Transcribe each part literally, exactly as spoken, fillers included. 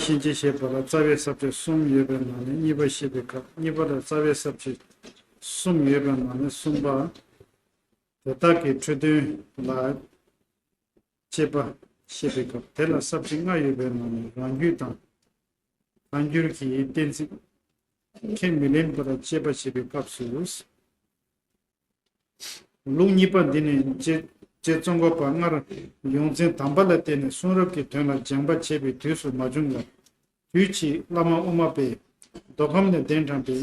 ཕྱིན་ཆད་ཞེས་པ་ལ་རྩ་བའི་ས་བཅད་གསུམ་ཡོད་པའི་ནང་ནས་གཉིས་པ་བཤད་པའི་སྐབས། གཉིས་པ་ལ་རྩ་བའི་ས་བཅད་གསུམ་ཡོད་པའི་ནང་ནས་གསུམ་པ། དེ་དག་གི་འཕྲོས་དོན་ལ་དཔྱད་པ་བཤད་པའི་སྐབས། དེ་ལ་ས་བཅད་ལྔ་ཡོད་པའི་ནང་ནས་རང་རྒྱུད་དང་ཐལ་འགྱུར་གྱི་གཏན་ཚིགས་ཁས་མི་ལེན་པར་དཔྱད་པ་བྱེད་པའི་སྐབས་སུ། ལུགས་གཉིས་པ་འདི་ནི་རྗེ་རྗེ་ཙོང་ཁ་པ་སྔར་ཡོངས་འཛིན་དམ་པ་ལ་བརྟེན་ནས་གསུང་རབ་ཀྱི་དོན་ལ་སྦྱངས་པ་བྱས་པའི་དུས་སུ་མ་བྱུང་ལ། དུས་ཕྱིས་བླ་མ་དབུ་མ་པས་མདོ་ཁམས་ནས་གདན་དྲངས་པའི་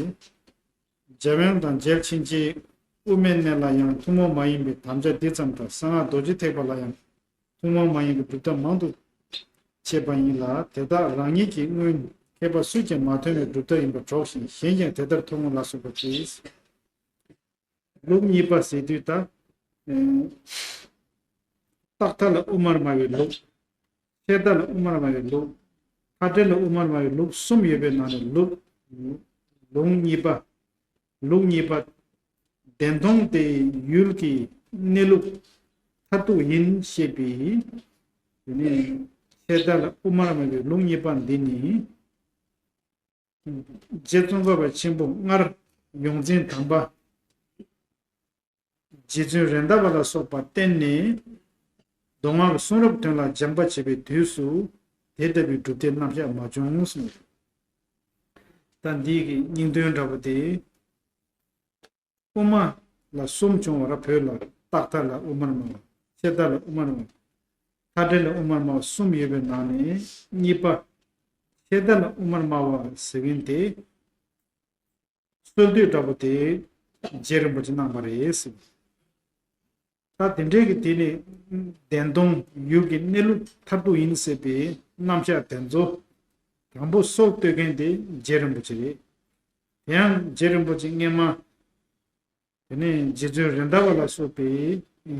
འཇམ་དབྱངས་དང་མཇལ་ཕྱིན་ཆད་དབུ་མའི་གནས་ལ་ཡང་ཐུན་མོང་མ་ཡིན་པའི་དམ་བཅའ་འདི་ཙམ་དང་། གསང་སྔགས་རྡོ་རྗེ་ཐེག་པ་ལ་ཡང་ཐུན་མོང་མ་ཡིན་པའི་གྲུབ་མཐའ་མང་དུ་བྱས་པ་ཡིན་ལ། དེ་དག་རང་ཉིད་ཀྱིས་སྔོན་མཁས་པ་སུས་ཀྱང་མ་ཐོན་པའི་གྲུབ་མཐའ་ཡིན་པར་གྲོགས་ཤིང་། གཞན་ཀྱང་དེ་ལྟར་མཐོང་ངོ་ལ་སོགས་པ་སྟེ། ལུགས་གཉིས་པ་ཟེར་དུས་ད། ཨེ། རྟག་མཐའ་ལ་དབུ་མར་སྨྲ་བའི་ལུགས། ཆད་མཐའ་ལ་དབུ་མར་སྨྲ་བའི་ལུགས། མཐའ་བྲལ་ལ་དབུ་མར་སྨྲ་བའི་ལུགས་གསུམ་ཡོད་པའི་ནང་ནས་ལུགས། ལུགས་གཉིས་པ། ལུགས་གཉིས་པ། བདེན་སྟོང་དེ་ཡུལ་གྱི་གནས་ལུགས་མཐར་ཐུག་ཡིན་ཞེས་པའི། དེ་ནས་ཆད་མཐའ་ལ་དབུ་མར་སྨྲ་བའི་ལུགས་གཉིས་པ་འདི་ནི། རྗེ་ཙོང་ཁ་པ་ཆེན་པོ་སྔར་ཡོངས་འཛིན་དམ་པ་རྗེ་བཙུན་རེད་མདའ་བ་ལ་སོགས་པ་བསྟེན་ནས་མདོ་སྔགས་གསུང་རབ་དོན་ལ་སྦྱངས་པ་བྱེད་པའི་དུས་སུ་དེ་ལྟ་བུའི་གྲུབ་མཐའི་རྣམ་གཞག་མ་བྱུང་གསུངས། ད་འདིའི་གི་སྙིང་དོན་འདྲ་པོ་དེ། དབུ་མ་ལ་གསུམ་བྱུང་བ་ར། བོད་ལ་རྟག་མཐའ་ལ་དབུ་མར་སྨྲ་བ། ཆད་མཐའ་ལ་དབུ་མར་སྨྲ་བ། མཐའ་བྲལ་ལ་དབུ་མར་སྨྲ་བ་གསུམ་ཡོད་པའི་ནང་ནས་གཉིས་པ། ཆད་མཐའ་ལ་དབུ་མར་སྨྲ་བ་ཟེར་མཁན་དེ། སྲོལ་གཏོད་འདྲ་པོ་དེ་རྗེ་རིན་པོ་ཆེ་གནང་བ་རེད་ཟེར། ད་དེ་འདྲའི་གི་དེ་ནི་བདེན་སྟོང་ཡུལ་གྱི་གནས་ལུགས་མཐར་ཐུག་ཡིན་ཟེར་བའི་རྣམ་གཞག་དེ་ཚོ་དང་པོ་སྲོལ་གཏོད་མཁན་དེ་རྗེ་རིན་པོ་ཆེ་རེད། དེ་ཡང་རྗེ་རིན་པོ་ཆེ་སྔས་མ། དེ་ནས་རྗེ་བཙུན་རེད་མདའ་བ་ལ་སོགས་པའི་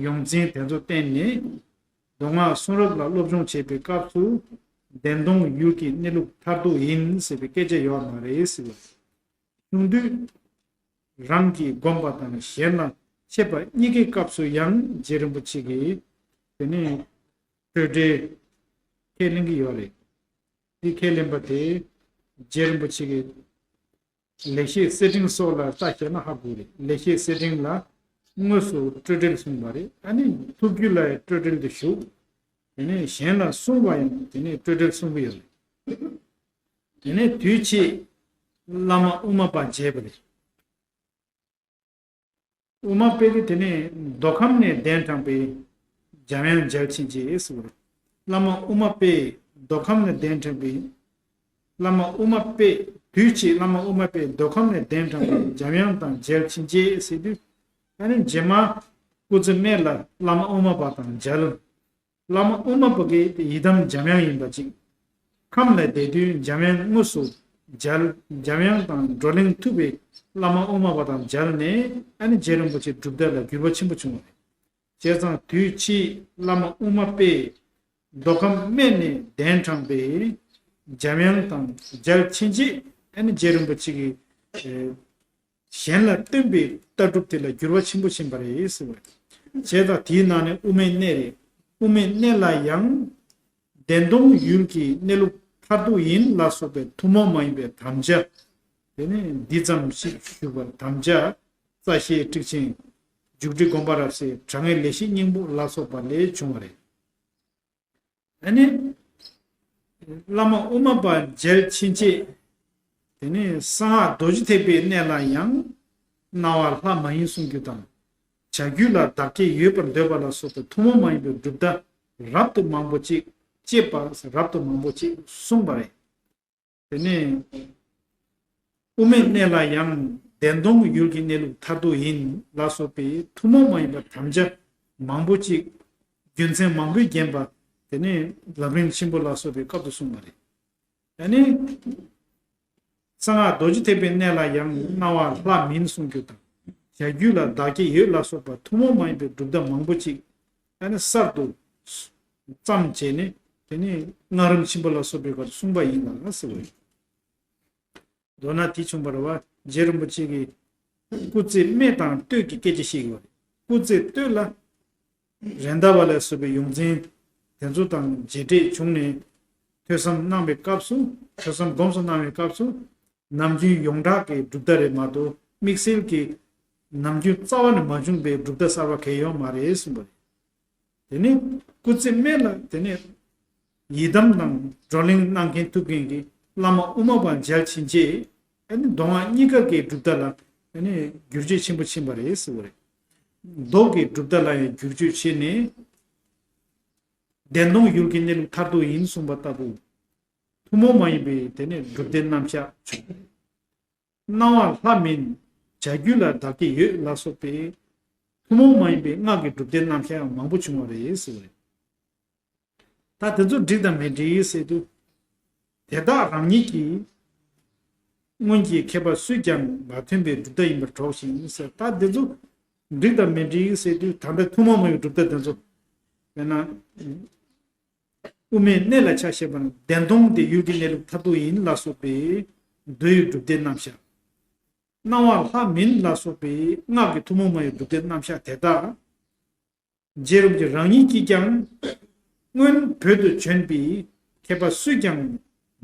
ཡོངས་འཛིན་དེ་ཚོ་བསྟེན་ནས་མདོ་སྔགས་གསུང་རབ་ལ་སློབ་སྦྱོང་བྱེད་པའི་སྐབས་སུ་བདེན་སྟོང་ཡུལ་གྱི་གནས་ལུགས་མཐར་ཐུག་ཡིན་ཟེར་བའི་སྐད་ཆ་ཡོད་མ་རེད་ཟེར་བ། གཞུང་དུས་རང་གིས་བསྒོམ་པ་དང་གཞན་ལ་འཆད་པ་གཉིས་ཀའི་སྐབས་སུ་ཡང་རྗེ་རིན་པོ་ཆེ་གིས་དེ་ནས་སྤྲོས་བྲལ་ཁས་ལེན་གྱི་ཡོད་རེད། འདི་ཁས་ལེན་པ་དེ་རྗེ་རིན་པོ་ཆེ་གིས་ལེགས་བཤད་གསེར་ཕྲེང་སོགས་ལ་ལྟ་བྱས་ན་ཧ་གོ་རེད། ལེགས་བཤད་གསེར་ཕྲེང་ལ་དངོས་སུ་སྤྲོས་བྲལ་གསུངས་པ་རེད། ཨ་ནི་ཐུགས་རྒྱུད་ལ་ཡང་སྤྲོས་བྲལ་དུ་བཞུགས། དེ་ནས་གཞན་ལ་གསུངས་པ་ཡང་དེ་ནས་སྤྲོས་བྲལ་གསུང་གི་ཡོད་རེད། དེ་ནས་དུས་ཕྱིས་བླ་མ་དབུ་མ་པ་མཇལ་བ་རེད། དབུ་མ་པས་དེ་ནས་མདོ་ཁམས་ནས་གདན་དྲངས་པའི་འཇམ་དབྱངས་མཇལ་ཕྱིན་ཆད་ཟེར་བ་རེད། བླ་མ་དབུ་མ་པས་མདོ་ཁམས་ནས་གདན་དྲངས་པའི། བླ་མ་དབུ་མ་པས་དུས་ཕྱིས་བླ་མ་དབུ་མ་པས་མདོ་ཁམས་ནས་གདན་དྲངས་པའི་འཇམ་དབྱངས་དང་མཇལ་ཕྱིན་ཆད་ཟེར་དུས། ཨ་ནི་རྗེས་མ་སྐུ་ཚེ་སྨད་ལ་བླ་མ་དབུ་མ་པ་དང་མཇལ། བླ་མ་དབུ་མ་པ་གི་ཡི་དམ་འཇམ་དབྱངས་ཡིན་པ་ཅིག་ཁམས་ལ་བསྡད་དུས་འཇམ་དབྱངས་དངོས་སུ་མཇལ། འཇམ་དབྱངས་དང་བགྲོ་གླེང་ཐུབ་པའི་བླ་མ་དབུ་མ་པ་དང་མཇལ་ནས་ཨ་ནི་རྗེ་རིན་པོ་ཆེ་གྲུབ་མཐའ་ལ་འགྱུར་བ་ཆེན་པོ་བྱུང་བ་རེད། བྱས་ཙང་དུས་ཕྱིས་བླ་མ་དབུ་མ་པས་མདོ་ཁམས་སྨད་ནས་གདན་དྲངས་པའི་འཇམ་དབྱངས་དང་མཇལ་ཕྱིན་ཆད་ཨ་ནི་རྗེ་རིན་པོ་ཆེ་གིས་གཞན་ལ་སྟོན་པའི་ལྟ་གྲུབ་དེ་ལ་འགྱུར་བ་ཆེན་པོ་ཕྱིན་པ་རེད་ཟེར་བ། བྱས་ཙང་དེའི་ནང་ནས་དབུ་མའི་གནས་རེད། དབུ་མའི་གནས་ལ་ཡང་བདེན་སྟོང་ཡུལ་གྱི་གནས་ལུགས་མཐར་ཐུག་ཡིན་ལ་སོགས་པའི་ཐུན་མོང་མ་ཡིན་པའི་དམ་བཅའ། དེ་ནས་འདི་ཙམ་ཞིག་ཞུ་བར་དམ་བཅའ། རྩ་ཤེ་ཊཱིཀ་ཆེན། མཇུག་སྒྲིལ་དགོངས་པ་རབ་གསལ། དྲང་ངེས་ལེགས་བཤད་སྙིང་པོ་ལ་སོགས་པ་ལས་བྱུང་བ་རེད། ཨ་ནི། བླ་མ་དབུ་མ་པ་མཇལ་ཕྱིན་ཆད། དེ་ནས་གསང་སྔགས་རྡོ་རྗེ་ཐེག་པའི་གནས་ལ་ཡང་། སྣང་བ་ལྷ་མ་ཡིན་གསུང་རྒྱུ་དང་། བྱ་རྒྱུད་ལ་བདག་བསྐྱེད་ཡོད་པར་འདོད་པ་ལ་སོགས་པའི་ཐུན་མོང་མ་ཡིན་པའི་གྲུབ་མཐའ་རབ་ཏུ་མང་པོ་ཅིག་བསྐྱེད་པ་རབ་ཏུ་མང་པོ་ཅིག་གསུངས་པ་རེད། དེ་ནས་དབུ་མའི་གནས་ལ་ཡང་བདེན་སྟོང་ཡུལ་གྱི་གནས་ལུགས་མཐར་ཐུག་ཡིན་ལ་སོགས་པའི་ཐུན་མོང་མ་ཡིན་པའི་དམ་བཅའ་མང་པོ་ཅིག་རྒྱུ་མཚན་མང་པོས་བརྒྱན་པ། དེ་ནས་ལམ་རིམ་ཆེན་པོ་ལ་སོགས་པའི་སྐབས་སུ་གསུངས་པ་རེད། ཨ་ནི། གསང་སྔགས་རྡོ་རྗེ་ཐེག་པའི་གནས་ལ་ཡང་སྣང་བ་ལྷ་མིན་གསུང་རྒྱུ་དང་། བྱ་རྒྱུད་ལ་བདག་བསྐྱེད་ཡོད་ལ་སོགས་པ་ཐུན་མོང་མ་ཡིན་པའི་གྲུབ་མཐའ་མང་པོ་ཅིག་ཨ་ནི་གསར་དུ་བརྩམས་བྱས་ནས་དེ་ནས་སྔགས་རིམ་ཆེན་པོ་ལ་སོགས་པའི་སྐབས་སུ་གསུངས་པ་ཡིན་ལ་ཟེར་བ་ཡིན། མདོར་ན་དེ་བྱུང་བ་རེད་བ། རྗེ་རིན་པོ་ཆེ་གིས་སྐུ་ཚེ་སྨད་དང་སྟོད་ཀྱི་སྐད་ཆ་བཤད་ཀྱི་ཡོད་རེད། སྐུ་ཚེ་སྟོད་ལ་རེད་མདའ་བ་ལ་སོགས་པའི་ཡོངས་འཛིན་དེ་ཚོ་དང་མཇལ་འཕྲད་བྱུང་ནས། ཐོས་བསམ་གནང་བའི་སྐབས་སུ། ཐོས་བསམ་སྒོམ་གསུམ་གནང་བའི་སྐབས་སུ། ནམ་རྒྱུན་ཡོངས་གྲགས་ཀྱི་གྲུབ་མཐའ་རེད་མ་གཏོགས། དམིགས་བསལ་གྱི་ནམ་རྒྱུན་རྩ་བ་ནས་མ་བྱུང་བའི་གྲུབ་མཐའ་གསར་པ་གང་ཡང་ཡོད་མ་རེད་གསུངས་པ་རེད། དེ་ནས་སྐུ་ཚེ་སྨད་ལ་དེ་ནས་ཡི་དམ་དང་བགྲོ་གླེང་གནང་མཁན་ཐུབ་མཁན་གྱི་བླ་མ་དབུ་མ་པ་མཇལ་ཕྱིན་ཆད། ཨ་ནི་མདོ་སྔགས་གཉིས་ཀ་གི་གྲུབ་མཐའ་ལ་ཨ་ནི་བསྒྱུར་བཅོས་ཆེན་པོ་ཕྱིན་པ་རེད་ཟེར་བ་རེད། མདོ་གི་གྲུབ་མཐའ་ལ་ཡང་བསྒྱུར་བཅོས་བྱས་ནས། བདེན་སྟོང་ཡུལ་གྱི་གནས་ལུགས་མཐར་ཐུག་ཡིན་གསུངས་པ་ལྟ་བུ། ཐུན་མོང་མ་ཡིན་པའི་དེ་ནས་གྲུབ་མཐའི་རྣམ་གཞག་བྱུང་། སྣང་བ་ལྷ་མིན་བྱ་རྒྱུད་ལ་བདག་བསྐྱེད་ཡོད་ལ་སོགས་པའི་ཐུན་མོང་མ་ཡིན་པའི་སྔགས་ཀྱི་གྲུབ་མཐའི་རྣམ་གཞག་མང་པོ་བྱུང་བ་རེད་ཟེར་བ་རེད། ད་དེ་ཚོ་འགྲིག་དང་མི་འགྲིག་ཟེར་དུས། དེ་དག་རང་ཉིད་ཀྱིས་སྔོན་གྱི་མཁས་པ་སུས་ཀྱང་མ་ཐོན་པའི་གྲུབ་མཐའ་ཡིན་པར་གྲོགས་ཤིང་ཟེར། ད་དེ་ཚོ་འགྲིག་དང་མི་འགྲིག་ཟེར་དུས། ད་ལྟ་ཐུན་མོང་མ་ཡིན་གྲུབ་མཐའ་དེ་ཚོ། དཔེར་ན། དབུ་མའི་གནད་ལ་ཆ་བཞག་པ་ན། བདེན་སྟོང་དེ་ཡུལ་གྱི་གནས་ལུགས་མཐར་ཐུག་ཡིན་ལ་སོགས་པའི་མདོའི་གྲུབ་མཐའི་རྣམ་གཞག་སྣང་བ་ལྷ་མིན་ལ་སོགས་པའི་སྔགས་ཀྱི་ཐུན་མོང་མ་ཡིན་གྲུབ་མཐའི་རྣམ་གཞག་དེ་དག་རྗེ་རིན་པོ་ཆེ་རང་ཉིད་ཀྱིས་ཀྱང་སྔོན་བོད་དུ་བྱོན་པའི་མཁས་པ་སུས་ཀྱང་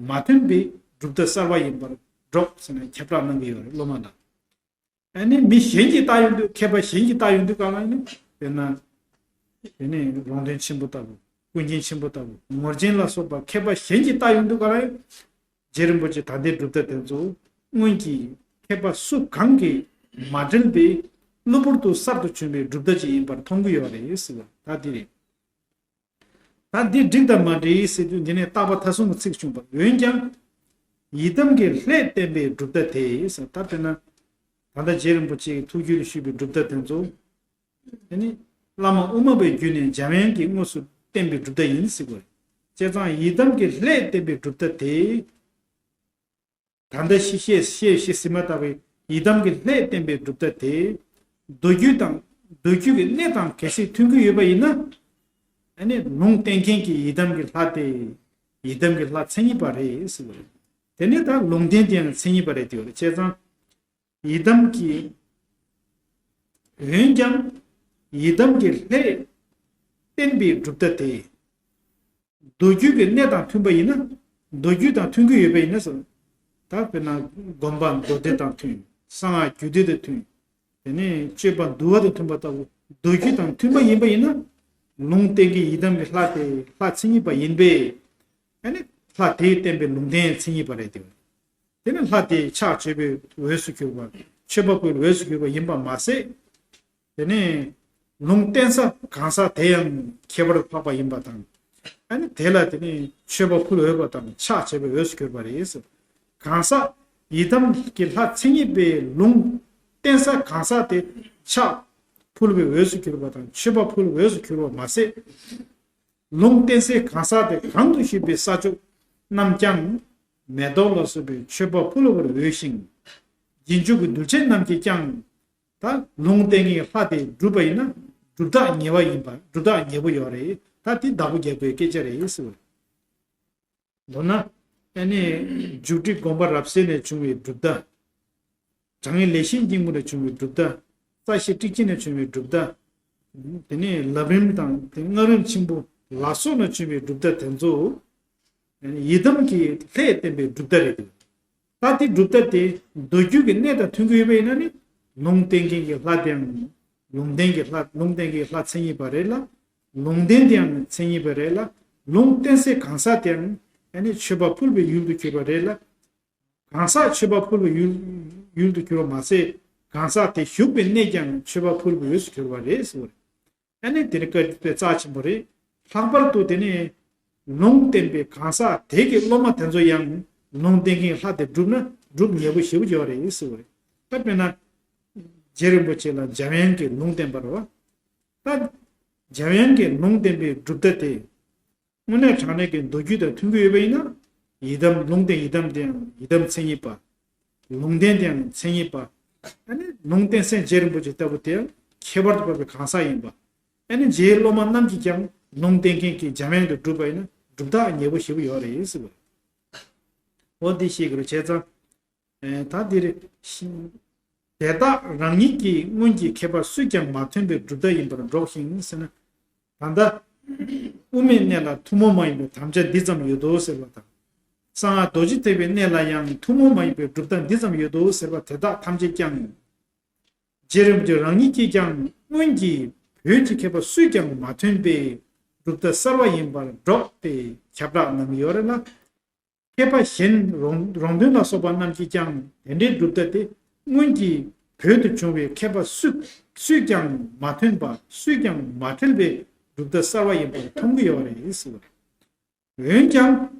མ་ཐོན་པའི་གྲུབ་མཐའ་གསར་བ་ཡིན་པར་གྲོགས་ཟེར་ནས་ཁྱབ་བསྒྲགས་གནང་གི་ཡོད་རེད། སློབ་མ་དང་། ཨ་ནི་མི་གཞན་གྱིས་བལྟ་ཡོང་དུས། མཁས་པ་གཞན་གྱིས་བལྟ་ཡོང་དུས་ག་ལ་ནི། དཔེར་ན། དེ་ནས་ལུང་བསྟན་ཆེན་པོ་ལྟ་བུ། ཀུན་མཁྱེན་ཆེན་པོ་ལྟ་བུ། ངོར་ཆེན་ལ་སོགས་པ་མཁས་པ་གཞན་གྱིས་བལྟ་ཡོང་དུས་ག་ལ་ནི། རྗེ་རིན་པོ་ཆེ་ད་ལྟའི་གྲུབ་མཐའ་དེ་ཚོ་སྔོན་གྱི་མཁས་པ་སུ་གང་གིས་མ་འགྲེལ་བའི་གློ་བུར་དུ་གསར་དུ་བྱུང་བའི་གྲུབ་མཐའ་ཅིག་ཡིན་པར་མཐོང་གི་ཡོད་རེད་ཟེར་བ་ད་དེ་རེད། ད་འདི་འགྲིག་དང་མ་འགྲིག་ཟེར་དུས། འདི་ནས་རྟག་པ་མཐའ་གསུམ་གྱི་ཚིག་བྱུང་བ། འོན་ཀྱང་ཡི་དམ་གྱི་ལྷས་བསྟན་པའི་གྲུབ་མཐའ་དེ་ཟེར། ད་དཔེར་ན། ད་ལྟ་རྗེ་རིན་པོ་ཆེའི་ཐུགས་རྒྱུད་ལ་ཞུས་པའི་གྲུབ་མཐའ་དེ་ཚོ། དེ་ནི་བླ་མ་དབུ་མ་པའི་རྒྱུད་ནས་འཇམ་དབྱངས་ཀྱིས་དངོས་སུ་བསྟན་པའི་གྲུབ་མཐའ་ཡིན་ཟེར་དགོས། བྱས་ཙང་ཡི་དམ་གྱི་ལྷས་བསྟན་པའི་གྲུབ་མཐའ་དེ། ད་ལྟ་ཤི་བཤད་བཤད་བཤད་ཟིན་མ་ཐག་པའི་ཡི་དམ་གྱི་ལྷས་བསྟན་པའི་གྲུབ་མཐའ་དེ། མདོ་རྒྱུད་དང་། མདོ་རྒྱུད་ཀྱི་གནད་དང་གལ་སྲིད་མཐུན་གྱི་ཡོད་པ་ཡིན་ན། ཨ་ནི་ལུང་བསྟན་མཁན་གྱི་ཡི་དམ་གྱི་ལྷ་དེ་ཡི་དམ་གྱི་ལྷ་མཚན་ཉིད་པ་རེད་ཟེར་བ་རེད། དེ་ནས་ད་ལུང་བསྟན་དེ་ཡང་མཚན་ཉིད་པ་རེད་དེ་བ་རེད། བྱས་ཙང་ཡི་དམ་གྱི། འོན་ཀྱང་ཡི་དམ་གྱི་ལྷས་བསྟན་པའི་གྲུབ་མཐའ་དེ། མདོ་རྒྱུད་ཀྱི་གནད་དང་མཐུན་པ་ཡིན་ན། མདོ་རྒྱུད་དང་མཐུན་གྱི་ཡོད་པ་ཡིན་ན་ཟེར། ད་དཔེར་ན་སྒོམ་པ་མདོ་སྡེ་དང་མཐུན། གསང་སྔགས་རྒྱུད་སྡེ་དང་མཐུན། དེ་ནས་སྤྱོད་པ་འདུལ་བ་དང་མཐུན་པ་ལྟ་བུ། མདོ་རྒྱུད་དང་མཐུན་པ་ཡིན་པ་ཡིན་ན། ལུང་བསྟན་གྱི་ཡི་དམ་གྱི་ལྷ་དེ་ལྷ་མཚན་ཉིད་པ་ཡིན་པས། ཨ་ནི་ལྷ་དེས་བསྟན་པའི་ལུང་བསྟན་མཚན་ཉིད་པ་རེད་དེ། དེ་ནི་ལྷ་དེ་ཕྱག་བྱེད་པའི་འོས་སུ་གྱུར་པ། མཆོད་པ་ཕུལ་འོས་སུ་གྱུར་པ་ཡིན་པ་མ་ཟད། དེ་ནས་ལུང་བསྟན་ས་གང་ཟག་དེ་ཡང་ཁྱད་པར་འཕགས་པ་ཡིན་པ་དང་། ཨ་ནི་དེ་ལ་དེ་ནས་མཆོད་པ་ཕུལ་འོས་པ་དང་ཕྱག་བྱེད་པའི་འོས་སུ་གྱུར་པ་རེད། གང་ཟག་ཡི་དམ་གྱི་ལྷ་མཚན་ཉིད་པའི་ལུང་བསྟན་ས་གང་ཟག་དེ་ཕྱག་ཕུལ་བའི་འོས་སུ་གྱུར་པ་དང་མཆོད་པ་ཕུལ་བའི་འོས་སུ་གྱུར་པ་མ་ཟད། ལུང་བསྟན་སའི་གང་ཟག་དེ་གང་དུ་བཞུགས་པའི་ས་ཕྱོགས་རྣམས་ཀྱང་མེ་ཏོག་ལ་སོགས་པའི་མཆོད་པ་ཕུལ་བར་འོས་ཤིང་། རྗེས་འཇུག་གི་གདུལ་བྱ་རྣམས་ཀྱིས་ཀྱང་ད་ལུང་བསྟན་གྱི་ལྷ་དེ་བསྒྲུབས་པ་ཡིན་ན་སྒྲུབ་རྟགས་ཉེ་བ་ཡིན་པ། སྒྲུབ་རྟགས་ཉེ་པོ་ཡོད་རེད། ད་དེ་བདག་པོ་རྒྱག་དགོས་སྐད་ཆ་རེད་ཟེར་བ། མདོར་ན། ཨ་ནི་མཇུག་སྒྲིལ་དགོངས་པ་རབ་གསལ་ནས་བྱུང་བའི་གྲུབ་མཐའ། དྲང་ངེས་ལེགས་བཤད་སྙིང་པོ་ནས་བྱུང་བའི་གྲུབ་མཐའ། རྩ་ཤེ་ཊཱིཀ་ཆེན་ནས་བྱུང་བའི་གྲུབ་མཐའ། དེ་ནས་ལམ་རིམ་དང་དེ་སྔགས་རིམ་ཆེན་པོ་ལ་སོགས་ནས་བྱུང་བའི་གྲུབ་མཐའ་དེ་ཚོ། ཡི་དམ་གྱི་ལྷས་བསྟན་པའི་གྲུབ་མཐའ་རེད། ད་དེ་གྲུབ་མཐའ་དེ་མདོ་རྒྱུད་ཀྱི་གནད་དང་མཐུན་གྱི་ཡོད་པ་ཡིན་ན་ནི། ལུང་བསྟན་མཁན་གྱི་ལྷ་དེའང་ལུང་བསྟན་གྱི་ལྷ། ལུང་བསྟན་གྱི་ལྷ་མཚན་ཉིད་པ་རེད་ལ། ལུང་བསྟན་དེའང་མཚན་ཉིད་པ་རེད་ལ། ལུང་བསྟན་སའི་གང་ཟག་དེའང་ཨ་ནི་མཆོད་པ་ཕུལ་བའི་ཡུལ་དུ་གྱུར་པ་རེད་ལ། གང་ཟག་མཆོད་པ་ཕུལ་བའི་ཡུལ་ཡུལ་དུ་གྱུར་པ་མ་ཟད། གང་ཟག་དེ་བཞུགས་པའི་གནས་ཀྱང་མཆོད་པ་ཕུལ་བའི་འོས་སུ་གྱུར་པ་རེད་ཟེར་བ་རེད། ཨ་ནི་དེ་ནི་བཀའ་བརྒྱུད་པའི་རྩ་ཆེན་པོ་རེད། ལྷག་པར་དུ་དེ་ནི་ལུང་བསྟན་པའི་གང་ཟག་དེ་གི་སློབ་མ་དེ་ཚོ་ཡང་ལུང་བསྟན་མཁན་ལྷ་དེ་བསྒྲུབས་ན་སྒྲུབ་ཉེ་པོ་ཞེ་པོ་ཅིག་ཡོད་རེད་ཟེར་བ་རེད། ད་དཔེར་ན། རྗེ་རིན་པོ་ཆེ་ལ་འཇམ་དབྱངས་ཀྱིས་ལུང་བསྟན་པ་རེད་བ། ད་འཇམ་དབྱངས་ཀྱིས་ལུང་བསྟན་པའི་གྲུབ་མཐའ་དེ། དངོས་གནས་དྲང་གནས་ཀྱི་མདོ་རྒྱུད་དང་མཐུན་གྱི་ཡོད་པ་ཡིན་ན། ཡི་དམ་ལུང་བསྟན་ཡི་དམ་དེའང་ཡི་དམ་མཚན་ཉིད་པ། ལུང་བསྟན་དེའང་མཚན་ཉིད་པ། ཨ་ནི་ལུང་བསྟན་སའི་རྗེ་རིན་པོ་ཆེ་ལྟ་བུ་དེའང་ཁྱད་པར་དུ་འཕགས་པའི་གང་ཟག་ཡིན་པ། ཨ་ནི་རྗེའི་སློབ་མ་རྣམས་ཀྱིས་ཀྱང་ལུང་བསྟན་མཁན་གྱི་འཇམ་དབྱངས་དེ་བསྒྲུབས་པ་ཡིན་ན་སྒྲུབ་རྟགས་ཉེ་པོ་ཞེ་པོ་ཡོད་རེད་ཟེར་བ། འོ་འདི་ཤེས་དགོས་རེད། བྱས་ཙང་། ཨེ། ད་འདིར་ཤིང་། དེ་དག་རང་ཉིད་ཀྱིས་སྔོན་གྱི་མཁས་པ་སུས་ཀྱང་མ་ཐོན་པའི་གྲུབ་མཐའ་ཡིན་པར་སྒྲོགས་ཤིང་ཟེར་ན། ད་ལྟ་ དབུ་མའི་གནས་ལ་ཐུན་མོང་མ་ཡིན་པའི་དམ་བཅའ་འདི་ཙམ་ཡོད་དོ་ཟེར་བ་དང་། གསང་སྔགས་རྡོ་རྗེ་ཐེག་པའི་གནས་ལ་ཡང་ཐུན་མོང་མ་ཡིན་པའི་གྲུབ་མཐའ་འདི་ཙམ་ཡོད་དོ་ཟེར་བ་དེ་དག་ཐམས་ཅད་ཀྱང་། རྗེ་རིན་པོ་ཆེ་རང་ཉིད་ཀྱིས་ཀྱང་སྔོན་གྱི་བོད་ཀྱི་མཁས་པ་སུས་ཀྱང་མ་ཐོན་པའི་གྲུབ་མཐའ་གསར་བ་ཡིན་པར་སྒྲོག་སྟེ་ཁྱབ་བསྒྲགས་གནང་གི་ཡོད་རེད་ལ། མཁས་པ་གཞན་རོང་རོང་སྟོན་ལ་སོགས་པ་རྣམས་ཀྱིས་ཀྱང་དེ་འདྲའི་གྲུབ་མཐའ་དེ་སྔོན་གྱི་བོད་དུ་བྱུང་བའི་མཁས་པ་སུ་སུས་ཀྱང་མ་ཐོན་པ། སུས་ཀྱང་མ་འཁྲིལ་བའི་གྲུབ་མཐའ་གསར་བ་ཡིན་པར་མཐོང་གི་ཡོད་རེད་ཟེར་བ་རེད། འོན་ཀྱང་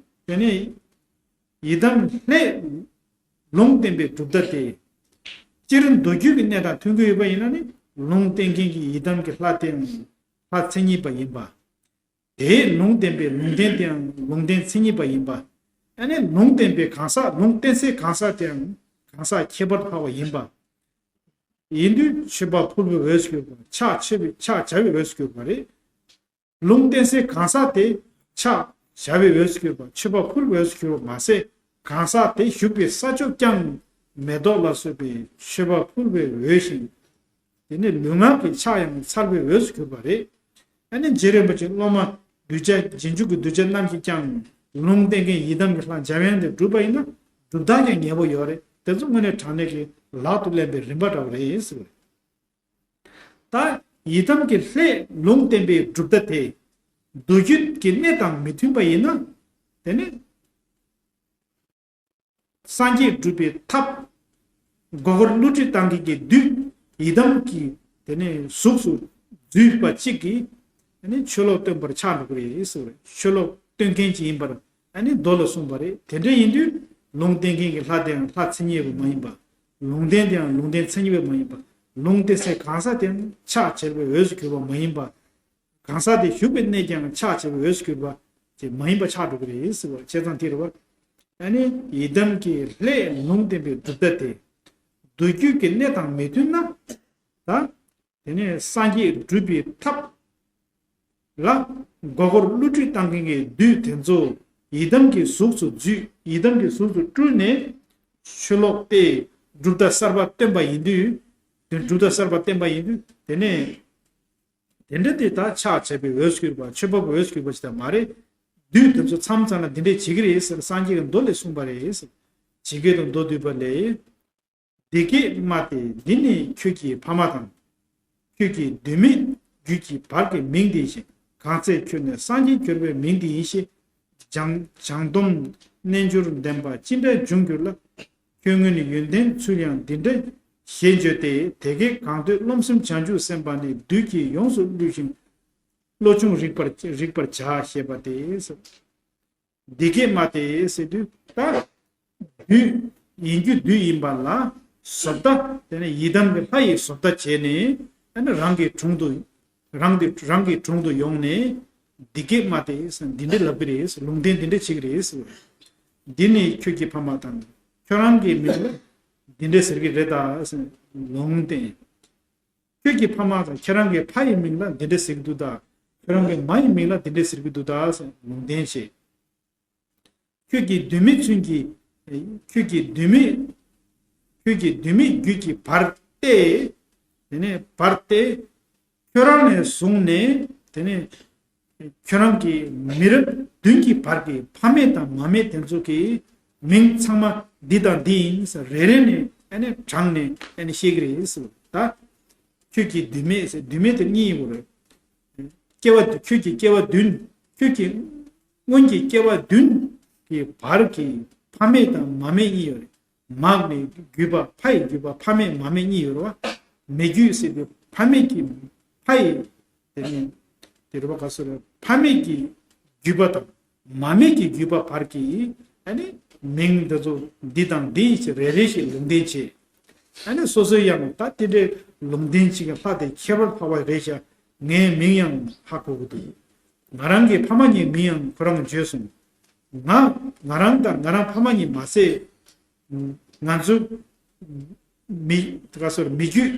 དེ་ནས་ཡི་དམ་ལྷས་ལུང་བསྟན་པའི་གྲུབ་མཐའ་དེ་སྤྱིར་མདོ་རྒྱུད་ཀྱི་གནས་དང་མཐུན་གྱི་ཡོད་པ་ཡིན་ན་ནི། ལུང་བསྟན་མཁན་གྱི་ཡི་དམ་གྱི་ལྷ་དེའང་ལྷ་མཚན་ཉིད་པ་ཡིན་པ། དེའི་ལུང་བསྟན་པའི་ལུང་བསྟན་དེའང་ལུང་བསྟན་མཚན་ཉིད་པ་ཡིན་པ། ཨ་ནི་ལུང་བསྟན་པའི་གང་ཟག་ལུང་བསྟན་སའི་གང་ཟག་དེའང་གང་ཟག་ཁྱད་པར་འཕགས་པ་ཡིན་པ། ཡིན་དུས་མཆོད་པ་ཕུལ་བའི་འོས་སུ་གྱུར་པ། ཕྱག་བྱ་བའི་ཕྱག་བྱ་བའི་འོས་སུ་གྱུར་པ་རེད། ལུང་བསྟན་སའི་གང་ཟག་དེ་ཕྱག་བྱ་བའི་འོས་སུ་གྱུར་པ། མཆོད་པ་ཕུལ་བའི་འོས་སུ་གྱུར་པ་མ་ཟད། གང་ཟག་དེ་བཞུགས་པའི་ས་ཕྱོགས་ཀྱང་མེ་ཏོག་ལ་སོགས་པའི་མཆོད་པ་ཕུལ་བའི་འོས་ཤིང་། དེ་ནས་ལུས་ངག་གི་ཕྱག་ཡང་འཚལ་བའི་འོས་སུ་གྱུར་པ་རེད། ཨ་ནི་རྗེ་རིན་པོ་ཆེ་སློབ་མ་གདུལ་བྱ་རྗེས་འཇུག་གི་གདུལ་བྱ་རྣམས་ཀྱིས་ཀྱང་ལུང་བསྟན་མཁན་ཡི་དམ་གྱི་ལྷ་འཇམ་དབྱངས་དེ་བསྒྲུབས་པ་ཡིན་ན་གྲུབ་མཐའ་ཀྱང་ངེས་པོ་ཡོད་རེད། དེ་ཚོ་དངོས་གནས་དྲང་གནས་ཀྱི་ལག་ཏུ་ལེན་པའི་རིམ་པ་འདྲ་བོ་རེད་ཟེར་བ་རེད། ད་ཡི་དམ་གྱི་ལྷས་ལུང་བསྟན་པའི་གྲུབ་མཐའ་དེ་མདོ་རྒྱུད་ཀྱི་གནས་དང་མི་མཐུན་པ་ཡིན་ན། དེ་ནི་སངས་རྒྱས་སྒྲུབ་པའི་ཐབས། མགོ་སྐོར་བསླུ་བྲིད་བཏང་མཁན་གྱི་བདུད་ཡི་དམ་གྱི་དེ་ནས་གཟུགས་སུ་བརྫུས་པ་གཅིག་གིས་དེ་ནས་ཆོས་ལོག་སྟོན་པར་ཆགས་འགྲོ་གི་རེད་ཟེར་བ་རེད། ཆོས་ལོག་སྟོན་མཁན་གཅིག་ཡིན་པར་ཨ་ནི་མདོ་ལ་གསུངས་པ་རེད། དེ་འདྲ་ཡིན་དུས་ལུང་བསྟན་མཁན་གྱི་ལྷ་དེའང་ལྷ་མཚན་ཉིད་པ་མ་ཡིན་པ། ལུང་བསྟན་དེའང་ལུང་བསྟན་མཚན་ཉིད་པ་མ་ཡིན་པ། ལུང་བསྟན་སའི་གང་ཟག་དེའང་ཕྱག་བྱ་བའི་འོས་སུ་གྱུར་པ་མ་ཡིན་པ། གང་ཟག་དེ་བཞུགས་པའི་གནས་ཀྱང་ཕྱག་བྱ་བའི་འོས་སུ་གྱུར་པ་དེ་མ་ཡིན་པ་ཆགས་འགྲོ་གི་རེད་ཟེར་བ། བྱས་ཙང་དེ་རེད་བ། ཨ་ནི་ཡི་དམ་གྱི་ལྷས་ལུང་བསྟན་པའི་གྲུབ་མཐའ་དེ་མདོ་རྒྱུད་ཀྱི་གནས་དང་མི་མཐུན་ན། ད་དེ་ནས་སངས་རྒྱས་སྒྲུབ་པའི་ཐབས་ལ་མགོ་སྐོར་བསླུ་བྲིད་བཏང་མཁན་གྱི་བདུད་དེ་ཚོ་ཡི་དམ་གྱི་གཟུགས་སུ་བརྫུས། ཡི་དམ་གྱི་གཟུགས་སུ་སྤྲུལ་ནས་ཆོས་ལོག་སྟེ་གྲུབ་མཐའ་གསར་པ་བསྟན་པ་ཡིན་དུས། དེ་གྲུབ་མཐའ་གསར་པ་བསྟན་པ་ཡིན་དུས་དེ་ནས། དེ་འདྲ་དེ་དག་ཕྱག་བྱ་བའི་འོས་སུ་གྱུར་པ། མཆོད་པ་གི་འོས་སུ་གྱུར་པ་ཞིག་ད་མ་རེད། བདུད་དེ་ཚོ་མཚམས་མཚམས་ལ་འདི་འདྲས་བྱེད་ཀྱི་རེད་ཟེར་སངས་རྒྱས་ཀྱི་མདོ་ལས་གསུངས་པ་རེད་ཟེར། ཇི་སྐད་དུ་མདོ་སྡུད་པ་ལས། འདི་སྐད་སྨྲ་སྟེ་འདི་ནི་ཁྱོད་ཀྱི་ཕ་མ་དང་། ཁྱོད་ཀྱི་བདུད་མེད་རྒྱུད་ཀྱི་བར་གྱི་མིང་འདི་ཡིན་ཞེས། གང་ཚེ་ཁྱོད་ནི་སངས་རྒྱས་གྱུར་པའི་མིང་འདི་ཡིན་ཞེས། བྱང་བྱང་སྡོམ་རྣལ་འབྱོར་ལྡན་པ་ཅི་འདྲ་འབྱུང་འགྱུར་ལ། ཁྱོད་སྔོན་ནས་ཡོན་ཏན་ཚུལ་ཡང་འདི་འདྲ་ཞེས་བརྗོད་དེ། དེ་སྐད་གང་འདོད་རློམ་སེམས་བྱང་ཆུབ་སེམས་དཔའ་ནི་བདུད་ཀྱིས་ཡོངས་སུ་བསླུས་ཤིང་། བློ་ཆུང་རིག་པར་རིག་པར་བྱ་ཞེས་པ་སྟེ། འདི་སྐད་སྨྲ་སྟེ་ཟེར་དུས་ད། བདུད་ཡིན་རྒྱུ་བདུད་ཡིན་པ་ལ་བཟོ་ལྟ། དེ་ནས་ཡི་དམ་གྱི་ལྷ་ཡི་བཟོ་ལྟ་བྱས་ནས་ཨ་ནི་རང་གི་དྲུང་དུ། རང་གི་རང་གི་དྲུང་དུ་ཡོང་ནས་འདི་སྐད་སྨྲ་སྟེ་འདི་འདྲ་ལབ་ཀྱི་རེད། ལུང་བསྟན་འདི་འདྲ་བྱེད་ཀྱི་རེད། འདི་ནི་ཁྱོད་ཀྱི་ཕ་མ་དང་ཁྱོད་རང་གི་མིང་ལ་འདི་འདྲ་ཟེར་གྱི་རེད་ད། ལུང་བསྟན། ཁྱོད་ཀྱི་ཕ་མ་དང་ཁྱེད་རང་གི་ཕ་ཡི་མིང་ལ་འདི་འདྲ་ཟེར་གྱི་འདུག་ད། ཁྱོད་རང་གི་མ་ཡི་མིང་ལ་འདི་འདྲ་ཟེར་གྱི་འདུག་ད་ཟེར་ལུང་བསྟན་བྱས། ཁྱོད་ཀྱི་བདུད་མེད་ཚུན་གྱི། ཁྱོད་ཀྱི་བདུད་མེད། ཁྱོད་ཀྱི་བདུད་མེད་རྒྱུད་ཀྱི་བར་ཏེ། དེ་ནས་བར་ཏེ། ཁྱོད་རང་ནས་བཟུང་ནས་དེ་ནས་ཁྱོད་རང་གི་མི་རབས་བདུན་གྱི་བར་གྱི་ཕ་མེས་དང་མ་མེས་དེ་ཚོ་གི་མིང་ཚང་མ་འདི་དང་འདི་ཡིན་ཟེར་རེ་རེ་ནས་ཨ་ནི་དྲངས་ནས་ཨ་ནི་བཤད་ཀྱི་རེད་ཟེར། ད་ཁྱོད་ཀྱི་བདུད་མེད་ཟེར། བདུད་མེད་དེ་གཉིས་ཡོད་རེད། སྐྱེ་བ་ཁྱོད་ཀྱི་སྐྱེ་བ་བདུན། ཁྱོད་ཀྱི་སྔོན་གྱི་སྐྱེ་བ་བདུན་གྱི་བར་གྱི་ཕ་མེས་དང་མ་མེས་གཉིས་ཡོད་རེད། མ་ནས་བརྒྱུད་པ་ཕ་ཡི་བརྒྱུད་པ་ཕ་མེས་མ་མེས་གཉིས་ཡོད་རེད་བ། མེས་བརྒྱུད་ཟེར་དུས་ཕ་མེས་ཀྱི་ཕ་ཡི་དེ་ནས་དེ་རེད་བ། ག་སོ་རེད། ཕ་མེས་ཀྱི་བརྒྱུད་པ་དང་མ་མེས་ཀྱི་བརྒྱུད་པ་བར་གྱི་ཨ་ནི་མིང་འདི་ཚོ་འདི་དང་འདི་ཞེས་རེ་རེ་བཞིན་ལུང་བསྟན་བྱས། ཨ་ནི་སོ་སོའི་ཡང་ད་དེ་འདྲའི་ལུང་བསྟན་ཅིག་གི་ལྷ་དེ་ཁྱད་པར་འཕགས་པ་རེད་ཤག་ངའི་མིང་ཡང་ཧ་གོ་གི་འདུག་ང་རང་གི་ཕ་མ་གཉིས་མིང་ཡང་ཁོ་རང་བརྗོད་སོང་། ང་ང་རང་དང་ང་རང་ཕ་མ་གཉིས་མ་ཟད། ང་ཚོ་མི་ག་སོར་མི་རྒྱུད་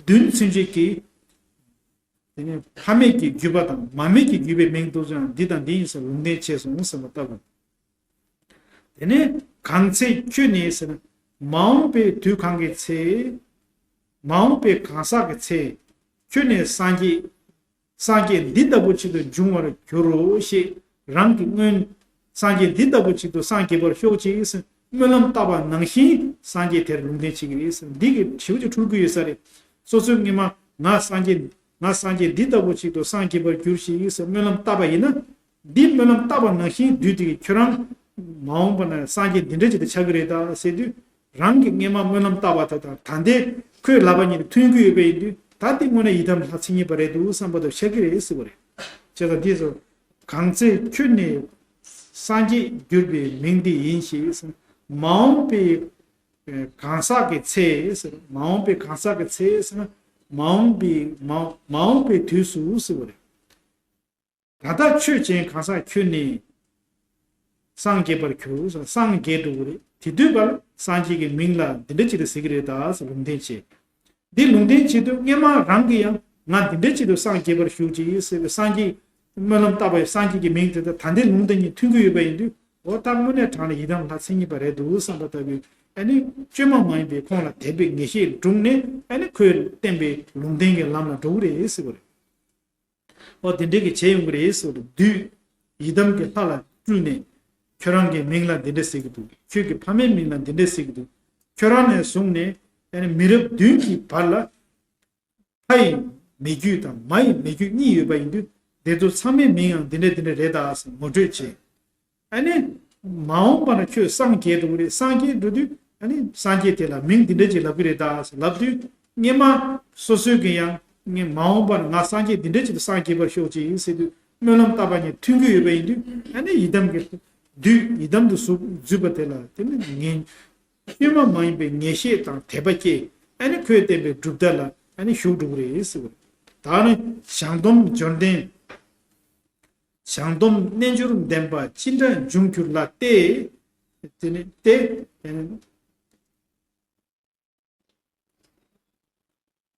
བདུན་ཚུན་ཆད་ཀྱི། དེ་ནས་ཕ་མེས་ཀྱི་བརྒྱུད་པ་དང་མ་མེས་ཀྱི་བརྒྱུད་པའི་མིང་དུ་ཀྱང་འདི་དང་འདི་ཡིན་ཟེར་ལུང་བསྟན་བྱས་སོང་ཟེར་བ་ལྟ་བུ། དེ་ནས་གང་ཚེ་ཁྱོད་ནི་ཟེར་ན། མ་འོངས་པའི་དུས་གང་གི་ཚེ། མ་འོངས་པའི་གང་ཟག་གི་ཚེ། ཁྱོད་ནི་སངས་རྒྱས་ སངས་རྒྱས་འདི་ལྟ་བུ་ཅིག་ཏུ་འབྱུང་བར་འགྱུར་རོ་ཞེས་རང་གི་སྔོན། སངས་རྒྱས་འདི་ལྟ་བུ་ཅིག་ཏུ་སངས་རྒྱས་པར་ཤོག་ཅིག་སྨོན་ལམ་བཏབ་པ་ནང་བཞིན་སངས་རྒྱས་དེར་ལུང་བསྟན་བྱེད་ཀྱི་རེད། འདི་གི་ཞེ་པོ་ཅིག་འཁྲུལ་གྱི་ཡོད་ས་རེད། སོ་སོའི་སྔོན་མ་ང་སངས་རྒྱས། ང་སངས་རྒྱས་འདི་ལྟ་བུ་ཅིག་ཏུ་སངས་རྒྱས་པར་འགྱུར་ཞེས་སྨོན་ལམ་བཏབ་པ་ཡིན་ན། འདི་སྨོན་ལམ་བཏབ་པ་ནང་བཞིན་བདུད་དེ་གིས་ཁྱོད་རང་མ་འོངས་པ་ན་སངས་རྒྱས་འདི་འདྲ་ཅིག་ཏུ་ཆགས་ཀྱི་རེད་ད་ཟེར་དུས། རང་གིས་སྔོན་མ་སྨོན་ལམ་བཏབ་པ་དེ་དང་ད་ལྟའི་ཁོའི་ལག་པ་གཉིས་མཐུན་གྱི་ཡོད་པ་ཡིན་དུས། ད་དེ་དངོས་གནས་ཡི་དམ་ལྷ་མཚན་ཉིད་པ་རེད་འདུག་བསམ་པ་དང་ཆགས་ཀྱི་རེད་ཟེར་བ་རེད། བྱས་ཙང་འདི་ཚོ། གང་ཚེ་ཁྱོད་ནི་སངས་རྒྱས་གྱུར་པའི་མིང་འདི་ཡིན་ཞེས། མ་འོངས་པའི་གང་ཟག་གི་ཚེ་ཟེར། མ་འོངས་པའི་གང་ཟག་གི་ཚེ་ཟེར་ན། མ་འོངས་པའི་མ་མ་འོངས་པའི་དུས་སུ་ཟེར་བ་རེད། ད་ལྟ་ཆོས་ཅན་གང་ཟག་ཁྱོད་ནི་སངས་རྒྱས་པར་གྱུར། སངས་རྒྱས་འགྲོ་གི་རེད། དེ་དུས་ཀ་ལ་སངས་རྒྱས་ཀྱི་མིང་ལ་འདི་འདྲ་ཅིག་ཏུ་ཟེར་གྱི་རེད་ད་ཟེར་ལུང་བསྟན་བྱས། འདི་ལུང་བསྟན་བྱེད་དུས་སྔོན་མ་རང་གིས་ཡང་ང་འདི་འདྲ་ཅིག་ཏུ་སངས་རྒྱས་པར་ཞུགས་ཅིག་ཟེར་བའི་སངས་རྒྱས་སྨོན་ལམ་བཏབ་པའི་སངས་རྒྱས་ཀྱི་མིང་དེ་དང་ད་ལྟའི་ལུང་དེ་གཉིས་མཐུན་གྱི་ཡོད་པ་ཡིན་དུས། འོ་ད་དངོས་གནས་དྲང་ནས་ཡི་དམ་ལྷ་མཚན་ཉིད་པ་རེད་འདུག་བསམ་པ་ལྟ་བུའི། ཨ་ནི་བཅོས་མ་མ་ཡིན་པའི་ཁོང་ལ་དད་པའི་ངེས་ཤེས་འདྲོངས་ནས། ཨ་ནི་ཁོས་བསྟན་པའི་ལུང་བསྟན་གྱི་ལམ་ལ་འགྲོ་གི་རེད་ཟེར་བ་རེད། འོ་དེ་འདྲའི་གི་བྱས་ཡོང་གི་རེད་ཟེར་བ་རེད། བདུད་ཡི་དམ་གྱི་ལྷ་ལ་སྤྲུལ་ནས། ཁྱོད་རང་གི་མིང་ལ་འདི་འདྲ་ཟེར་གྱི་འདུག་ཁྱོད་ཀྱི་ཕ་མའི་མིང་ལ་འདི་འདྲ་ཟེར་གྱི་འདུག་ཁྱོད་རང་ནས་བཟུང་ནས་ཨ་ནི་མི་རབས་བདུན་གྱི་བར་ལ། ཕ་ཡི་མི་རྒྱུད་དང་མ་ཡི་མི་རྒྱུད་གཉིས་ཡོད་པ་ཡིན་དུས། དེ་ཚོ་ཚང་མའི་མིང་ཡང་འདི་འདྲ་འདི་འདྲ་རེད་ད་ཟེར་ངོ་སྤྲོད་བྱས། ཨ་ནི། མ་འོངས་པ་ན་ཁྱོད་སངས་རྒྱས་འགྲོ་གི་རེད། སངས་རྒྱས་འགྲོ་དུས་ཨ་ནི་སངས་རྒྱས་དེ་ལ་མིང་འདི་འདྲ་ཅིག་ལབ་ཀྱི་རེད་ད་ཟེར་ལབ་དུས། སྔོན་མ་སོ་སོའི་གི་ཡང་ངས་མ་འོངས་པ་ན་ང་སངས་རྒྱས་འདི་འདྲ་ཅིག་ཏུ་སངས་རྒྱས་པར་ཤོག་ཅིག་ཟེར་དུས་སྨོན་ལམ་བཏབ་པ་ཉིད་མཐུན་གྱི་ཡོད་པ་ཡིན་དུས། ཨ་ནི་ཡི་དམ་གྱི་བདུད་ཡི་དམ་དུ་གཟུགས་འཛུད་པ་དེ་ལ་དེ་ནི་ངན། བཅོས་མ་མ་ཡིན་པའི་ངེས་ཤེས་དང་དད་པ་སྐྱེས། ཨ་ནི་ཁོས་བསྟན་པའི་གྲུབ་མཐའ་ལ་ཨ་ནི་ཞུགས་འགྲོ་གི་རེད་ཟེར་བ། ད་ནི་ཞང་སྟོང་འབྱོར་ལྡན། ཞང་སྟོང་རྣལ་འབྱོར་ལྡན་པ་ཅི་འདྲ་འབྱུང་འགྱུར་ལ་སྟེ། དེ་ནི་སྟེ།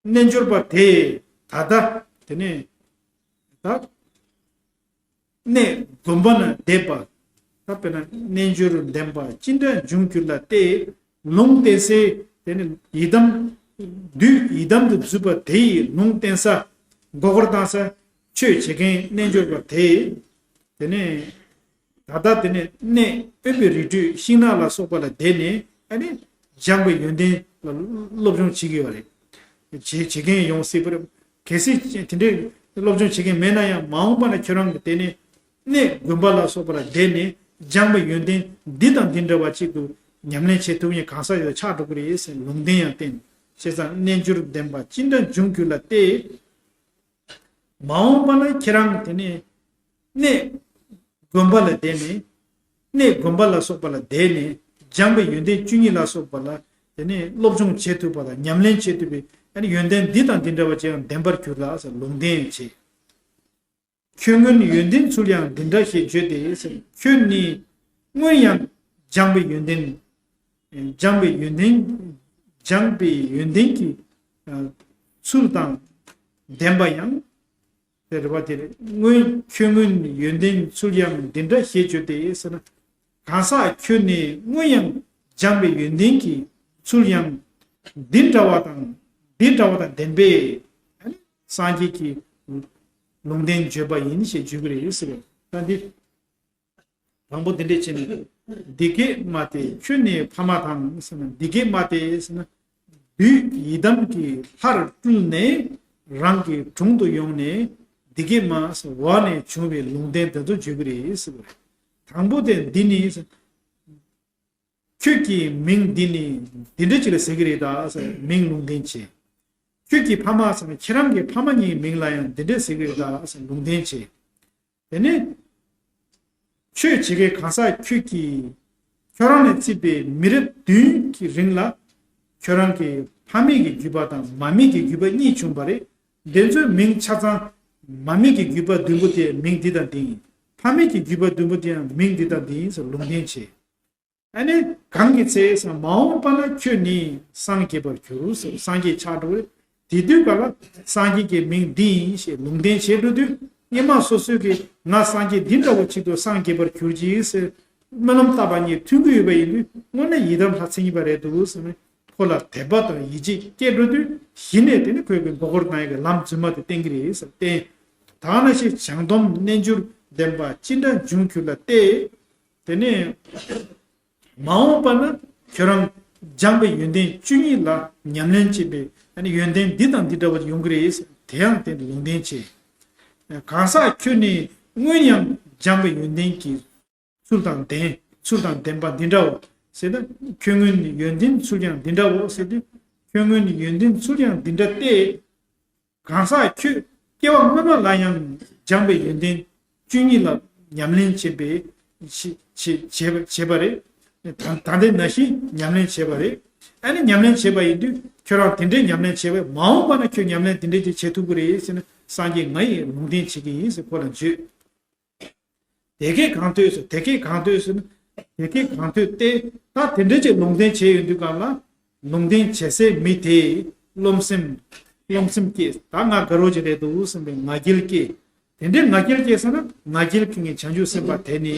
རྣལ་འབྱོར་པ་དེས་ད་ལྟ་དེ་ནས་ད་གནས་དགོན་པ་ན་བསྡད་པ། ད་དཔེར་ན་རྣལ་འབྱོར་ལྡན་པ་ཅི་འདྲ་འབྱུང་འགྱུར་ལ་སྟེ། ལུང་བསྟན་སའི་དེ་ནི་ཡི་དམ་བདུད་ཡི་དམ་དུ་འཛུད་པ་དེ་ཡི་ལུང་བསྟན་ས། མགོ་སྐོར་བཏང་ས་ཆོས་བྱེད་མཁན་རྣལ་འབྱོར་པ་དེས། དེ་ནས་ད་ལྟ་དེ་ནས་གནས་དབེན་པའི་རི་ཁྲོད་ཤིང་ནགས་ལ་སོགས་པ་ལ་བསྡད་ནས་ཨ་ནི་སྦྱངས་པའི་ཡོན་ཏན་ལ་སློབ་སྦྱོང་བྱེད་ཀྱི་ཡོད་རེད། བྱེད་བྱེད་མཁན་ཡོང་སྲིད་པ་རེད། གལ་སྲིད་དེ་འདྲའི་སློབ་སྦྱོང་བྱེད་མཁན་མེད་ན་ཡང་མ་འོངས་པ་ན་ཁྱོད་རང་གི་དེ་ནས་གནས་དགོན་པ་ལ་སོགས་པ་ལ་བསྡད་ནས་སྦྱངས་པའི་ཡོན་ཏན་འདི་དང་འདི་འདྲ་བ་གཅིག་ཏུ་ཉམས་ལེན་བྱེད་ཐུབ་མཁན་གང་ཟག་ཡོད་ཆགས་འགྲོ་གི་རེད་ཟེར་ལུང་བསྟན་ཡང་བསྟན། བྱས་ཙང་རྣལ་འབྱོར་ལྡན་པ་ཅི་འདྲ་འབྱུང་འགྱུར་ལ་སྟེ། མ་འོངས་པ་ན་ཁྱེད་རང་དེ་ནས་གནས་དགོན་པ་ལ་བསྡད་ནས། གནས་དགོན་པ་ལ་སོགས་པ་ལ་བསྡད་ནས་སྦྱངས་པའི་ཡོན་ཏན་བཅུ་གཉིས་ལ་སོགས་པ་ལ་དེ་ནས་སློབ་སྦྱོང་བྱེད་ཐུབ་པ་དང་ཉམས་ལེན་བྱེད་ཐུབ་པའི་ཨ་ནི་ཡོན་ཏན་འདི་དང་འདི་འདྲ་བ་ཅིག་ཡང་ལྡན་པར་གྱུར་ལ་ཟེར་ལུང་བསྟན་བྱས། ཁྱོད་སྔོན་ཡོན་ཏན་ཚུལ་ཡང་འདི་འདྲ་ཞེས་བརྗོད་དེ། ཁྱོད་ནི་སྔོན་ཡང་སྦྱངས་པའི་ཡོན་ཏན། སྦྱངས་པའི་ཡོན་ཏན། སྦྱངས་པའི་ཡོན་ཏན་གྱི་ཚུལ་དང་ལྡན་པ་ཡང་། དེ་རེད་པ། དེ་རེད། སྔོན་ཁྱོད་སྔོན་ཡོན་ཏན་ཚུལ་ཡང་འདི་འདྲ་ཞེས་བརྗོད་དེ་ཟེར་ན། གང་ཟག་ཁྱོད་ནི་སྔོན་ཡང་སྦྱངས་པའི་ཡོན་ཏན་གྱི་ཚུལ་ཡང་འདི་འདྲ་བ་དང་འདི་འདྲ་བ་དང་ལྡན་པས་སངས་རྒྱས་ཀྱི་ལུང་བསྟན་བརྗོད་པ་ཡིན་ཞེས་བརྗོད་ཀྱི་རེད་ཟེར་བས། ད་འདི་དང་པོ་འདི་འདྲས་བྱས་ནས། འདི་སྐད་སྨྲ་སྟེ་ཁྱོད་ནི་ཕ་མ་དང་ཟེར་ན། འདི་སྐད་སྨྲ་སྟེ་ཟེར་ན། བདུད་ཡི་དམ་གྱི་ལྷར་སྤྲུལ་ནས་རང་གི་དྲུང་དུ་ཡོང་ནས་འདི་སྐད་སྨྲ་ཟེར་འོག་ནས་བྱུང་བའི་ལུང་བསྟན་དེ་ཚོ་བརྗོད་ཀྱི་རེད་ཟེར་བས། དང་པོ་དེ་འདི་ནི་ཟེར། ཁྱོད་ཀྱི་མིང་འདི་ནི་འདི་འདྲ་ཅིག་ལ་ཟེར་གྱི་རེད་ད་ཟེར་མིང་ལུང་བསྟན་བྱས། ཁྱོད་ཀྱི་ཕ་མ་ཟེར་ན་ཁྱེད་རང་གི་ཕ་མ་གཉིས་མིང་ལ་ཡང་འདི་འདྲ་ཟེར་གྱི་རེད་ད་ཟེར་ལུང་བསྟན་བྱས། དེ་ནས་ཆོས་བྱེད་མཁན་གང་ཟག་ཁྱོད་ཀྱིས་ཁྱོད་རང་ནས་བརྩིས་པའི་མི་རབས་བདུན་གྱི་རིང་ལ་ཁྱོད་རང་གི་ཕ་མེས་ཀྱི་བརྒྱུད་པ་དང་མ་མེས་ཀྱི་བརྒྱུད་པ་གཉིས་བྱུང་བ་རེད། དེ་ཚོའི་མིང་ཆ་ཚང་མ་མེས་ཀྱི་བརྒྱུད་པ་བདུན་པོ་དེ་མིང་འདི་དང་འདི་ཡིན། ཕ་མེས་ཀྱི་བརྒྱུད་པ་བདུན་པོ་དེའང་མིང་འདི་དང་འདི་ཡིན་ཟེར་ལུང་བསྟན་བྱས། ཨ་ནི་གང་གི་ཚེ་ཟེར་ན། མ་འོངས་པ་ན་ཁྱོད་ནི་སངས་རྒྱས་པར་གྱུར་ཟེར། སངས་རྒྱས་ཆགས་འགྲོ་བས། དེ་དུས་ག་ལ་སངས་རྒྱས་ཀྱི་མིང་འདི་ཡིན་ཞེས་ལུང་བསྟན་བྱས་འགྲོ་དུས། སྔོན་མ་སོ་སོས་ཀྱིས་ང་སངས་རྒྱས་འདི་འདྲ་བ་ཅིག་ཏུ་སངས་རྒྱས་པར་གྱུར་ཅིག་ཟེར་སྨོན་ལམ་བཏབ་པ་གཉིས་མཐུན་གྱི་ཡོད་པ་ཡིན་དུས། དངོས་གནས་ཡི་དམ་ལྷ་མཚན་ཉིད་པ་རེད་འདུག་ཟེར་ནས་ཁོ་ལ་དད་པ་དང་ཡིད་ཆེས་སྐྱེས་འགྲོ་དུས། གཞི་ནས་དེ་ནི་ཁོས་ཀྱི་མགོ་སྐོར་བཏང་ཡག་གི་ལམ་རྫུན་མ་དེ་བསྟན་གྱི་རེད་ཟེར་བསྟན། ད་ག་ནང་བཞིན་བྱང་སྡོམ་རྣལ་འབྱོར་ལྡན་པ་ཅི་འདྲ་འབྱུང་གྱུར་ལ་སྟེ། དེ་ནས་མ་འོངས་པ་ན་ཁྱོད་རང་སྦྱངས་པའི་ཡོན་ཏན་བཅུ་གཉིས་ལ་ཉམས་ལེན་བྱེད་པའི་ཡོན་ཏན་འདི་དང་འདི་འདྲ་བ་ཡོང་གི་རེད། དེ་ཡང་དེ་ལུང་བསྟན་བྱེད། གང་ཟག་ཁྱོད་ནི་སྔོན་ཡང་སྦྱངས་པའི་ཡོན་ཏན་གྱི་ཚུལ་དང་ལྡན། ཚུལ་དང་ལྡན་པ་འདི་འདྲའོ་ཟེར་ན། ཁྱོད་སྔོན་ནི་ཡོན་ཏན་ཚུལ་ཡང་འདི་འདྲའོ་ཟེར་ཏེ། ཁྱོད་སྔོན་ནི་ཡོན་ཏན་ཚུལ་ཡང་འདི་འདྲ་སྟེ། གང་ཟག་ཁྱོད་སྐྱེ་བ་སྔོན་མ་ལ་ཡང་སྦྱངས་པའི་ཡོན་ཏན་བཅུ་གཉིས་ལ་ཉམས་ལེན་བྱེད་པའི་བྱེད་བྱེད་བྱེད་པ་རེད། ད་ད་ལྟའི་ནང་བཞིན་ཉམས་ལེན་བྱེད་པ་རེད། ཨ་ནི་ཉམས་ལེན་བྱེད་པ་ཡིན་དུས་ཁྱོད་རང་དེ་འདྲའི་ཉམས་ལེན་བྱེད་པས་མ་འོངས་པ་ན་ཁྱོད་ཉམས་ལེན་དེ་འདྲའི་ཅིག་བྱེད་ཐུབ་ཀྱི་རེད་ཟེར་ན། སངས་རྒྱས་ང་ཡིས་ལུང་བསྟན་བྱེད་ཀྱི་ཡིན་ཟེར་ཁོ་ལ་བརྗོད། དེ་སྐད་གང་ཐོས་སོ། དེ་སྐད་གང་ཐོས་སོ་ན། དེ་སྐད་གང་ཐོས་ཏེ། ད་དེ་འདྲ་ཅིག་ལུང་བསྟན་བྱས་ཡོང་དུས་སྒང་ལ། ལུང་བསྟན་བྱེད་སའི་མི་དེས་རློམ་སེམས། རློམ་སེམས་སྐྱེས། ད་ང་དགའ་རོགས་ཅིག་རེད་འདུག་བསམ་པའི་ང་རྒྱལ་སྐྱེས། དེ་འདྲའི་ང་རྒྱལ་སྐྱེས་ས་ན། ང་རྒྱལ་སྐྱེ་མཁན་བྱང་ཆུབ་སེམས་དཔའ་དེ་ནི།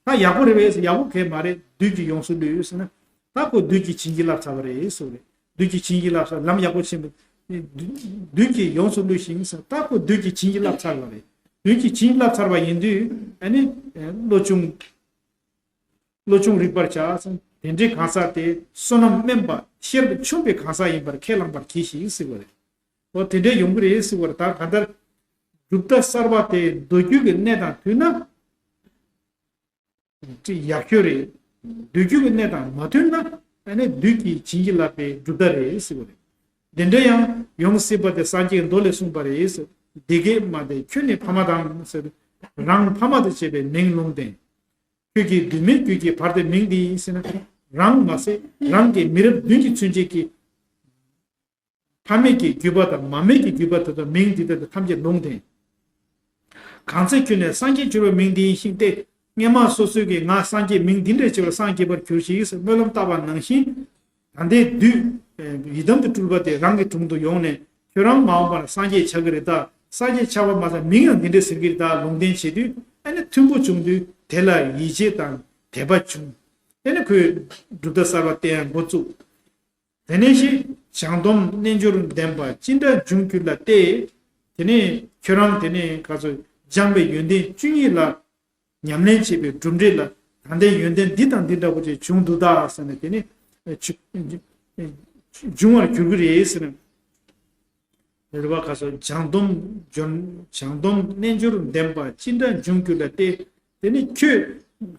ད་ཡག་པོ་རེད་པས། ཡག་པོ་གས་མ་རེད། བདུད་ཀྱིས་ཡོངས་སུ་བསླུས་ཟེར་ན། ད་ཁོ་བདུད་ཀྱིས་བྱིན་གྱིས་བརླབས་ཚར་བ་རེད་ཟེར་བ་རེད། བདུད་ཀྱིས་བྱིན་གྱིས་བརླབས་ཚར། ལམ་ཡག་པོ་ཕྱིན་པ། བདུད་ཀྱིས་ཡོངས་སུ་བསླུས་ཤིང་ཟེར། ད་ཁོ་བདུད་ཀྱིས་བྱིན་གྱིས་བརླབས་ཚར་བ་རེད། བདུད་ཀྱིས་བྱིན་གྱིས་བརླབས་ཚར་བ་ཡིན་དུས། ཨ་ནི་བློ་ཆུང་བློ་ཆུང་རིག་པར་བྱ་ཟེར། དེ་འདྲའི་གང་ཟག་དེ་བསོད་ནམས་དམན་པ་ཤེས་རབ་ཆུང་བའི་གང་ཟག་ཡིན་པར་ཁས་བླངས་པར་གྱིས་ཤིག་ཟེར་བ་རེད། འོ་དེ་འདྲའི་ཡོང་གི་རེད་ཟེར་བ་རེད། ད་གང་ལྟར་གྲུབ་མཐའ་གསར་པ་དེ་མདོ་རྒྱུད་ཀྱི་གནས་དང་མཐུན་ན། ཅིག་ཡག་ཤོས་རེད། མདོ་རྒྱུད་ཀྱི་གནས་དང་མ་མཐུན་ན། ཨ་ནི་བདུད་ཀྱིས་བྱིན་གྱིས་བརླབས་པའི་གྲུབ་མཐའ་རེད་ཟེར་བ་རེད། དེ་འདྲ་ཡང་ཡོང་སྲིད་པ་དེ་སངས་རྒྱས་མདོ་ལས་གསུངས་པ་རེད་ཟེར། འདི་སྐད་སྨྲས་ཏེ་ཁྱོད་ནི་ཕ་མ་དང་ཟེར། རང་ཕ་མ་དང་བཅས་པའི་མིང་ལུང་བསྟན། ཁྱོད་ཀྱིས་བདུད་མའི་རྒྱུད་ཀྱི་བར་དེ་མིང་འདི་ཡིན་ཟེར་ན། རང་མ་ཟད་རང་གི་མི་རབས་བདུན་གྱི་ཚུན་ཆད་ཀྱི་ཕ་མེས་ཀྱི་རྒྱུད་པ་དང་མ་མེས་ཀྱི་རྒྱུད་པ་དེ་ཚོ་མིང་འདི་ལྟར་དུ་ཐམས་ཅད་ལུང་བསྟན། གང་ཚེ་ཁྱོད་ནི་སངས་རྒྱས་གྱུར་པའི་མིང་འདི་ཡིན་ཞིང་སྟེ། སྔས་མ་སོ་སོའི་གི་ང་སངས་རྒྱས་མིང་འདི་འདྲ་ཆེ་བ་སངས་རྒྱས་པར་གྱུར་ཞིག་ཟེར་སྨོན་ལམ་བཏབ་པ་ནང་བཞིན། ད་ལྟའི་བདུད་ཡི་དམ་དུ་སྤྲུལ་པ་དེ་རང་གི་དྲུང་དུ་ཡོང་ནས། ཁྱོད་རང་མ་འོངས་པར་སངས་རྒྱས་ཆགས་ཀྱི་རེད་ད། སངས་རྒྱས་ཆགས་པ་མ་ཟད་མིང་ཡང་འདི་འདྲ་ཟེར་གྱི་རེད་ད་ལུང་བསྟན་བྱེད་དུས། ཨ་ནི་མཐུན་པོ་བྱུང་དུས་དེ་ལ་ཡིད་ཆེས་དང་དད་པ་བྱུང་། དེ་ནས་ཁོས་གྲུབ་མཐའ་གསར་པ་བསྟན་འགོ་བཙུགས། དེ་ནས་ཤི་བྱང་སྡོམ་རྣལ་འབྱོར་ལྡན་པ་ཅི་འདྲ་འབྱུང་གྱུར་ལ་སྟེ། དེ་ནས་ཁྱོད་རང་དེ་ནས་ག་ཚོད་སྦྱངས་པའི་ཡོན་ཏན་བཅུ་གཉིས་ལ་ཉམས་ལེན་བྱེད་པའི་གྲུབ་འབྲས་ལ། ད་ལྟའི་ཡོན་ཏན་འདི་དང་འདི་འདྲ་བོ་ཅིག་བྱུང་འདུག་ད་ཟེར་ནས། དེ་ནས་འབྱུང་བར་འགྱུར་གྱི་རེད་ཟེར་ནས། རེད་བ། ཁ་སོ་བྱང་སྡོམ་འབྱོར། བྱང་སྡོམ་རྣལ་འབྱོར་ལྡན་པ་ཅི་འདྲ་འབྱུང་གྱུར་ལ་སྟེ། དེ་ནི་ཁྱོད།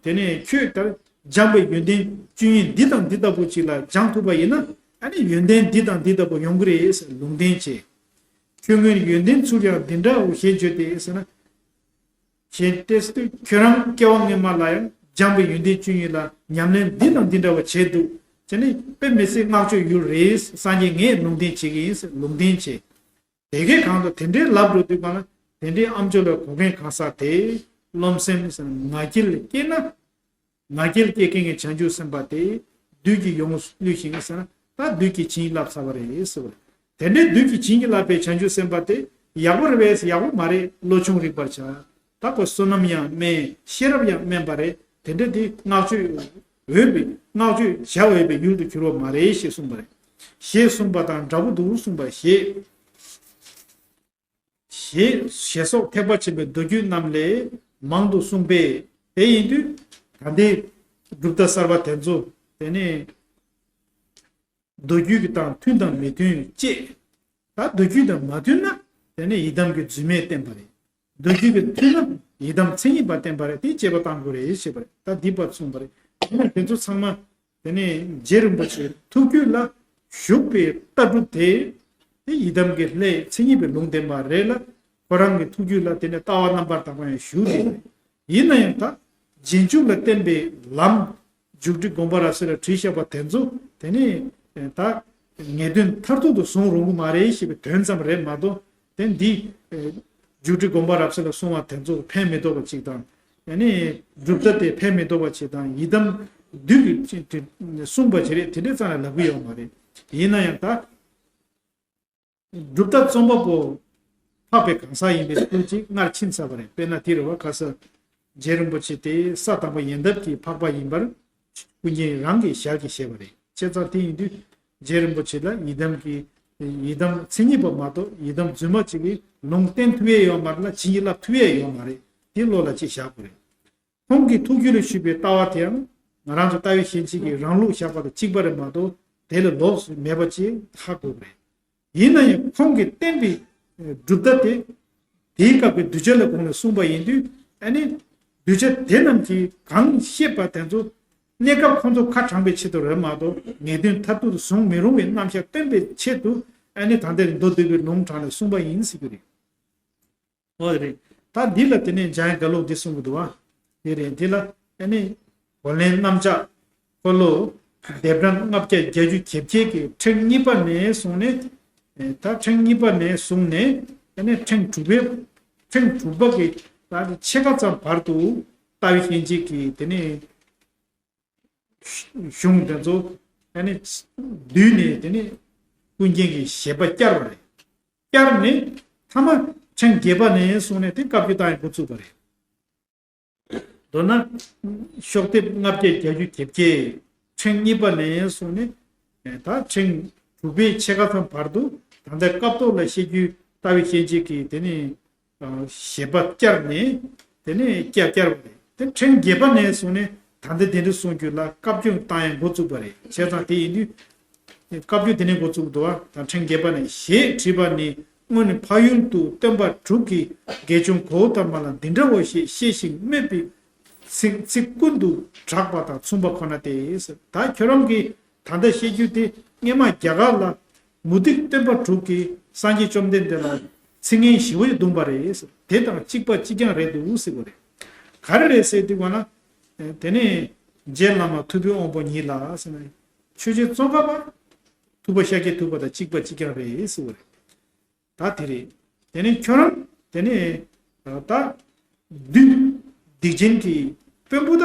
དེ་ནས་ཁྱོད་ལྟར་སྦྱངས་པའི་ཡོན་ཏན་བཅུ་གཉིས་འདི་དང་འདི་ལྟ་བུ་ཅིག་ལ་སྦྱང་ཐུབ་པ་ཡིན་ན། ཨ་ནི་ཡོན་ཏན་འདི་དང་འདི་ལྟ་བུ་ཡོང་གི་རེད་ཟེར་ལུང་བསྟན་བྱས། ཁྱོད་སྔོན་ཡོན་ཏན་ཚུལ་ཡང་འདི་འདྲའོ་ཞེས་བརྗོད་དེ་ཟེར་ན། ཞེས་ཏེ་སྟེ། ཁྱོད་རང་སྐྱེ་བ་སྔོན་མ་ལ་ཡང་སྦྱངས་པའི་ཡོན་ཏན་བཅུ་གཉིས་ལ་ཉམས་ལེན་འདི་དང་འདི་འདྲ་བ་བྱས་འདུག་ཅེས་ནི་དཔེ་མི་སྲིད་བསྔགས་བརྗོད་ཡུལ་རེད། སངས་རྒྱས་ངས་ལུང་བསྟན་བྱེད་ཀྱི་ཡིན་ཟེར་ལུང་བསྟན་བྱས། དེ་གའི་གང་དུ་དེ་འདྲའི་ལབ་འགྲོ་དུས་གང་ལ། དེ་འདྲའི་ཨ་མཆོག་ལ་གོ་མཁན་གང་ཟག་དེ་རློམ་སེམས་ཟེར་ན་ང་རྒྱལ་སྐྱེས་ན། ང་རྒྱལ་སྐྱེ་མཁན་གྱི་བྱང་ཆུབ་སེམས་དཔའ་དེ་བདུད་ཀྱིས་ཡོངས་བསླུས་ཤིང་ཟེར་ན། ད་བདུད་ཀྱིས་བྱིན་གྱིས་བརླབས་ཚར་བ་རེད་ཟེར་བ་རེད། དེ་འདྲའི་བདུད་ཀྱིས་བྱིན་གྱིས་བརླབས་པའི་བྱང་ཆུབ་སེམས་དཔའ་དེ་ཡག་པོ་རེད་པས། ཡག་པོ་མ་རེད། བློ་ཆུང་རིག་པར་བྱ། ད་ཁོ་བསོད་ནམས་ཡང་དམན། ཤེས་རབ་ཡང་དམན་པ་རེད། དེ་འདྲ་དེ་བསྔགས་བརྗོད་འོས་པའི། བསྔགས་བརྗོད་བྱ་འོས་པའི་ཡུལ་དུ་གྱུར་པ་མ་རེད་ཞེས་གསུངས་པ་རེད། ཞེས་གསུངས་པ་དང་འདྲ་པོ་འདུག་གསུངས་པ་ཞེས། ཞེས་ཞེས་སོགས་ཐེག་པ་ཆེན་པོའི་མདོ་རྒྱུད་རྣམས་ལས་མང་དུ་གསུངས་པས། དེ་ཡིན་དུས་ད་ལྟའི་གྲུབ་མཐའ་གསར་པ་དེ་ཚོ་དེ་ནས་མདོ་རྒྱུད་ཀྱི་དང་མཐུན་དང་མི་མཐུན་བཅས། ད་མདོ་རྒྱུད་དང་མ་མཐུན་ན་དེ་ནས་ཡི་དམ་གྱི་རྫུན་མས་བསྟན་པ་རེད། མདོ་རྒྱུད་ཀྱི་མཐུན་ན་ཡི་དམ་མཚན་ཉིད་པ་བསྟན་པ་རེད། དེ་དཔྱད་པ་གཏང་དགོས་རེད་ཞེས་པ་རེད། ད་འདི་བར་གསུངས་པ་རེད། དེ་ནས་དེ་ཚོ་ཚང་མ། དེ་ནས་རྗེ་རིན་པོ་ཆེ་ཐུགས་རྒྱུད་ལ་ཞུགས་པའི་ལྟ་གྲུབ་དེ། དེ་ཡི་དམ་གྱི་ལྷའི་མཚན་ཉིད་པའི་ལུང་བསྟན་པ་རེད་ལ། ཁོ་རང་གི་ཐུགས་རྒྱུད་ལ་དེ་ནས་ལྟ་བ་རྣམ་པར་དག་པ་ཡང་ཞུགས་ཏེ། ཡིན་ན་ཡང་ད་རྗེས་འཇུག་ལ་བསྟན་པའི་ལམ། མཇུག་སྒྲིལ་དགོངས་པ་རབ་གསལ་ལ་བྲིས་བཞག་པ་དེ་ཚོ་དེ་ནས་ད་ངེས་དོན་མཐར་ཐུག་ཏུ་བཟུང་རུང་གི་མ་རེད་ཞེས་པའི་དོན་ཙམ་རེད་མ་གཏོགས། དེ་འདི་མཇུག་སྒྲིལ་དགོངས་པ་རབ་གསལ་ལ་གསུངས་པ་དེ་ཚོ་ཕན་མི་ཐོགས་པ་ཅིག་དང་། ཡང་ནི་གྲུབ་མཐའ་དེ་ཕན་མི་ཐོགས་པ་ཅིག་དང་། ཡི་དམ་བདུད་ཀྱིས་གསུངས་པ་ཅིག་རེད། དེ་འདྲའི་རྩ་ནས་ལབ་ཀྱི་ཡོད་མ་རེད། ཡིན་ན་ཡང་ད་གྲུབ་མཐའ་རྩོམ་པ་པོ་འཕགས་པའི་གང་ཟག་ཡིན་པའི་ཚུལ་ཅིག་སྔར་ཕྱིན་ཚར་བ་རེད། དཔེར་ན་དེ་རེད་བ། ཁ་ས་རྗེ་རིན་པོ་ཆེ་དེ་ས་དང་པོ་ཡན་འདབ་ཀྱི་འཕགས་པ་ཡིན་པར་ཀུན་མཁྱེན་རང་གི་ཞལ་གྱིས་བཞེས་པ་རེད། བྱས་ཙང་དེ་ཡིན་དུས་རྗེ་རིན་པོ་ཆེ་ལ་ཡི་དམ་གྱི་ ཡི་དམ་མཚན་ཉིད་པ་མ་གཏོགས་ཡི་དམ་རྫུན་མ་གཅིག་གིས་ལུང་བསྟན་ཐུབ་ཡས་ཡོད་མ་རེད་ལ། བྱིན་གྱིས་བརླབས་ཐུབ་ཡས་ཡོད་མ་རེད། དེ་བློ་ལ་གཅིག་བཞག་དགོས་རེད། ཁོང་གི་ཐུགས་རྒྱུད་ལ་ཞུགས་པའི་ལྟ་བ་དེའང་ང་རང་ཚོ་ལྟ་བའི་ཞེན་ཆེན་གྱི་རང་ལུགས་བཞག་པ་དང་གཅིག་པ་རེད་མ་གཏོགས་དེ་ལས་ལོགས་སུ་མེད་པ་ཅིག་ཧ་གོ་དགོས་རེད། ཡིན་ན་ཡང་ཁོང་གིས་བསྟན་པའི་གྲུབ་མཐའ་དེ་དེའི་སྐབས་ཀྱི་གདུལ་བྱ་ལ་དགོངས་ནས་གསུངས་པ་ཡིན་དུས། ཨ་ནི་གདུལ་བྱ་དེ་རྣམས་ཀྱིས་གང་ཤེས་པ་དེ་ཚོ་གནས་སྐབས་ཁོང་ཚོ་ཁ་དྲངས་པའི་ཆེད་དུ་རེད་མ་གཏོགས། ངེས་དོན་མཐར་ཐུག་ཏུ་བཟུང་མི་རུང་བའི་རྣམ་གཞག་སྟོན་པའི་ཆེད་དུ་ཨ་ནི་ད་ལྟའི་མདོ་སྡུད་པའི་ལུང་དྲངས་ནས་གསུངས་པ་ཡིན་ཟེར་གྱི་རེད། འོ་རེད། ད་འདི་ལ་དེ་ནས་འཇམ་དབྱངས་དགའ་ལུགས་འདི་གསུང་གི་འདུག་བ། དེ་རེད། འདི་ལ་ཨ་ནི་གོ་ལན་གནམ་ལྕགས་འཁོར་ལོ་ལྡེབ་གྲངས་ལྔ་བརྒྱ་བརྒྱད་ཅུ་གྱ་བརྒྱད་ཀྱི་ཕྲེང་གཉིས་པ་ནས་བཟུང་ནས། ཨེ། ད་ཕྲེང་གཉིས་པ་ནས་བཟུང་ནས་ཨ་ནི་ཕྲེང་དྲུག་པའི་ཕྲེང་དྲུག་པ་གི་ད་ཕྱེད་ཀ་ཙམ་བར་དུ་ལྟ་བའི་ཞེན་ཆེན་གྱི་དེ་ནས་གཞུང་དེ་ཚོ་ཨ་ནི་བསྡུས་ནས། དེ་ནས་ཀུན་མཁྱེན་གྱི་བཞེད་པ་བསྐྱར་བ་རེད། བསྐྱར་ནས་མཐའ་མ་ཕྲེང་བརྒྱད་པ་ནས་བཟུང་ནས་དེ་བཀའ་བརྒྱུད་བཏང་ཡང་འགོ་བཙུགས་པ་རེད། མདོར་ན་ཤོག་ལྡེབ་ལྔ་བརྒྱ་བརྒྱད་ཅུ་གྱ་བརྒྱད། ཕྲེང་གཉིས་པ་ནས་བཟུང་ནས་ད་ཕྲེང་དྲུག་པའི་ཕྱེད་ཀ་ཙམ་བར་དུ། ད་ལྟ་སྐབས་ཐོག་ལ་བཤད་རྒྱུད་ལྟ་བའི་ཞེན་ཆེན་གྱི་དེ་ནས་བཞེད་པ་བསྐྱར་ནས། དེ་ནས་བསྐྱར་བསྐྱར་བ་རེད། དེ་ཕྲེང་བརྒྱད་པ་ནས་བཟུང་ནས་ད་ལྟ་དེ་འདྲ་གསུང་རྒྱུ་ལ་བཀའ་བརྒྱུད་བཏང་ཡང་འགོ་བཙུགས་པ་རེད། བྱས་ཙང་དེ་ཡིན་དུས་བཀའ་བརྒྱུད་དེ་ནས་འགོ་བཙུགས་འདུག་བ། དང་ཕྲེང་བརྒྱད་པ་ནས། ཞེས་བྲིས་པ་ནི་སྔོན་ནས་འཕགས་ཡུལ་དུ་སྟོན་པ་དྲུག་གིས་དགེ་སྦྱོང་གཽ་ཏ་མ་ལ་འདི་འདྲའོ་ཞེས་བཤད་ཅིང་སྨོད་པའི་ཚིག་ཚིག་ཀུན་ཏུ་གྲགས་པ་དང་མཚུངས་པ་ཁོ་ན་སྟེ། ད་ཁྱོད་རང་གིས་ད་ལྟ་བཤད་རྒྱུ་དེ་སྔས་མ་རྒྱ་གར་ལ་མུ་སྟེགས་སྟོན་པ་དྲུག་གིས་སངས་རྒྱས་བཅོམ་ལྡན་འདས་ལ་ཚིག་ངན་ཞེ་པོ་ཅིག་བརྡུངས་པ་རེད། དེ་དང་གཅིག་པ་གཅིག་རྐྱང་རེད་འདུག་ཟེར་བ་རེད། ག་རེ་རེད་ཟེར་དུས་ག་ན། དེ་ནས་རྗེ་བླ་མ་ཐུབ་པའི་དབང་པོ་ཉིད་ལ་ཟེར་ན། ཆོས་རྗེ་ཙོང་ཁ་པ། ཐུབ་པ་ཤཱཀྱ་ཐུབ་པ་དང་གཅིག་པ་གཅིག་རྐྱང་རེད་ཟེར་བ་རེད། ད་དེ་རེད། དེ་ནས་ཁྱོད་རང་དེ་ནས་ད་བདུད་སྡིག་ཅན་གྱི་དཔོན་པོ་ད་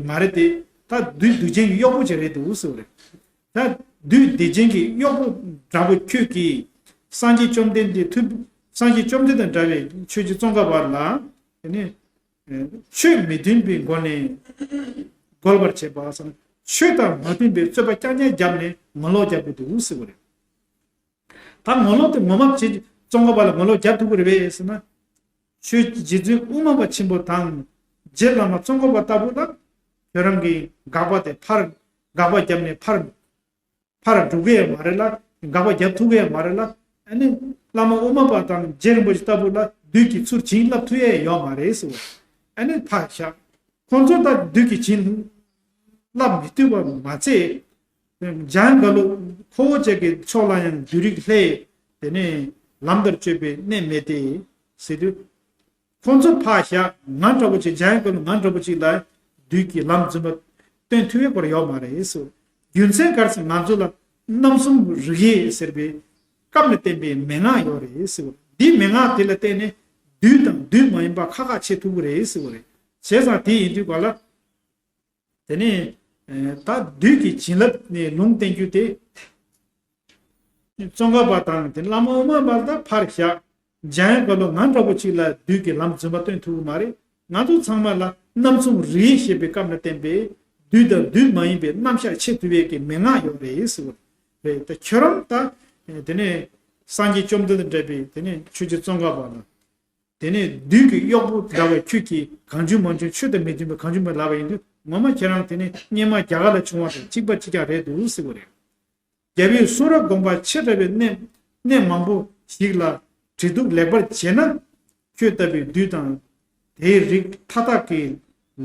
མ་རེད་དེ། ད་བདུད་སྡིག་ཅན་གྱི་གཡོག་པོ་ཅིག་རེད་འདུག་ཟེར་བ་རེད། ད་བདུད་སྡིག་ཅན་གྱི་གཡོག་པོ་འདྲ་པོ་ཁྱོད་ཀྱིས་སངས་རྒྱས་བཅོམ་ལྡན་འདས། ཐུབ། སངས་རྒྱས་བཅོམ་ལྡན་འདས་དང་འདྲ་བའི་ཆོས་རྗེ་ཙོང་ཁ་པ་ལ། དེ་ནས་ཆོས་མི་མཐུན་པའི་སྒོ་ནས་རྒོལ་བར་བྱེད་པ་སམ། ཆོས་དང་མ་མཐུན་པའི་རྩོད་པ་རྐྱང་རྐྱང་བརྒྱབ་ནས་ངོ་ལོག་རྒྱག་གི་འདུག་ཟེར་བ་རེད། ད་ངོ་ལོག་དེ་ངོ་མ་བྱེད། ཙོང་ཁ་པ་ལ་ངོ་ལོག་རྒྱག་ཐུབ་ཀྱི་རེད་པས་ཟེར་ན། ཆོས་རྗེ་བཙུན་དབུ་མ་པ་ཆེན་པོ་དང་རྗེ་བླ་མ་ཙོང་ཁ་པ་ལྟ་བུ་ལ་ཁྱོད་རང་གི་དགག་པ་དེ་ཕར། དགག་པ་བརྒྱབ་ནས་ཕར། ཕར་འགྲོ་གི་ཡང་མ་རེད་ལ། དགག་པ་རྒྱབ་ཐུབ་ཀྱི་ཡང་མ་རེད་ལ། ཨ་ནི་བླ་མ་དབུ་མ་པ་དང་རྗེ་རིན་པོ་ཆེ་ལྟ་བུ་ལ་བདུད་ཀྱི་ཚུལ་བྱིན་རླབས་ཐུབ་ཡས་ཡོད་མ་རེད་ཟེར་བ། ཨ་ནི་ཕར་བཞག་ཁོང་ཚོ་ད་བདུད་ཀྱི་བྱིན་རླབས་མི་ཐུབ་པ་མ་ཚད། འཇམ་དབྱངས་དགའ་ལུ་ཁོ་བོ་ཅག་གི་ཕྱོགས་ལ་ཡང་བདུད་རིགས་ལྷས། དེ་ནས་ལམ་བདར་སྤྱོད་པའི་གནས་མེད་དེ་ཟེར་དུས། ཁོང་ཚོ་ཕར་བཞག་ང་འདྲ་པོ་ཅིག་འཇམ་དབྱངས་དགའ་ལུ་ང་འདྲ་པོ་ཅིག་ལ་བདུད་ཀྱི་ལམ་རྫུན་པ་སྟོན་ཐུབ་པའི་སྐོར་ཡོད་མ་རེད་ཟེར། རྒྱུ་མཚན་ག་རེ་ཟེར། ང་ཚོ་ལ་རྣམ་གསུམ་རིགས་དབྱེ་ཟེར་བའི་སྐབས་ནས་བསྟན་པའི་མན་ངག་ཡོད་རེད་ཟེར། འདིའི་མན་ངག་དེ་ལ་བརྟེན་ནས་བདུད་དང་བདུད་མ་ཡིན་པ་ཁ་ཁ་ཕྱེ་ཐུབ་ཀྱི་རེད་ཟེར་བ་རེད། བྱས་ཙང་དེ་ཡིན་དུས་ག་ལ། དེ་ནས་ད་བདུད་ཀྱི་བྱིན་རླབས་ནས་ལུང་བསྟན་རྒྱུ་དེ། ཙོང་ཁ་པ་དང་དེ་བླ་མ་དབུ་མ་པ་ལ་ཕར་བཞག་འཇམ་དབྱངས་དགའ་ལུ་ང་འདྲ་པོ་ཅིག་ལ་བདུད་ཀྱི་ལམ་རྫུན་པ་སྟོན་ཐུབ་ཀྱི་མ་རེད། ང་ཚོ་ཚང་མ་ལ་རྣམ་གསུམ་རིགས་དབྱེ་བཤད་པའི་སྐབས་ནས་བསྟན་པའི་བདུད་དང་བདུད་མ་ཡིན་པའི་རྣམ་གཞག་ཕྱེ་ཐུབ་པའི་གི་མན་ངག་ཡོད་རེད་ཟེར་བ་རེད། ད་ཁྱོད་རང་ད་དེ་ནས་སངས་རྒྱས་བཅོམ་ལྡན་འདས་འདྲ་བའི་དེ་ནས་ཆོས་རྗེ་ཙོང་ཁ་པ་ལ། དེ་ནས་བདུད་ཀྱི་གཡོག་པོ་འདྲ་བའི་ཁྱོད་ཀྱིས་གང་བྱུང་མང་བྱུང་ཆོས་དང་མི་མཐུན་པའི་གང་བྱུང་མང་ལབ་པ་ཡིན་དུས། ངོ་མ་ཁྱེད་རང་དེ་ནས་སྔས་མ་རྒྱ་གར་ལ་བྱུང་བ་དང་གཅིག་པ་གཅིག་རྐྱང་རེད་འདུག་ཟེར་བ་རེད། རྒྱལ་བའི་གསུང་རབ་དགོངས་པ་ཆེ་དྲགས་པའི་གནས་གནས་མང་པོ་ཞིག་ལ་དྲི་གཏུག་ལེགས་པར་བྱས་ན། ཁྱོད་ལྟ་བུའི་བདུད་དང་དེའི་རིགས་མཐའ་དག་གིས་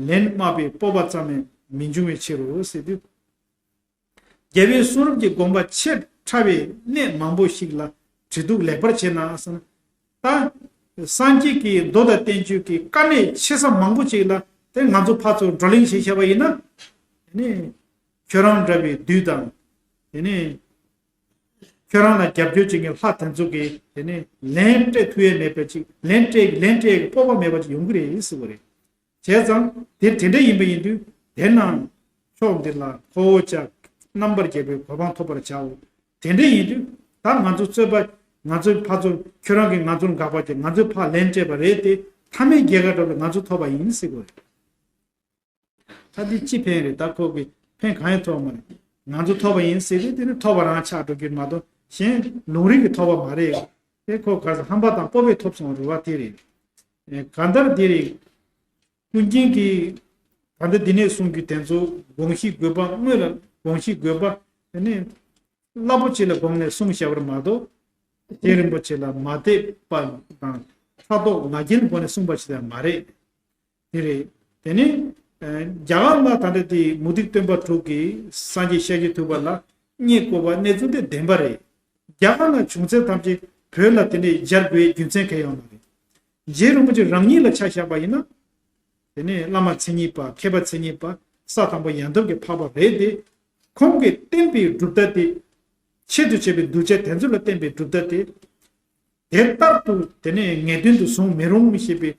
ལན་སྨྲ་བའི་སྤོབས་པ་ཙམ་ཡང་མི་འབྱུང་བའི་ཕྱིར་རོ་ཟེར་དུས། རྒྱལ་བའི་གསུང་རབ་ཀྱི་དགོངས་པ་ཆེ་ཕྲ་བའི་གནས་མང་པོ་ཞིག་ལ་དྲི་གཏུག་ལེགས་པར་བྱས་ན་ཟེར་ན། ད་སངས་རྒྱས་ཀྱི་མདོ་དང་བསྟན་བཅོས་ཀྱི་དཀའ་གནད་ཆེ་ས་མང་པོ་ཅིག་ལ་དེ་ང་ཚོ་ཕར་ཚུར་བགྲོ་གླེང་བྱས་བཞག་པ་ཡིན་ན། དེ་ནས་ཁྱོད་རང་འདྲ་བའི་བདུད་དང་། དེ་ནས་ཁྱོད་རང་ལ་རྒྱབ་སྐྱོར་བྱེད་མཁན་ལྷ་དེ་ཚོ་གིས་དེ་ནས་ལན་སྤྲད་ཐུབ་ཡས་མེད་པ་ཅིག་ལན་སྤྲད་ལན་སྤྲད་ཀྱི་སྤོབས་པ་མེད་པ་ཅིག་ཡོང་གི་རེད་ཟེར་བ་རེད། བྱས་ཙང་དེ་དེ་འདྲ་ཡིན་པ་ཡིན་དུས། དེ་ན་ཕྱོགས་འདི་ལ་ཁོ་བོ་ཅག་རྣམ་པར་རྒྱལ་བའི་གོ་འཕང་ཐོབ་པར་བྱའོ། དེ་འདྲ་ཡིན་དུས་ད་ང་ཚོ་རྩོད་པ། ང་ཚོའི་ཕར་ཚུར་ཁྱོད་རང་གིས་ང་ཚོར་དགག་པ་བྱས། ང་ཚོས་ཕར་ལན་སྤྲད་པ་རེད་དེ། མཐའ་མའི་རྒྱལ་ཁ་འགྲོ་བའི་ང་ཚོ་ཐོབ་པ་ཡིན་ཟེར་དགོས་རེད། ད་འདི་ཅི་ཕན་རེད། ད་ཁོ་གི་ཕན་གང་ཡང་ཐོགས་མ་རེད། ང་ཚོ་ཐོབ་པ་ཡིན་ཟེར་དུས་དེ་ནི་ཐོབ་པ་རང་ཆགས་འགྲོ་རྒྱུ་མ་གཏོགས། གཞན་ལུང་རིགས་ཀྱིས་ཐོབ་པ་མ་རེད། དེ་ཁོ་ག་ས་ཧམ་པ་དང་སྤོབས་པས་ཐོབ་སོང་བ་རེད་བ། དེ་རེད། ཨེ་གང་ལྟར་དེ་རེད། ཀུན་མཁྱེན་གྱིས་ད་ལྟ་འདི་ནས་གསུང་རྒྱུ་དེ་ཚོ་དགོངས་གཞི་དགོས་པ་དངོས་ལ་དགོངས་གཞི་དགོས་པ་དེ་ནས་རླབས་པོ་ཆེ་ལ་དགོངས་ནས་གསུངས་བཞག་པར་མ་གཏོགས། རྗེ་རིན་པོ་ཆེ་ལ་མ་དད་པ་དང་ཕྲག་དོག་ང་རྒྱལ་སྒོ་ནས་གསུངས་པ་ཞིག་ཡང་མ་རེད། དེ་རེད། དེ་ནི་ཨ་རྒྱ་གར་ལ་ད་ལྟ་དེ་མུ་སྟེགས་སྟོན་པ་དྲུག་གིས་སངས་རྒྱས་ཤཱཀྱ་ཐུབ་པ་ལ་བསྙད་བཀུར་བ་གནས་ཚུལ་དེ་བདེན་པ་རེད། རྒྱ་གར་ལ་བྱུང་ཚུལ་ཐམས་ཅད་བོད་ལ་དེ་འདྲའི་སྦྱར་དགོས་རྒྱུ་མཚན་གང་ཡང་མ་རེད། རྗེ་རིན་པོ་ཆེ་རང་ཉིད་ལ་ཆ་བཞག་པ་ཡིན་ན། དེ་ནས་བླ་མ་མཚན་ཉིད་པ་མཁས་པ་མཚན་ཉིད་པ་ས་དང་པོ་ཡན་ཐབས་ཀྱི་འཕགས་པ་རེད་དེ། ཁོང་གིས་བསྟན་པའི་གྲུབ་མཐའ་དེ། ཆེད་དུ་བྱས་པའི་གདུལ་བྱ་དེ་ཚོ་ལ་བསྟན་པའི་གྲུབ་མཐའ་དེ། དེ་ལྟར་དུ་དེ་ནས་ངེས་དོན་དུ་བཟུང་མི་རུང་ཞེས་པའི་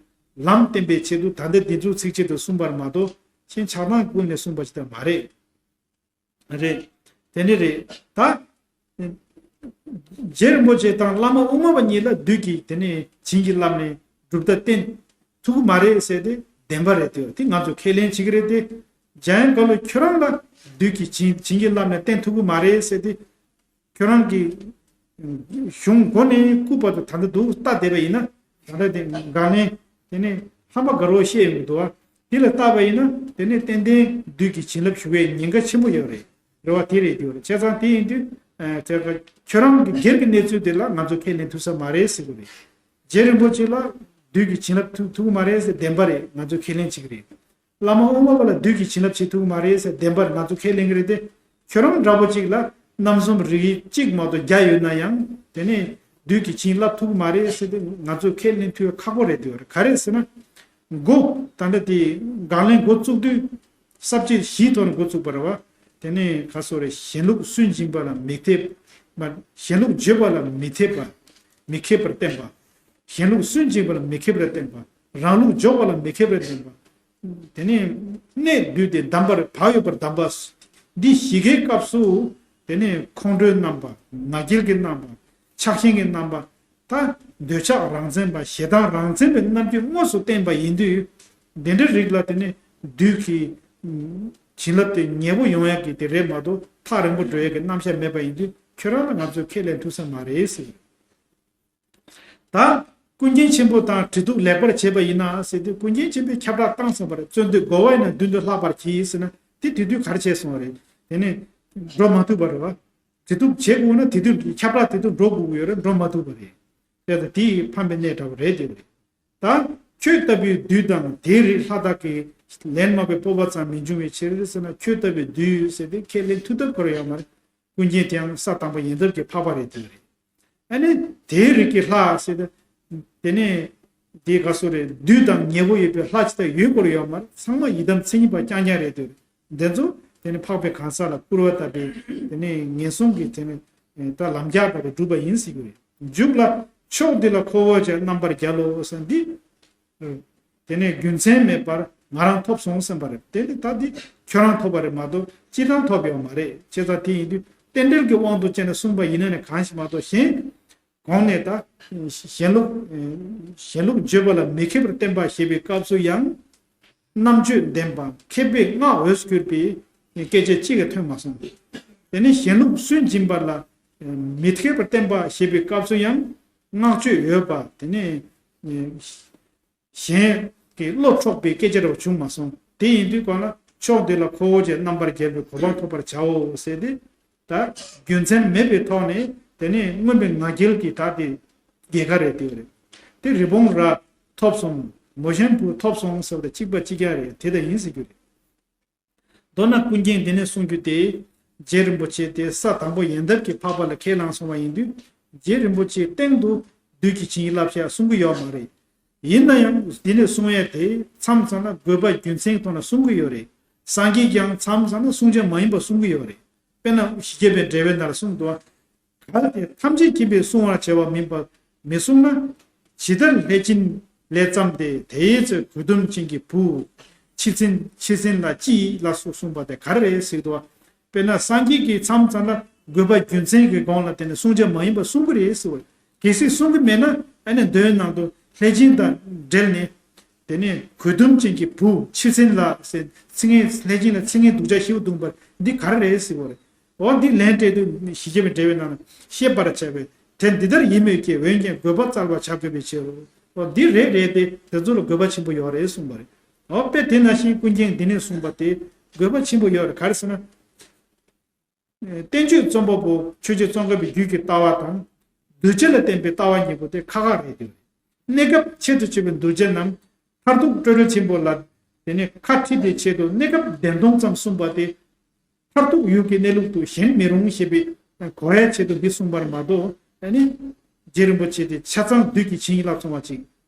ལམ་བསྟན་པའི་ཆེད་དུ་ད་ལྟ་འདི་ཚོ་ཚིགས་བཅད་དུ་གསུངས་པར་མ་གཏོགས་ཁྱེད་ཆགས་སྡང་ཀུན་ནས་གསུངས་པ་ཞིག་ད་མ་རེད། རེད། དེ་ནི་རེད། ད། རྗེ་རིན་པོ་ཆེ་དང་བླ་མ་དབུ་མ་པ་གཉིས་ལ་བདུད་ཀྱིས་དེ་ནས་བྱིན་གྱིས་བརླབས་ནས་གྲུབ་མཐའ་བསྟན་ཐུབ་ཀྱི་མ་རེད་ཟེར་ཏེ་བདེན་པ་རེད་དེ། དེ་ང་ཚོ་ཁས་ལེན་བྱེད་ཀྱི་རེད་དེ། འཇམ་དབྱངས་སྐལ་ལོ་ཁྱོད་རང་ལ་བདུད་ཀྱིས་བྱིན་བྱིན་གྱིས་བརླབས་ནས་བསྟན་ཐུབ་ཀྱི་མ་རེད་ཟེར་ཏེ། ཁྱོད་རང་གི་གཞུང་མགོ་ནས་སྐུ་བར་དུ་ད་ལྟ་འདུག་ལྟ་བསྡད་པ་ཡིན་ན། ད་ལྟ་དེ་དགག་ལན་དེ་ནས་ཧམ་པ་དགའ་རོགས་བཤད་ཡོང་གི་འདུག་བ། དེ་ལ་བལྟས་པ་ཡིན་ན་དེ་ནས་ཏན་ཏན་བདུད་ཀྱི་བྱིན་རླབས་ཞུགས་པའི་ཉེན་ཁ་ཆེན་པོ་ཡོད་རེད། རེད་བ། དེ་རེད་དེ་རེད། བྱས་ཙང་དེ་ཡིན་དུས་ཨ་དེ་ཁྱོད་རང་གི་སྒེར་གྱི་གནས་ཚུལ་དེ་ལ་ང་ཚོ་ཁས་ལེན་ཐུབ་ས་མ་རེད་ཟེར་གི་རེད། རྗེ་རིན་པོ་ཆེ་ལ་བདུད་ཀྱི་བྱིན་རླབས་ཐུབ་ཐུབ་ཀྱི་མ་རེད་ཟེར་བདེན་པ་རེད། ང་ཚོ་ཁས་ལེན་བྱེད་ཀྱི་རེད། བླ་མ་དབུ་མ་པ་ལ་བདུད་ཀྱི་བྱིན་རླབས་བྱེད་ཐུབ་ཀྱི་མ་རེད་ཟེར་བདེན་པར་ང་ཚོ་ཁས་ལེན་གྱི་རེད་དེ། ཁྱོད་རང་འདྲ་པོ་གཅིག་ལ་རྣམ་གསུམ་རིག་གཅིག་མ་གཏོགས་བརྒྱ་ཡོད་ན་ཡང་དེ་ནས་བདུད་ཀྱི་བྱིན་རླབས་ཐུབ་ཀྱི་མ་རེད་ཟེར་ཏེ་ང་ཚོས་ཁས་ལེན་ཐུབ་ཁག་པོ་རེད་དེ། ག་རེ་ཟེར་ན། འགོ་ད་ལྟ་དེ་དགག་ལན་འགོ་བཙུགས་དུས་ས་བཅད་བཞིའི་ཐོག་ནས་འགོ་བཙུགས་པ་རེད་བ། དེ་ནས་ག་སོ་རེད། གཞན་ལུགས་སུན་འབྱིན་པ་ལ་མི་དད་པ། གཞན་ལུགས་བརྗོད་པ་ལ་མི་དད་པ། མི་མཁས་པར་བསྟན་པ། གཞན་ལུགས་སུན་འབྱིན་པ་ལ་མི་མཁས་པར་བསྟན་པ། རང་ལུགས་འཇོག་པ་ལ་མི་མཁས་པར་བསྟན་པ། དེ་ནས་གནས་བསྡུས་ཏེ་གདམས་པར་བག་ཡོད་པར་གདམས་པ། འདི་བཞི་ཀའི་སྐབས་སུ་དེ་ནས་ཁོང་ཁྲོའི་རྣམ་པ། ང་རྒྱལ་གྱི་རྣམ་པ། ཆགས་ཞེན་གྱི་རྣམ་པ། ད་འདོད་ཆགས་རང་མཚན་པ། ཞེ་སྡང་རང་མཚན་པའི་རྣམ་འགྱུར་དངོས་སུ་བསྟན་པ་ཡིན་དུས། འདི་འདྲའི་རིགས་ལ་དེ་ནས་བདུད་ཀྱི་བྱིན་རླབས་དེ་ཉེ་པོ་ཡོང་ཡག་གི་དེ་རེད་མ་གཏོགས་ཐག་རིང་པོ་འགྲོ་ཡག་གི་རྣམ་གཞག་མེད་པ་ཡིན་དུས། ཁྱོད་རང་ལ་ང་ཚོས་ཁས་ལེན་ཐུབ་ས་མ་རེད་ཟེར། ད་ཀུན་མཁྱེན་ཆེན་པོ་དང་གྲོས་བསྡུར་ལེགས་པར་བྱས་པ་ཡིན་ན་ཟེར་དུས། ཀུན་མཁྱེན་ཆེན་པོས་ཁྱབ་བསྒྲགས་བཏང་ཟིན་པ་རེད། བརྩོན་འགྲུས་རྒོལ་བ་ཡིན་ན་མདུན་དུ་ལྷག་པར་གྱིས་ཟེར་ན། དེ་དེ་དུས་ག་རེ་བྱས་སོང་བ་རེད། དེ་ནས་འགྲོ་མ་ཐུབ་པ་རེད་བ། གྲོས་བསྡུར་བྱེད་དགོས་ན་དེ་དུས་ཁྱབ་བསྒྲགས་དེ་དུས་འགྲོ་དགོས་ཀྱི་ཡོད་རེད། འགྲོ་མ་ཐུབ་པ་རེད། དེ་ལ་དེ་ཡི་ཕམ་པའི་གནས་འདྲ་བོ་རེད་དེ་རེད། ད་ཁྱོད་ལྟ་བུའི་བདུད་དང་དེའི་རིགས་ལྷ་དག་གིས་ལན་སྨྲ་བའི་སྤོབས་པ་ཙམ་མི་འབྱུང་བའི་ཕྱིར་ཟེར་ན། ཁྱོད་ལྟ་བུའི་བདུད་ཟེར་ཏེ་ཁས་ལེན་ཐུབ་ཐབས་ཁོ་རང་ཡོད་མ་རེད། ཀུན་མཁྱེན་དེའང་ས་དང་པོ་ཡན་ཐབས་ཀྱི་འཕགས་པ་རེད་དེ་རེད། ཨ་ནི་དེའི་རིགས་ཀྱི་ལྷ་ཟེར་ཏེ། དེ་ནས་དེ་ག་སོ་རེད། བདུད་དང་ཉེ་པོ་ཡོད་པའི་ལྷ་ཅི་ལྟར་ཡོད་སྐོར་ཡོད་མ་རེད། ཚང་མ་ཡི་དམ་མཚན་ཉིད་པ་རྐྱང་རྐྱང་རེད་དེ་རེད། འདི་ཚོ་དེ་ནི་འཕགས་པའི་གང་ཟག་ལ་སྐུར་བ་བཏབ་པའི་དེ་ནི་ངན་སོང་གི་དེ་ནི་ད་ལམ་རྒྱགས་ལྟ་བུ་བསྒྲུབས་པ་ཡིན་ཟེར་གྱི་རེད། མཇུག་ལ་ཕྱོགས་འདི་ལ་ཁོ་བོ་ཅག་རྣམ་པར་རྒྱལ་ལོ་ཟེར། འདི་དེ་ནས་རྒྱུ་མཚན་མེད་པར་ང་རང་ཐོབ་སོང་བསམ་པ་རེད། དེ་ནི་ད་འདི་ཁྱོད་རང་ཐོབ་པ་རེད་མ་གཏོགས་སྤྱིར་བཏང་ཐོབ་ཡོད་མ་རེད། བྱས་ཙང་དེ་ཡིན་དུས་རྟེན་འབྲེལ་གྱི་དབང་དུ་བྱས་ནས་གསུངས་པ་ཡིན་ན་ནི་གང་ཞིག་མ་གཏོགས། གཞན་གོང་ནས་ད་གཞན་ལུགས་གཞན་ལུགས་བརྗོད་པ་ལ་མི་མཁས་པར་བསྟན་པ་ཞེས་པའི་སྐབས་སུ་ཡང་། རྣམ་དཔྱོད་ལྡན་པ་མཁས་པས་བསྔགས་འོས་གྱུར་པའི་སྐད་ཆ་གཅིག་ཀྱང་ཐོན་མ་སོང་། དེ་ནས་གཞན་ལུགས་སུན་འབྱིན་པ་ལ་མི་མཁས་པར་བསྟན་པ་ཞེས་པའི་སྐབས་སུ་ཡང་། བསྔགས་བརྗོད་འོས་པ་དེ་ནས་གཞན་གྱི་བློ་འཕྲོག་པའི་སྐད་ཆ་རེ་བྱུང་མ་སོང་། དེ་ཡིན་དུས་གང་ལ་ཕྱོགས་འདི་ལ་ཁོ་བོ་ཅག་རྣམ་པར་རྒྱལ་བའི་གོ་འཕང་ཐོབ་པར་བྱའོ་ཟེར་ཏེ། ད་རྒྱུ་མཚན་མེད་པའི་ཐོག་ནས་དེ་ནས་མངོན་པའི་ང་རྒྱལ་གྱི་ད་དེ་རྒྱལ་ཁ་རེད་དེ་རེད། དེ་རི་བོང་རྭ་ཐོབ་སོང་། མོ་གཞོན་བུ་ཐོབ་སོང་ཟེར་བ་དང་གཅིག་པ་གཅིག་རྐྱང་རེད། དེ་ལྟ་ཡིན་ཟེར་རྒྱུ་རེད། མདོར་ན་ཀུན་མཁྱེན་འདི་ནས་གསུང་རྒྱུ་དེ། རྗེ་རིན་པོ་ཆེ་དེ་ས་དང་པོ་ཡན་ཐབས་ཀྱི་འཕགས་པ་ལ་ཁས་བླངས་སོང་བ་ཡིན་དུས། རྗེ་རིན་པོ་ཆེས་སྟེང་དུ་བདུད་ཀྱི་བྱིན་གྱིས་བརླབས་ཤག་གསུང་གི་ཡོད་མ་རེད། ཡིན་ན་ཡང་འདི་ནས་གསུང་ཡས་དེ་མཚམས་མཚམས་ན་དགོས་པ་རྒྱུ་མཚན་གྱི་ཐོག་ནས་གསུང་གི་ཡོད་རེད། སངས་རྒྱས་ཀྱང་མཚམས་མཚམས་ན་གསུང་བྱ་མ་ཡིན་པ་གསུང་གི་ཡོད་རེད། དཔེར་ན་ཞི་རྒྱས་པའི་འགྲེལ་པའི་ནང་ལ་གསུངས་འདུག། གལ་ཏེ་ཐམས་ཅད་མཁྱེན་པས་བསྲུང་བར་བྱ་བ་མིན་པ་མི་གསུང་ན། ཇི་ལྟར་ལྷས་བྱིན་ལས་བརྩམས་ཏེ། དེའི་ཚེ་གོས་དུམ་ཅན་གྱི་བུ། ཕྱི་མཚན་ཕྱི་མཚན་ལ་ཅི་ལ་སོགས་གསུངས་པ་དེ་ག་རེ་རེད་ཟེར་དུས། དཔེར་ན་སངས་རྒྱས་ཀྱིས་མཚམས་མཚམས་ལ་དགོས་པ་རྒྱུ་མཚན་གྱི་སྒོ་ལ་བརྟེན་ནས་གསུང་བྱ་མ་ཡིན་པ་གསུང་གི་རེད་ཟེར་བ། གལ་སྲིད་གསུང་གི་མེད་ན་ཨ་ནི་མདོའི་ནང་དུ་ལྷས་བྱིན་དང་འབྲེལ་ནས། དེ་ནས་གོས་དུམ་ཅན་གྱི་བུ་ཕྱི་མཚན་ལ་ཟེར། ཚིག་ངན་ལྷས་བྱིན་ལ་ཚིག་ངན་སྡུག་ཅག་ཞེ་པོ་བརྡུངས་པ་འདི་ག་རེ་རེད་ཟེར་བ་རེད། འོ་འདི་ལན་སྤྲད་དུས་ཞི་རྒྱས་པའི་འགྲེལ་བའི་ནང་ན་ཤེས་པར་བྱ་བའི་དེ་འདི་ལྟར་ཡིན་མོད་ཀྱི། འོན་ཀྱང་དགོས་པ་བཙལ་བར་བྱ་དགོས་པའི་ཕྱིར་རོ། འོ་འདི་རེད་རེད་དེ་དེ་ཚོ་ལ་དགོས་པ་ཆེན་པོ་ཡོད་རེད་གསུངས་པ་རེད། འོ་དཔེ་དེ་ནང་བཞིན་ཀུན་མཁྱེན་འདི་ནས་གསུངས་པ་དེ་དགོས་པ་ཆེན་པོ་ཡོད་རེད། ག་རེ་ཟེར་ན། བསྟན་བཅོས་རྩོམ་པ་པོ་ཆོས་རྗེ་ཙོང་ཁ་པའི་རྒྱུད་ཀྱི་ལྟ་བ་དང་། གདུལ་བྱ་ལ་བརྟེན་པའི་ལྟ་བ་གཉིས་པོ་དེ་ཁ་ཁ་རེད་དེ། གནས་སྐབས་ཆེད་དུ་གཅོད་པའི་གདུལ་བྱ་རྣམས་མཐར་ཐུག་སྤྲོས་བྲལ་ཆེན་པོ་ལ་དེ་ནས་ཁ་ཁྲིད་དེ་ཆེད་དུ་གནས་སྐབས་བདེན་སྟོང་ཙམ་གསུངས་པ་དེ། མཐར་ཐུག་ཡུལ་གྱི་གནས་ལུགས་དུ་ཞེན་མི་རུང་ཞེས་པའི་གོ་བའི་ཆེད་དུ་འདི་གསུངས་པར་མ་གཏོགས། ཨ་ནི་རྗེ་རིན་པོ་ཆེ་དེ་ཆ་ཚང་བདུད་ཀྱི་བྱིན་གྱིས་བརླབས་སོང་བ་ཅིག་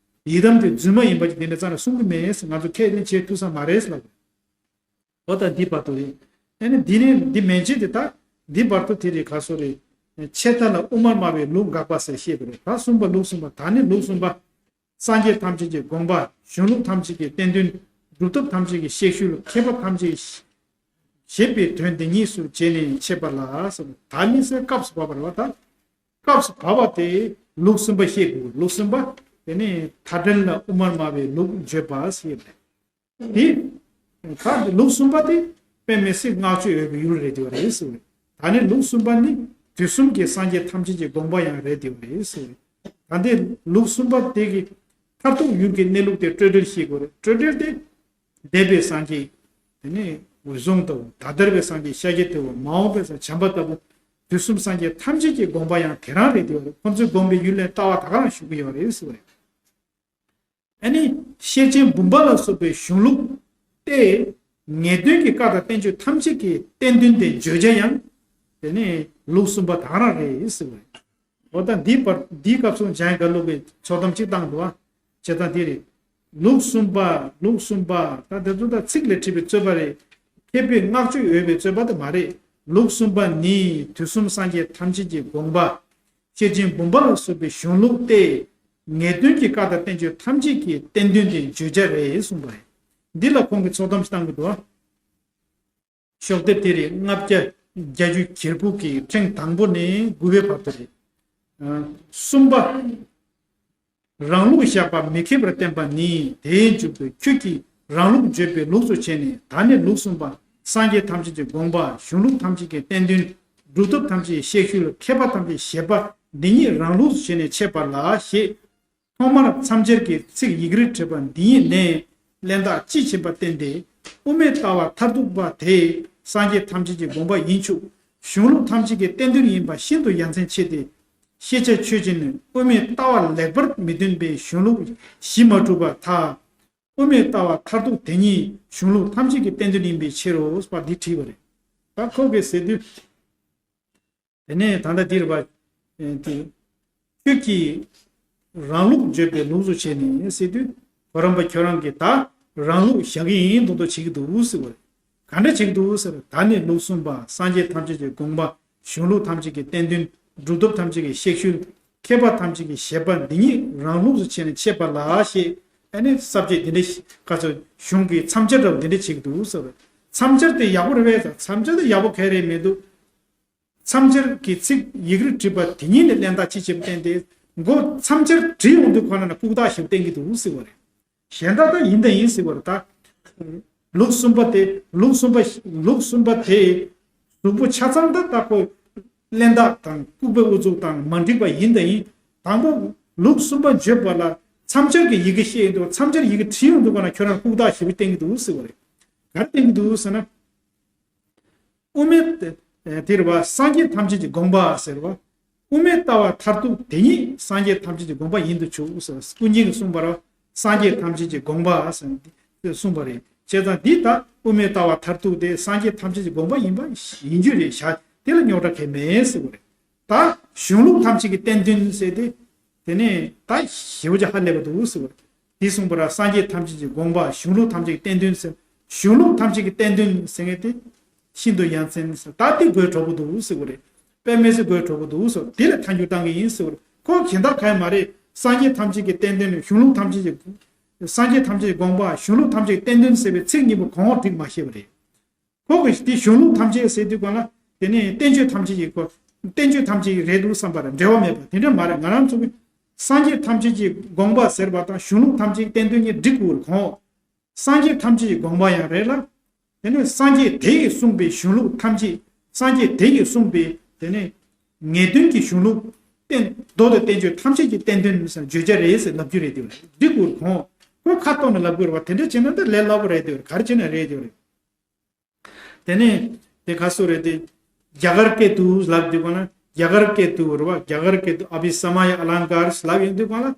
ཡི་དམ་དེ་རྫུན་མ་ཡིན་པ་ཅིག་དེ་འདྲ་རྩ་ནས་གསུང་གི་མེད། ང་ཚོ་ཁས་ལེན་བྱེད་ཐུབ་ས་མ་རེད་ལབ། འོ་ད་འདི་བར་དུ་རེད། ཨ་ནི་འདི་ནས་འདི་མན་ཆད་དེ་ད་འདི་བར་དུ་དེ་རེད། ག་སོ་རེད། ཆད་ལྟ་ལ་དབུ་མར་སྨྲ་བའི་ལུགས་དགག་པ་ཟེར་བཤད་པ་རེད། ད་གསུམ་པ་ལུགས་གསུམ་པ་ད་ནི་ལུགས་གསུམ་པ། སངས་རྒྱས་ཐམས་ཅད་ཀྱི་དགོངས་པ། གཞུང་ལུགས་ཐམས་ཅད་ཀྱི་བསྟན་དོན། སྒྲུབ་ཐབས་ཐམས་ཅད་ཀྱི་གཤེགས་ཤུལ། མཁས་པ་ཐམས་ཅད་ཀྱི་ཞེས་པའི་དོན་འདི་ཉིད་སུ་བྱས་ནས་འཆད་པ་ལ་ཟེར། ད་ནི་ཟེར་སྐབས་སུ་བབ་པ་རེད་བ། ད་སྐབས་སུ་བབ་པ་དེ་ལུགས་གསུམ་པ་བཤད་དགོས། ལུགས་གསུམ་པ་དེ་ནི་མཐའ་བྲལ་ལ་དབུ་མར་སྨྲ་བའི་ལུགས་བརྗོད་པ་ཟེར་ཡོད་པ་རེད། དེ། ཁ་འདི་ལུགས་གསུམ་པ་དེ་དཔེ་མི་སྲིད་བསྔགས་བརྗོད་འོས་པའི་ཡུལ་རེད་དེ་བ་རེད་ཟེར་བས། ད་ནི་ལུགས་གསུམ་པ་ནི་དུས་གསུམ་གྱི་སངས་རྒྱས་ཐམས་ཅད་ཀྱི་དགོངས་པ་ཡང་རེད་དེ་བ་རེད་ཟེར་བས། ད་འདི་ལུགས་གསུམ་པ་དེ་གི་མཐར་ཐུག་ཡུལ་གྱི་གནས་ལུགས་དེ་སྤྲོས་བྲལ་ཤེས་དགོས་རེད། སྤྲོས་བྲལ་དེ་འདས་པའི་སངས་རྒྱས། དེ་ནས་འོད་སྲུང་དང་ད་ལྟར་བའི་སངས་རྒྱས་ཤཱཀྱ་ཐུབ་པ། མ་འོངས་པའི་སངས་བྱམས་པ་ལྟ་བུ། དུས་གསུམ་སངས་རྒྱས་ཐམས་ཅད་ཀྱི་དགོངས་པ་ཡང་དེ་རང་རེད་དེ་བ་རེད། ཁོང་ཚོའི་དགོངས་པའི་ཡུལ་ལས་ལྟ་བ་ད་ག་རང་ཞུ་གི་ཡོད་རེད་ཟེར་བ་རེད། ཨ་ནི་ཤེར་ཕྱིན་འབུམ་པ་ལ་སོགས་པའི་གཞུང་ལུགས་ཏེ། ངེས་དོན་གྱི་བཀའ་དང་བསྟན་བཅོས་ཐམས་ཅད་ཀྱི་བསྟན་དོན་དེ་བརྗོད་བྱ་ཡང་དེ་ནི་ལུགས་གསུམ་པ་དག་རང་རེད་ཟེར་བས། འོ་ད་འདིའི་བར་འདིའི་སྐབས་སུ་འཇམ་དབྱངས་དགའ་ལུགས་ཀྱི་ཚོགས་གཏམ་གཅིག་བཏང་འདུག་ཨ། བྱས་ཙང་དེ་རེད། ལུགས་གསུམ་པ་ལུགས་གསུམ་པ་ད་དེ་ཚོ་ད་ཚིག་ལས་བྲིས་པའི་རྩོད་པ་རེད། མཁས་པའི་བསྔགས་བརྗོད་འོས་པའི་རྩོད་པ་དེ་མ་རེད། ལུགས་གསུམ་པ་ནི་དུས་གསུམ་སངས་རྒྱས་ཐམས་ཅད་ཀྱི་དགོངས་པ། ཤེར་ཕྱིན་འབུམ་པ་ལ་སོགས་པའི་གཞུང་ལུགས་ཏེ། ངེས་དོན་གྱི་བཀའ་དང་བསྟན་བཅོས་ཐམས་ཅད་ཀྱི་བསྟན་དོན་དེ་བརྗོད་བྱ་རེད་གསུངས་པ་རེད། འདི་ལ་ཁོང་གིས་ཚོགས་གཏམ་ཞིག་བཏང་གི་འདུག་ཨ། ཤོག་དེབ་དེ་རེད། ལྔ་བརྒྱ་བརྒྱད་ཅུ་གྱ་དགུ་གི་ཕྲེང་དང་པོ་ནས་དགུ་པའི་བར་དུ་རེད། ཨ། གསུམ་པ། རང་ལུགས་བཞག་པ་མི་མཁས་པར་བསྟན་པ་ནི་དེའི་མཇུག་ཏུ་ཁྱོད་ཀྱིས་རང་ལུགས་བརྗོད་པའི་ལུགས་སུ་བྱས་ནས། ད་ནི་ལུགས་གསུམ་པ་སངས་རྒྱས་ཐམས་ཅད་ཀྱི་དགོངས་པ། གཞུང་ལུགས་ཐམས་ཅད་ཀྱི་བསྟན་དོན། སྒྲུབ་ཐབས་ཐམས་ཅད་ཀྱི་གཤེགས་ཤུལ། མཁས་པ་ཐམས་ཅད་ཀྱི་བཞེད་པ་འདི་ཉིད་རང་ལུགས་སུ་བྱས་ནས་འཆད་པ་ལ་ཞེས། ཐོག་མར་མཚམས་སྦྱར་གྱི་ཚིག་ཡིག་རིགས་བྲིས་པ་འདི་ཉིད་ནས་གླེན་རྟགས་ཅི་ཕྱིན་པར་བསྟན་ཏེ། དབུ་མའི་ལྟ་བ་མཐར་ཐུག་པ་དེ་སངས་རྒྱས་ཐམས་ཅད་ཀྱི་དགོངས་པ་ཡིན་ཆོག། གཞུང་ལུགས་ཐམས་ཅད་ཀྱི་བསྟན་དོན་ཡིན་པ་ཤིན་ཏུ་ཡ་མཚན་ཆེ་སྟེ། ཤེས་བྱ་ཆོས་ཅན་ནི་དབུ་མའི་ལྟ་བ་ལེགས་པར་མི་སྟོན་པའི་གཞུང་ལུགས་གཞི་མ་གྲུབ་པར་ཐལ། དབུ་མའི་ལྟ་བ་མཐར་ཐུག་དེ་ཉིད་གཞུང་ལུགས་ཐམས་ཅད་ཀྱི་བསྟན་དོན་ཡིན་པའི་ཕྱིར་རོ། ཞེས་པ་འདི་བྲིས་པ་རེད། ད་ཁོ་གིས་ཟེར་དུས། དེ་ནས་ད་ལྟ་འདིར་བ། ཨེ་དེ། ཁྱོད་ཀྱིས་རང་ལུགས་བརྗོད་པའི་ལུགས་སུ་བྱས་ནས་ཟེར་དུས། གོ་རམས་པ་ཁྱོད་རང་གིས་ད་རང་ལུགས་བཞག་གི་ཡིན་མདོག་མདོག་བྱེད་ཀྱི་འདུག་ཟེར་བ་རེད། ག་འདྲ་བྱེད་ཀྱི་འདུག་ཟེར་བ། ད་ནི་ལུགས་གསུམ་པ་སངས་རྒྱས་ཐམས་ཅད་ཀྱི་དགོངས་པ། གཞུང་ལུགས་ཐམས་ཅད་ཀྱི་བསྟན་དོན། སྒྲུབ་ཐབས་ཐམས་ཅད་ཀྱི་གཤེགས་ཤུལ། མཁས་པ་ཐམས་ཅད་ཀྱི་བཞེད་པ་འདི་ཉིད་རང་ལུགས་སུ་བྱས་ནས་འཆད་པ་ལ་ཞེས། ཨ་ནི་ས་བཅད་འདི་འདྲ་ཞིག་ག་ཚོད་གཞུང་གི་མཚམས་སྦྱར་འདྲ་བོ་འདི་འདྲ་བྱེད་ཀྱི་འདུག་ཟེར་བ་རེད། མཚམས་སྦྱར་དེ་ཡག་པོ་རེད་པས། མཚམས་སྦྱར་དེ་ཡག་པོ་ག་རེ་མི་འདུག་མཚམས་སྦྱར་གྱི་ཚིག་ཡིག་རིགས་བྲིས་པ་དེ་ཉིད་ནས་གླེན་རྟགས་ཅི་ཕྱིན་པར་བསྟན་ཏེ། མགོ་མཚམས་སྦྱར་བྲིས་ཡོང་དུས་ཁོ་ན་ན་ལྐུགས་རྟགས་ཞིག་བསྟན་གྱི་འདུག་ཟེར་བ་རེད། གཞན་དག་ད་ཡིན་དང་ཡིན་ཟེར་བ་རེད་ད། ལུགས་གསུམ་པ་དེ་ལུགས་གསུམ་པ་ལུགས་གསུམ་པ་དེ་གཟུགས་པོ་ཆ་ཚང་ད་ལྟ་ཁོ་གླེན་རྟགས་དང་ལྐུགས་པའི་ཨུ་ཚུགས་དང་མ་འགྲིག་པ་ཡིན་དང་ཡིན། དང་པོ་ལུགས་གསུམ་པ་བརྗོད་པ་ལ་མཚམས་སྦྱར་གྱི་ཡི་གེ་ཤེས་ཡོང་དུས་མཚམས་སྦྱར་ཡི་གེ་བྲིས་ཡོང་དུས་ཁོ་ན་ཁྱོད་རང་ལྐུགས་རྟགས་ཞིག་བསྟན་གྱི་འདུག་ཟེར་བ་རེད། ག་རེ་བསྟན་གྱི་འདུག་ཟེར་ན། དབུ་མའི་དེར་བ་སངས་རྒྱས་ཐམས་ཅད་ཀྱི་དགོངས་པ་ཟེར་བ། དབུ་མའི་ལྟ་བ་མཐར་ཐུག་དེ་ཉིད་སངས་རྒྱས་ཐམས་ཅད་ཀྱི་དགོངས་པ་ཡིན་དུ་ཆུག་ཟེར་བ། ཀུན་མཁྱེན་གྱིས་གསུངས་པར་སངས་རྒྱས་ཐམས་ཅད་ཀྱི་དགོངས་པ་ཟེར་ཏེ་གསུངས་པ་རེད། བྱས་ཙང་འདི་ལྟ་དབུ་མའི་ལྟ་བ་མཐར་ཐུག་དེ་སངས་རྒྱས་ཐམས་ཅད་ཀྱི་དགོངས་པ་ཡིན་པ་ཡིན་རྒྱུ་རེད་བཞག། དེ་ལ་རྙོག་དྲ་གང་ཡང་མེད་ཟེར་བ་རེད། ད་གཞུང་ལུགས་ཐམས་ཅད་ཀྱི་བསྟན་དོན་ཟེར་ཏེ། དེ་ནས་ད་ཞེ་པོ་ཅིག་ཧ་ལས་པ་འདུག་ཟེར་བ། དེ་གསུངས་པར་སངས་རྒྱས་ཐམས་ཅད་ཀྱི་དགོངས་པ་གཞུང་ལུགས་ཐམས་ཅད་ཀྱི་བསྟན་དོན་ཟེར། གཞུང་ལུགས་ཐམས་ཅད་ཀྱི་བསྟན་དོན་ཟེར་མཁན་དེ་ཤིན་ཏུ་ཡ་མཚན་ཟེར། ད་དེ་དགོད་བྲོ་པོ་འདུག་ཟེར་བ་རེད། དཔེ་མི་སྲིད་དགོད་བྲོ་པོ་འདུག་ཟེར། དེ་ལ་མཐའ་འགྱུར་བཏང་གི་ཡིན་ཟེར་བ་རེད། ཁོ་གཞན་དག་གང་ཡང་མ་རེད། སངས་རྒྱས་ཐམས་ཅད་ཀྱི་བསྟན་དོན་གཞུང་ལུགས་ཐམས་ཅད་ཀྱི། སངས་རྒྱས་ཐམས་ཅད་ཀྱི་དགོངས་པ་གཞུང་ལུགས་ཐམས་ཅད་ཀྱི་བསྟན་དོན་ཟེར་བའི་ཚིག་གཉིས་པོ་གོང་འོག་བསྒྲིགས་མ་ཤེས་པ་རེད། ཁོ་གིས་དེ་གཞུང་ལུགས་ཐམས་ཅད་ཟེར་དུས་གང་ལ་དེ་ནས་བསྟན་བཅོས་ཐམས་ཅད་ཀྱི་སྐོར། བསྟན་བཅོས་ཐམས་ཅད་ཀྱི་རེད་འདུག་བསམ་པ་རེད། འབྲེལ་བ་མེད་པ་དེ་འདྲ་མ་རེད། ང་རང་ཚོ་གི་སངས་རྒྱས་ཐམས་ཅད་ཀྱི་དགོངས་པ་ཟེར་བ་དང་གཞུང་ལུགས་ཐམས་ཅད་ཀྱི་བསྟན་དོན་གཉིས་འགྲིག་དགོས་རེད། གོང་འོག་སངས་རྒྱས་ཐམས་ཅད་ཀྱི་དགོངས་པ་ཡང་རེད་ལ། དེ་ནས་སངས་རྒྱས་དེ་ཡིས་གསུངས་པའི་གཞུང་ལུགས་ཐམས་ཅད་ སངས་རྒྱས་དེ་ཡིས་གསུངས་པའི་དེ་ནས་ངེས་དོན་གྱི་གཞུང་ལུགས་བསྟན་མདོ་དང་བསྟན་བཅོས་ཐམས་ཅད་ཀྱི་བསྟན་དོན་ཟེར་བརྗོད་བྱ་རེད་ཟེར་ལབ་རྒྱུ་རེད་དེ། འགྲིག་དགོས་གོང་ཁོ་ཁ་གཏོང་ནས་ལབ་དགོས་རེད་བ། དེ་འདྲ་བྱས་ན་ད་ལས་སླ་པོ་རེད་དེ། ག་རེ་བྱས་ན་རེད་དེ་རེད། དེ་ནས་དེ་ག་སུ་རེད་དེ། རྒྱ་གར་སྐད་དུ་ལབ་དུས་གོང་ན་རྒྱ་གར་སྐད་དུ་རེད་བ། རྒྱ་གར་སྐད་དུ་ཨ་བྷི་ས་མ་ཡ་ཨ་ལང་ཀར་ལབ་ཡོང་དུས་གོང་ལ།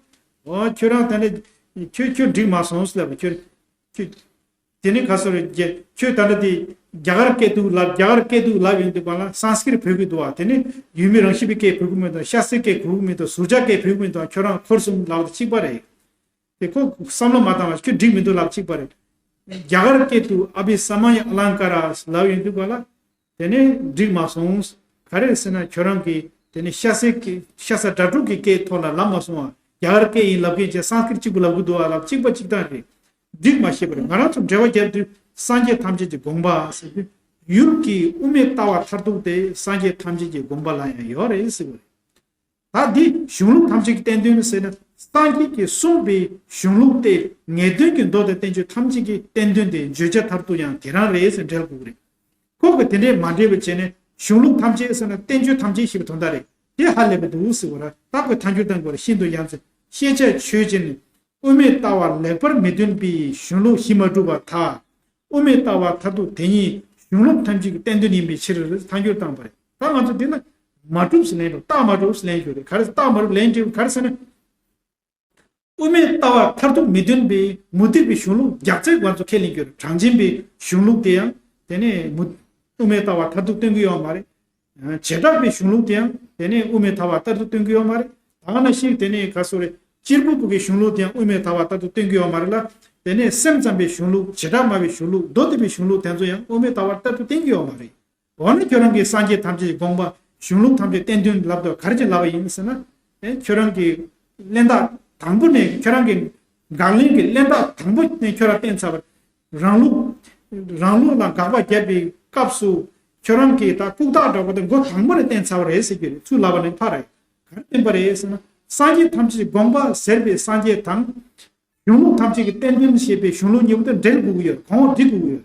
ཨོ་ཁྱོད་རང་ད་ནི་ཁྱོད་ཁྱོད་འགྲིག་མ་སོང་ལབ། ཁྱོད་ཁྱོད་དེ་ནི་ག་སུ་རེད། རྒྱ་ཁྱོད་ད་ནི་དེ་རྒྱ་གར་སྐད་དུ་ལབ། རྒྱ་གར་སྐད་དུ་ལབ་ཡོང་དུས་གོང་ལ་སཾ་སྐྲྀཏ་བོད་སྐད་འདུག་བ། དེ་ནི་ཡུལ་མི་རང་བཞིན་པའི་སྐད་བོད་སྐད་མི་འདུག་ཤཱསྟྲིའི་སྐད་བོད་སྐད་མི་འདུག་སུར་ཇ་སྐད་བོད་སྐད་མི་འདུག་ཁྱོད་རང་འཁོར་གསུམ་ལབ་དང་གཅིག་པ་རེད། དེ་ཁོ་བསམ་བློ་མ་བཏང་བ་ཁྱོད་འགྲིག་མི་འདུག་ལབ་གཅིག་པ་རེད། རྒྱ་གར་སྐད་དུ་ཨ་བྷི་ས་མ་ཡ་ཨ་ལང་ཀ་ར་ལབ་ཡོང་དུས་ག་ལ། དེ་ནས་འགྲིག་མ་སོང་། ག་རེ་ཟེར་ན་ཁྱོད་རང་གིས་དེ་ནས་ཤ་ཟའི་སྐད་ཤ་ཟ་སྒྲ་སྒྲོགས་ཀྱི་སྐད་ཐོག་ལ་ལབ་མ་སོང་བ། རྒྱ་གར་སྐད་ཡིན་ལབ་མཁན་གྱིས་སཾ་སྐྲྀཏ་གཅིག་པུ་ལབ་གི་འདུག་བ་ལབ་གཅིག་པ་གཅིག་རྐྱང་རེད། འགྲིག་མ་ཤེས་པ་རེད། ང་རང་ཚོ་འགྲེལ་པ་རྒྱབ་དུས་སངས་རྒྱས་ཐམས་ཅད་ཀྱི་དགོངས་པ་ཟེར་དུས་ཡུལ་གྱི་དབུ་མའི་ལྟ་བ་མཐར་ཐུག་དེ་སངས་རྒྱས་ཐམས་ཅད་ཀྱི་དགོངས་པ་ལ་ཡང་ཡོད་རེད་ཟེར་བ་རེད། ད་འདི་གཞུང་ལུགས་ཐམས་ཅད་ཀྱི་བསྟན་དོན་ཟེར་ན་སངས་རྒྱས་ཀྱིས་གསུངས་པའི་གཞུང་ལུགས་ཏེ་ངེས་དོན་གྱི་མདོ་དང་བསྟན་བཅོས་ཐམས་ཅད་ཀྱི་བསྟན་དོན་དེ་བརྗོད་བྱ་མཐར་ཐུག་ཡང་དེ་རང་རེད་ཟེར་འགྲེལ་དགོས་ཀྱི་རེད། ཁོ་གིས་དེ་འདྲས་མ་འགྲེལ་བ་བྱས་ནས་གཞུང་ལུགས་ཐམས་ཅད་ཟེར་ན་བསྟན་བཅོས་ཐམས་ཅད་ཞེས་པའི་དོན་དག་རེད། དེ་ཧ་ལས་པ་འདུག་ཟེར་བ་ར་རྟག་པའི་ཐལ་འགྱུར་བཏང་དགོས་ར་ཤིན་ཏུ་ཡ་མཚན། ཤེས་བྱ་ཆོས་ཅན། དབུ་མའི་ལྟ་བ་ལེགས་པར་མི་སྟོན་པའི་གཞུང་ལུགས་གཞི་མ་གྲུབ་པར་ཐལ། དབུ་མའི་ལྟ་བ་མཐར་ཐུག་དེ་ཉིད་གཞུང་ལུགས་ཐམས་ཅད་ཀྱི་བསྟན་དོན་ཡིན་པའི་ཕྱིར་ཐལ་འགྱུར་བཏང་བ་རེད། ད་ང་ཚོ་འདི་ལ་མ་གྲུབ་ཟེར་ལན་འགྲོ། རྟགས་མ་གྲུབ་ཟེར་ལན་འགྲོ་རེད། ག་རེ་རྟགས་མ་གྲུབ་ལན་འགྲོ་ག་རེ་ཟེར་ན། དབུ་མའི་ལྟ་བ་མཐར་ཐུག་མི་སྟོན་པའི་མུ་སྟེགས་པའི་གཞུང་ལུགས་རྒྱག་རྩེ་ང་ཚོ་ཁས་ལེན་རྒྱུ་རེད། གྲངས་ཅན་པའི་གཞུང་ལུགས་དེ་ཡང་དེ་ནས་མུ་དབུ་མའི་ལྟ་བ་མཐར་ཐུག་སྟོན་གྱི་ཡོད་མ་རེད། བྱེ་བྲག་པའི་གཞུང་ལུགས་དེ་ཡང་དེ་ནས་དབུ་མའི་ལྟ་བ་མཐར་ཐུག་སྟོན་གྱི་ཡོད་མ་རེད། ད་ག་ནང་བཞིན་དེ་ནས་ག་སོ་རེད། གཅེར་བུ་པོ་གི་གཞུང་ལུགས་དེ་ཡང་དབུ་མའི་ལྟ་བ་མཐར་ཐུག་སྟོན་གྱི་ཡོད་མ་རེད་ལ། དེ་ནས་སེམས་ཙམ་པའི་གཞུང་ལུགས་བྱེ་བྲག་སྨྲ་བའི་གཞུང་ལུགས་མདོ་སྡེ་པའི་གཞུང་ལུགས་དེ་ཚོ་ཡང་དབུ་མའི་ལྟ་བ་མཐར་ཐུག་སྟོན་གྱི་ཡོད་མ་རེད། འོ་ན་ཁྱོད་རང་གིས་སངས་རྒྱས་ཐམས་ཅད་ཀྱི་དགོངས་པ་གཞུང་ལུགས་ཐམས་ཅད་བསྟན་དོན་ལབ་དུས་ག་རེ་བྱས་ལབ་པ་ཡིན་ཟེར་ན། ཨེ་ཁྱོད་རང་གི་གླེན་རྟགས་དང་པོ་ནས་ཁྱོད་རང་གི་དགག་ལན་གྱི་གླེན་རྟགས་དང་པོ་ནས་ཁྱོད་རང་བསྟན་ཚར་བ། རང་ལུགས་རང་ལུགས་ལ་དགག་པ་བརྒྱབ་པའི་སྐབས་སུ་ཁྱོད་རང་གིས་ད་ལྐུགས་རྟགས་འདྲ་པོ་དེ་མགོ་དང་པོ་ནས་བསྟན་ཚར་བ་རེད་ཟེར་གྱི་རེད། ཚུར་ལབ་པ་ནས་ཕར་རེད། ག་རེ་བསྟན་པ་རེད་ཟེར་ན། སངས་རྒྱས་ཐམས་ཅད་ཀྱི་དགོངས་པ་ཟེར་བའི་སངས་རྒྱས་དང་། གཞུང་ལུགས་ཐམས་ཅད་ཀྱི་བསྟན་དོན་ཞེས་པའི་གཞུང་ལུགས་གཉིས་པོ་དེ་འབྲེལ་དགོས་ཀྱི་ཡོད། གོང་འོག་སྒྲིག་དགོས་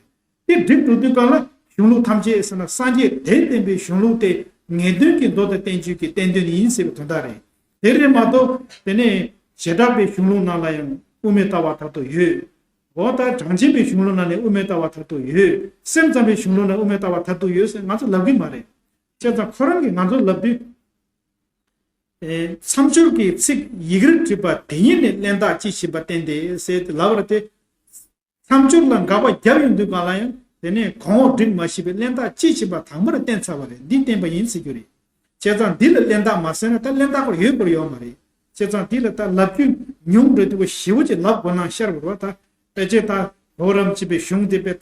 ཀྱི་ཡོད། དེ་སྒྲིག་འགྲོ་དུས་གང་ལ་གཞུང་ལུགས་ཐམས་ཅད་ཟེར་ན་སངས་རྒྱས་དེས་བསྟན་པའི་གཞུང་ལུགས་དེ་ངེས་དོན་གྱི་མདོ་དང་བསྟན་བཅོས་ཀྱི་བསྟན་དོན་ཡིན་ཟེར་བའི་དོན་དག་རེད། དེ་རེད་མ་གཏོགས་དེ་ནས་བྱེ་བྲག་པའི་གཞུང་ལུགས་ནང་ལ་ཡང་དབུ་མའི་ལྟ་བ་མཐར་ཐུག་ཡོད། འོ་ད་གྲངས་ཅན་པའི་གཞུང་ལུགས་ནང་ནས་དབུ་མའི་ལྟ་བ་མཐར་ཐུག་ཡོད། སེམས་ཙམ་པའི་གཞུང་ལུགས་ནང་དབུ་མའི་ལྟ་བ་མཐར་ཐུག་ཡོད་ཟེར་ང་ཚོ་ལབ་གི་མ་རེད། བྱས་ཙང་ཁོ་རང་གིས་ང་ཚོ་ལབ་དུས། ཨེ། མཚམས་སྦྱོར་གྱི་ཚིག་ཡིག་རིགས་བྲིས་པ་དེ་ཉིད་ནས་གླེན་རྟགས་ཅི་བྱིན་པ་བསྟན་ཏེ་ཟེར་ཏེ་ལབ་པ་དེ། མཚམས་སྦྱོར་ལ་དགག་པ་བརྒྱབ་ཡོང་དུས་གང་ལ་ཡང་དེ་ནས་གོང་འོག་སྒྲིག་མ་ཤེས་པའི་གླེན་རྟགས་ཅི་བྱིན་པ་དང་པོར་བསྟན་ཚར་བ་རེད། འདི་བསྟན་པ་ཡིན་ཟེར་རྒྱུ་རེད། བྱས་ཙང་འདི་ལ་གླེན་རྟགས་མ་ཟེར་ན་ད་གླེན་རྟགས་ཁོ་རང་ཡོད་དགོས་ཡོད་མ་རེད། བྱས་ཙང་འདི་ལ་ད་ལབ་རྒྱུ་ཉུང་འགྲོ་དུས་ཞེ་པོ་ཅིག་ལབ་དགོས་ན་ཤར་བ་རེད་བ། ད་ཕལ་ཆེར་ད་རོགས་རམ་བྱེད་པའི་གཞུང་དེ་དཔེ།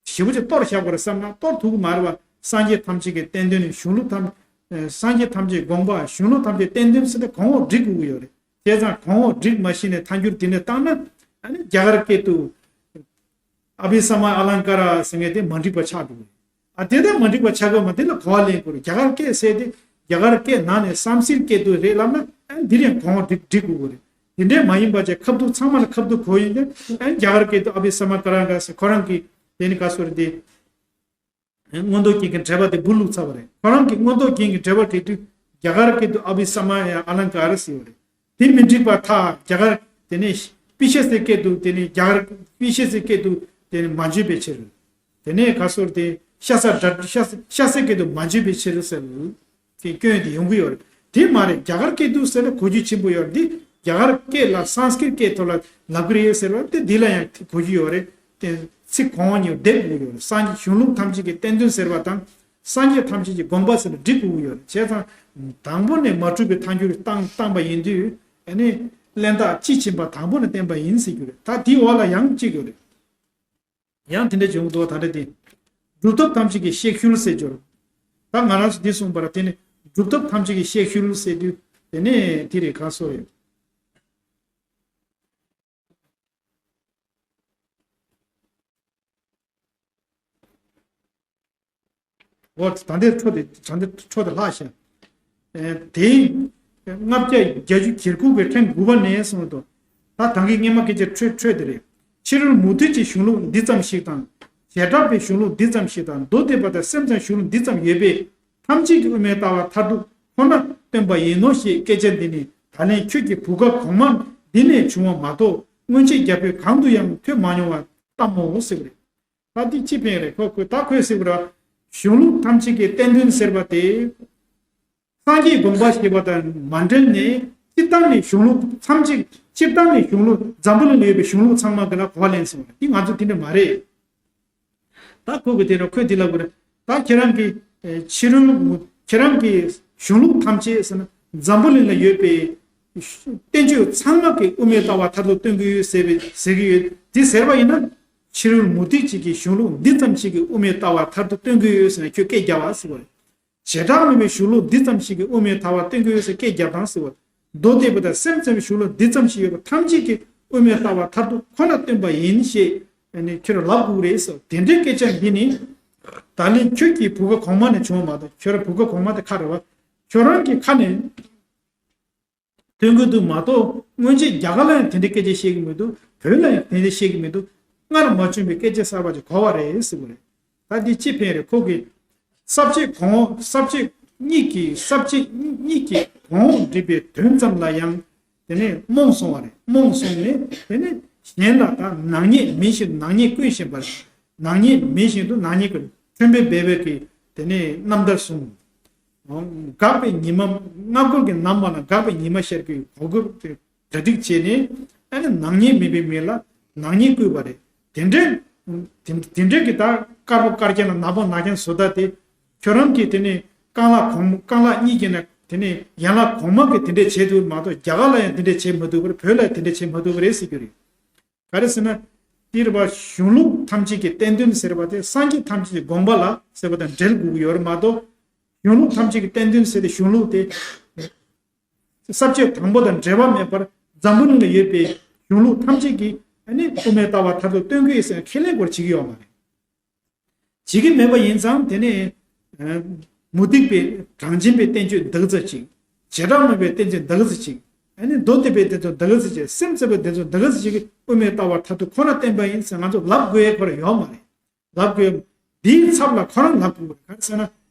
ཞེ་པོ་ཅིག་གཏོར་བཞག་པར་བསམ་ན་གཏོར་ཐུབ་ཀྱི་མ་རེད་བ། སངས་རྒྱས་ཐམས་ཅད་ཀྱི་བསྟན་དོན་ནི་གཞུང་ལུགས་ཐམས། ཨ། སངས་རྒྱས་ཐམས་ཅད་དགོངས་པ་གཞུང་ལུགས་ཐམས་ཅད་བསྟན་དོན་ཟེར་ཏེ་གོང་འོག་སྒྲིག་དགོས་ཀྱི་ཡོད་རེད། བྱས་ཙང་གོང་འོག་སྒྲིག་མ་ཤེས་ནས་ཐལ་འགྱུར་དེ་ནས་བཏང་ན། ཨ་ནི་རྒྱ་གར་སྐད་དུ་ཨ་བྷི་ས་མ་ཨ་ལང་ཀ་ར་ཟེར་མཁན་དེ་མ་འགྲིག་པ་ཆགས་འགྲོ་གི་རེད། ཨ་དེ་ལྟར་མ་འགྲིག་པ་ཆགས་དགོས་མ་དེ་ལ་གོ་བ་ལེན་དགོས་རེད། རྒྱ་གར་སྐད་ཟེར་དེ་རྒྱ་གར་སྐད་ནང་ནས་སཾ་སྐྲྀཏ་སྐད་དུ་རེད་ལབ་ན། ཨ་འདིར་ཡང་གོང་འོག་སྒྲིག་སྒྲིག་དགོས་ཀྱི་རེད། དེ་འདྲས་མ་ཡིན་པ་བྱས་ཁ་ཐུག་ཚང་མ་ལ་ཁ་ཐུག་གོ་ཡིན་ཏེ། ཨ་རྒྱ་གར་སྐད་དུ་ཨ་བྷི་ས་མ་ཀ་ར་ཀ་ཟེར་ཁོ་རང་གིས་དེ་ནི་ག་སོ་རེད་དེ། མངོན་རྟོགས་རྒྱན་གྱི་འགྲེལ་པ་དེ་འབུ་བླུགས་ཚར་བ་རེད། ཁོ་རང་གིས་མངོན་རྟོགས་རྒྱན་གྱི་འགྲེལ་པ་བྲིས་དུས་རྒྱ་གར་སྐད་དུ་ཨ་བྷི་ས་མ་ཡ་ཨ་ལང་ཀ་ར་ཟེར་བ་རེད། དེ་མི་འགྲིག་པར་ཐལ། རྒྱ་གར་དེ་ནས་པི་ཤ་སའི་སྐད་དུ་དེ་ནས་རྒྱ་གར་པི་ཤ་སའི་སྐད་དུ་དེ་ནས་མ་བརྗོད་པའི་ཕྱིར། དེ་ནས་ག་སོར་དེ་ཤ་ས་སྒྲ་ཤ་ཤ་སའི་སྐད་དུ་མ་བརྗོད་པའི་ཕྱིར་ཟེར། དེ་སྐྱོན་དེ་ཡོང་གི་ཡོད་རེད། དེ་མ་རེད། རྒྱ་གར་སྐད་དུ་ཟེར་ན་གོ་རྒྱུ་ཆེན་པོ་ཡོད་རེད། འདི་རྒྱ་གར་སྐད་ལ་སཾ་སྐྲྀཏ་སྐད་ཐོག་ལ་ལབ་གི་རེད་ཟེར་བ་དེ་འདི་ལ་ཡང་གོ་རྒྱུ་ཡོད་རེད། དེ་ཚིག་གོང་འོག་གཉིས་སྡེབ་དགོས་ཡོད་རེད། སངས་རྒྱས་གཞུང་ལུགས་ཐམས་ཅད་ཀྱི་བསྟན་དོན་ཟེར་བ་དང་། སངས་རྒྱས་ཐམས་ཅད་ཀྱི་དགོངས་པ་ཟེར་ན་སྒྲིག་དགོས་ཀྱི་ཡོད་རེད། བྱས་ཙང་དང་པོ་ནས་མ་གྲུབ་པའི་ཐལ་འགྱུར་བཏང་བཏང་པ་ཡིན་དུས། ཨ་ནི་གླེན་རྟགས་ཅི་བྱིན་པ་དང་པོ་ནས་བསྟན་པ་ཡིན་ཟེར་རྒྱུ་རེད། ད་དེའི་འོག་ལ་ཡང་གཅིག་ཡོད་རེད། ཡང་དེ་འདྲ་བྱུང་འདུག་ད་རེས་དེ། སྒྲུབ་ཐབས་ཐམས་ཅད་ཀྱི་གཤེགས་ཤུལ་ཟེར་སྦྱོར། ད་ང་རང་ཚོ་འདི་གསུངས་པར་དེ་ནི་སྒྲུབ་ཐབས་ཐམས་ཅད་ཀྱི་གཤེགས་ཤུལ་ཟེར་དུས་དེ་ནས་དེ་རེད་ག་སོ་ཡོད། འོ་ད་ལྟའི་འཕྲོ་དེ་ད་ལྟའི་འཕྲོ་དེ་ལྷག་ཤག་ཨེ། དེ་ལྔ་བརྒྱ་བརྒྱད་ཅུ་གྱེར་ཁུག་པའི་ཕྲེང་དགུ་པ་ནས་གསུངས་འདུག་ད་ད་གིན་སྔས་མ་སྐད་ཆ་འཕྲོས་འཕྲོས་དེ་རེད། ཕྱི་རོལ་མུ་སྟེགས་ཀྱི་གཞུང་ལུགས་འདི་ཙམ་ཞིག་དང་། བྱེ་བྲག་པའི་གཞུང་ལུགས་འདི་ཙམ་ཞིག་དང་མདོ་སྡེ་པ་དང་སེམས་ཙམ་གཞུང་ལུགས་འདི་ཙམ་ཡོད་པས་ཐམས་ཅད་ཀྱི་དབུ་མའི་ལྟ་བ་མཐར་ཐུག་ཁོ་ན་སྟོན་པ་ཡིན་ནོ་ཞེས་སྐད་ཆ་འདི་ནི་ད་ལན་ཁྱོད་ཀྱི་བུ་ག་གོང་མ་འདི་ནས་བྱུང་བ་མ་གཏོགས་སྔོན་ཆད་རྒྱ་བོད་གང་དུ་ཡང་ཐོས་མ་མྱོང་བ་ལྟ་མོ་ཟེར་བ་རེད། ད་འདི་ཅི་ཕན་རེད། ཁོ་ཁོས་ད་ཁོས་ཟེར་བ་ར། གཞུང་ལུགས་ཐམས་ཅད་ཀྱི་བསྟན་དོན་ཟེར་བ་དེ། སངས་རྒྱས་དགོངས་པ་ཞེས་པ་དང་མ་འབྲེལ་ནས་སྤྱིར་བཏང་ནས་གཞུང་ལུགས་ཐམས་ཅད་སྤྱིར་བཏང་ནས་གཞུང་ལུགས་འཛམ་བུ་གླིང་ལ་ཡོད་པའི་གཞུང་ལུགས་ཚང་མ་གི་ལ་གོ་བ་ལེན་ཟེར་བ་འདི་ང་ཚོ་དེ་འདྲ་མ་རེད། ད་ཁོ་གི་དེ་ར་ཁོས་དེ་ལ་གོ་ར། ད་ཁྱེད་རང་གི་ཕྱི་རོལ་ཁྱེད་རང་གི་གཞུང་ལུགས་ཐམས་ཅད་ཟེར་ན་འཛམ་བུ་གླིང་ལ་ཡོད་པའི་བསྟན་བཅོས་ཚང་མ་གི་དབུ་མའི་ལྟ་བ་མཐར་ཐུག་སྟོན་གི་ཡོད་ཟེར་བའི་ཟེར་གི་ཡོད། འདི་ཟེར་བ་ཡིན་ན་ཕྱི་རོལ་མུ་སྟེགས་གཅིག་གི་གཞུང་ལུགས་འདི་ཙམ་ཞིག་གི་དབུ་མའི་ལྟ་བ་མཐར་ཐུག་སྟོན་གི་ཡོད་ཟེར་ན་ཁྱོད་སྐད་རྒྱབ་པ་ཟེར་བ་རེད། བྱེ་བྲག་མེད་པའི་གཞུང་ལུགས་འདི་ཙམ་ཞིག་གི་དབུ་མའི་ལྟ་བ་སྟོན་གྱི་ཡོད་ཟེར་སྐད་རྒྱབ་དང་ཟེར་བ། མདོ་སྡེ་པ་དང་སེམས་ཙམ་པའི་གཞུང་ལུགས་འདི་ཙམ་ཞིག་ཡོད་པ་ཐམས་ཅད་ཀྱི་དབུ་མའི་ལྟ་བ་མཐར་ཐུག་ཁོ་ན་སྟོན་པ་ཡིན་ཞེས་ཁྱོད་རང་ལབ་དགོས་རེད་ཟེར། དེ་འདྲའི་སྐད་ཆ་འདི་ནི་ད་ལན་ཁྱོད་ཀྱི་བུ་ག་གོང་མ་ནས་བྱུང་བ་མ་གཏོགས་ཁྱོད་རང་བུ་ག་གོང་མ་དེ་ཁ་རེད་བ། ཁྱོད་རང་གི་ཁ་ནས། ཐོན་གྱི་འདུག་མ་གཏོགས་སྔོན་ཆད་རྒྱ་གར་ལ་ཡང་དེ་འདྲའི་སྐད་ཆ་བཤད་ཀྱི་མི་འདུག་བོད་ལ་ཡང་དེ་འདྲ་བཤད་ཀྱི་མི་འདུག་སྔར་མ་བྱུང་བའི་སྐད་ཆ་གསར་པ་ཅིག་གོ་བ་རེད་ཟེར་བ་རེད། ད་འདི་ཅི་ཕན་རེད། ཁོ་གིས་ས་བཅད་གོང་འོག་ས་བཅད་གཉིས་ཀྱི་ས་བཅད་གཉིས་ཀྱི་གོང་འོག་འགྲིག་པའི་དོན་ཙམ་ལ་ཡང་དེ་ནས་རྨོངས་སོང་བ་རེད། རྨོངས་སོང་ནས་དེ་ནས་གཞན་ལ་ད་ནག་ཉེས་མི་ཞིག་ནག་ཉེས་བསྐུལ་བཞིན་པ་རེད། ནག་ཉེས་མེད་བཞིན་དུ་ནག་ཉེས་ཀྱི་ཁྲོན་པའི་སྦལ་པའི་གི་དེ་ནས་རྣམ་ཐར་གསུངས། འགག་པའི་ཉི་མ་སྔ་འགོར་གྱི་ནམ་མ་ལ་འགག་པའི་ཉི་མ་ཤར་གྱི་གོ་སྐབས་དེ་གྲ་སྒྲིག་བྱས་ནས་ཨ་ནི་ནག་ཉེས་མེད་པའི་མི་ལ་ནག་ཉེས་བསྐུལ་བ་རེད། དེ་འདྲའི་དེ་དེ་འདྲའི་གི་ད་དཀར་པོ་དཀར་རྐྱང་ལ་ནག་པོ་ནག་རྐྱང་བཟོ་ལྟ་དེ་ཁྱོད་རང་གིས་དེ་ནས་རྐང་ལག་གོང་རྐང་ལག་གཉིས་ཀྱི་ནས་དེ་ནས་ཡན་ལག་གོང་མ་གི་དེ་འདྲས་བྱས་འདུག་མ་གཏོགས་རྒྱ་གར་ལ་ཡང་དེ་འདྲས་བྱས་མ་འདུག་པར་བོད་ལ་དེ་འདྲས་བྱས་མ་འདུག་པ་རེད་ཟེར་རྒྱུ་རེད། ག་རེ་ཟེར་ན། འདིར་བ་གཞུང་ལུགས་ཐམས་ཅད་ཀྱི་བསྟན་དོན་ཟེར་བ་དེ་སངས་རྒྱས་ཐམས་ཅད་ཀྱི་དགོངས་པ་ལ་ཟེར་བ་དང་འབྲེལ་དགོས་ཀྱི་ཡོད་རེད་མ་གཏོགས། གཞུང་ལུགས་ཐམས་ཅད་ཀྱི་བསྟན་དོན་ཟེར་ཏེ་གཞུང་ལུགས་དེ། ས་བཅད་དང་པོ་དང་འབྲེལ་བ་མེད་པར་འཛམ་བུ་གླིང་ལ་ཡོད་པའི་གཞུང་ལུགས་ཐམས་ཅད་ཀྱི་ཨ་ནི་དབུ་མའི་ལྟ་བ་མཐར་ཐུག་སྟོན་དགོས་ཟེར་ཁས་ལེན་སྐོར་བྱེད་ཀྱི་ཡོད་མ་རེད། བྱེད་ཀྱི་མེད་པ་ཡིན་ཙང་དེ་ནས་མུ་སྟེགས་པའི་གྲངས་ཅན་པའི་བསྟན་བཅོས་འདི་ག་ཚོད་ཅིག་བྱེ་བྲག་མེད་པའི་བསྟན་བཅོས་འདི་ག་ཚོད་ཅིག་ཨ་ནི་མདོ་སྡེ་པའི་བསྟན་བཅོས་འདི་ག་ཚོད་ཅིག་སེམས་ཙམ་པའི་བསྟན་བཅོས་འདི་ག་ཚོད་ཅིག་གིས་དབུ་མའི་ལྟ་བ་མཐར་ཐུག་ཁོ་ན་བསྟན་པ་ཡིན་ཟེར་ང་ཚོ་ལབ་དགོས་ཡས་ཁོ་ར་ཡོད་མ་རེད། ལབ་དགོས། འདིའི་ཚབ་ལ་ཁོ་རང་ལབ་དགོས་རེད། ག་རེ་ཟེར་ན།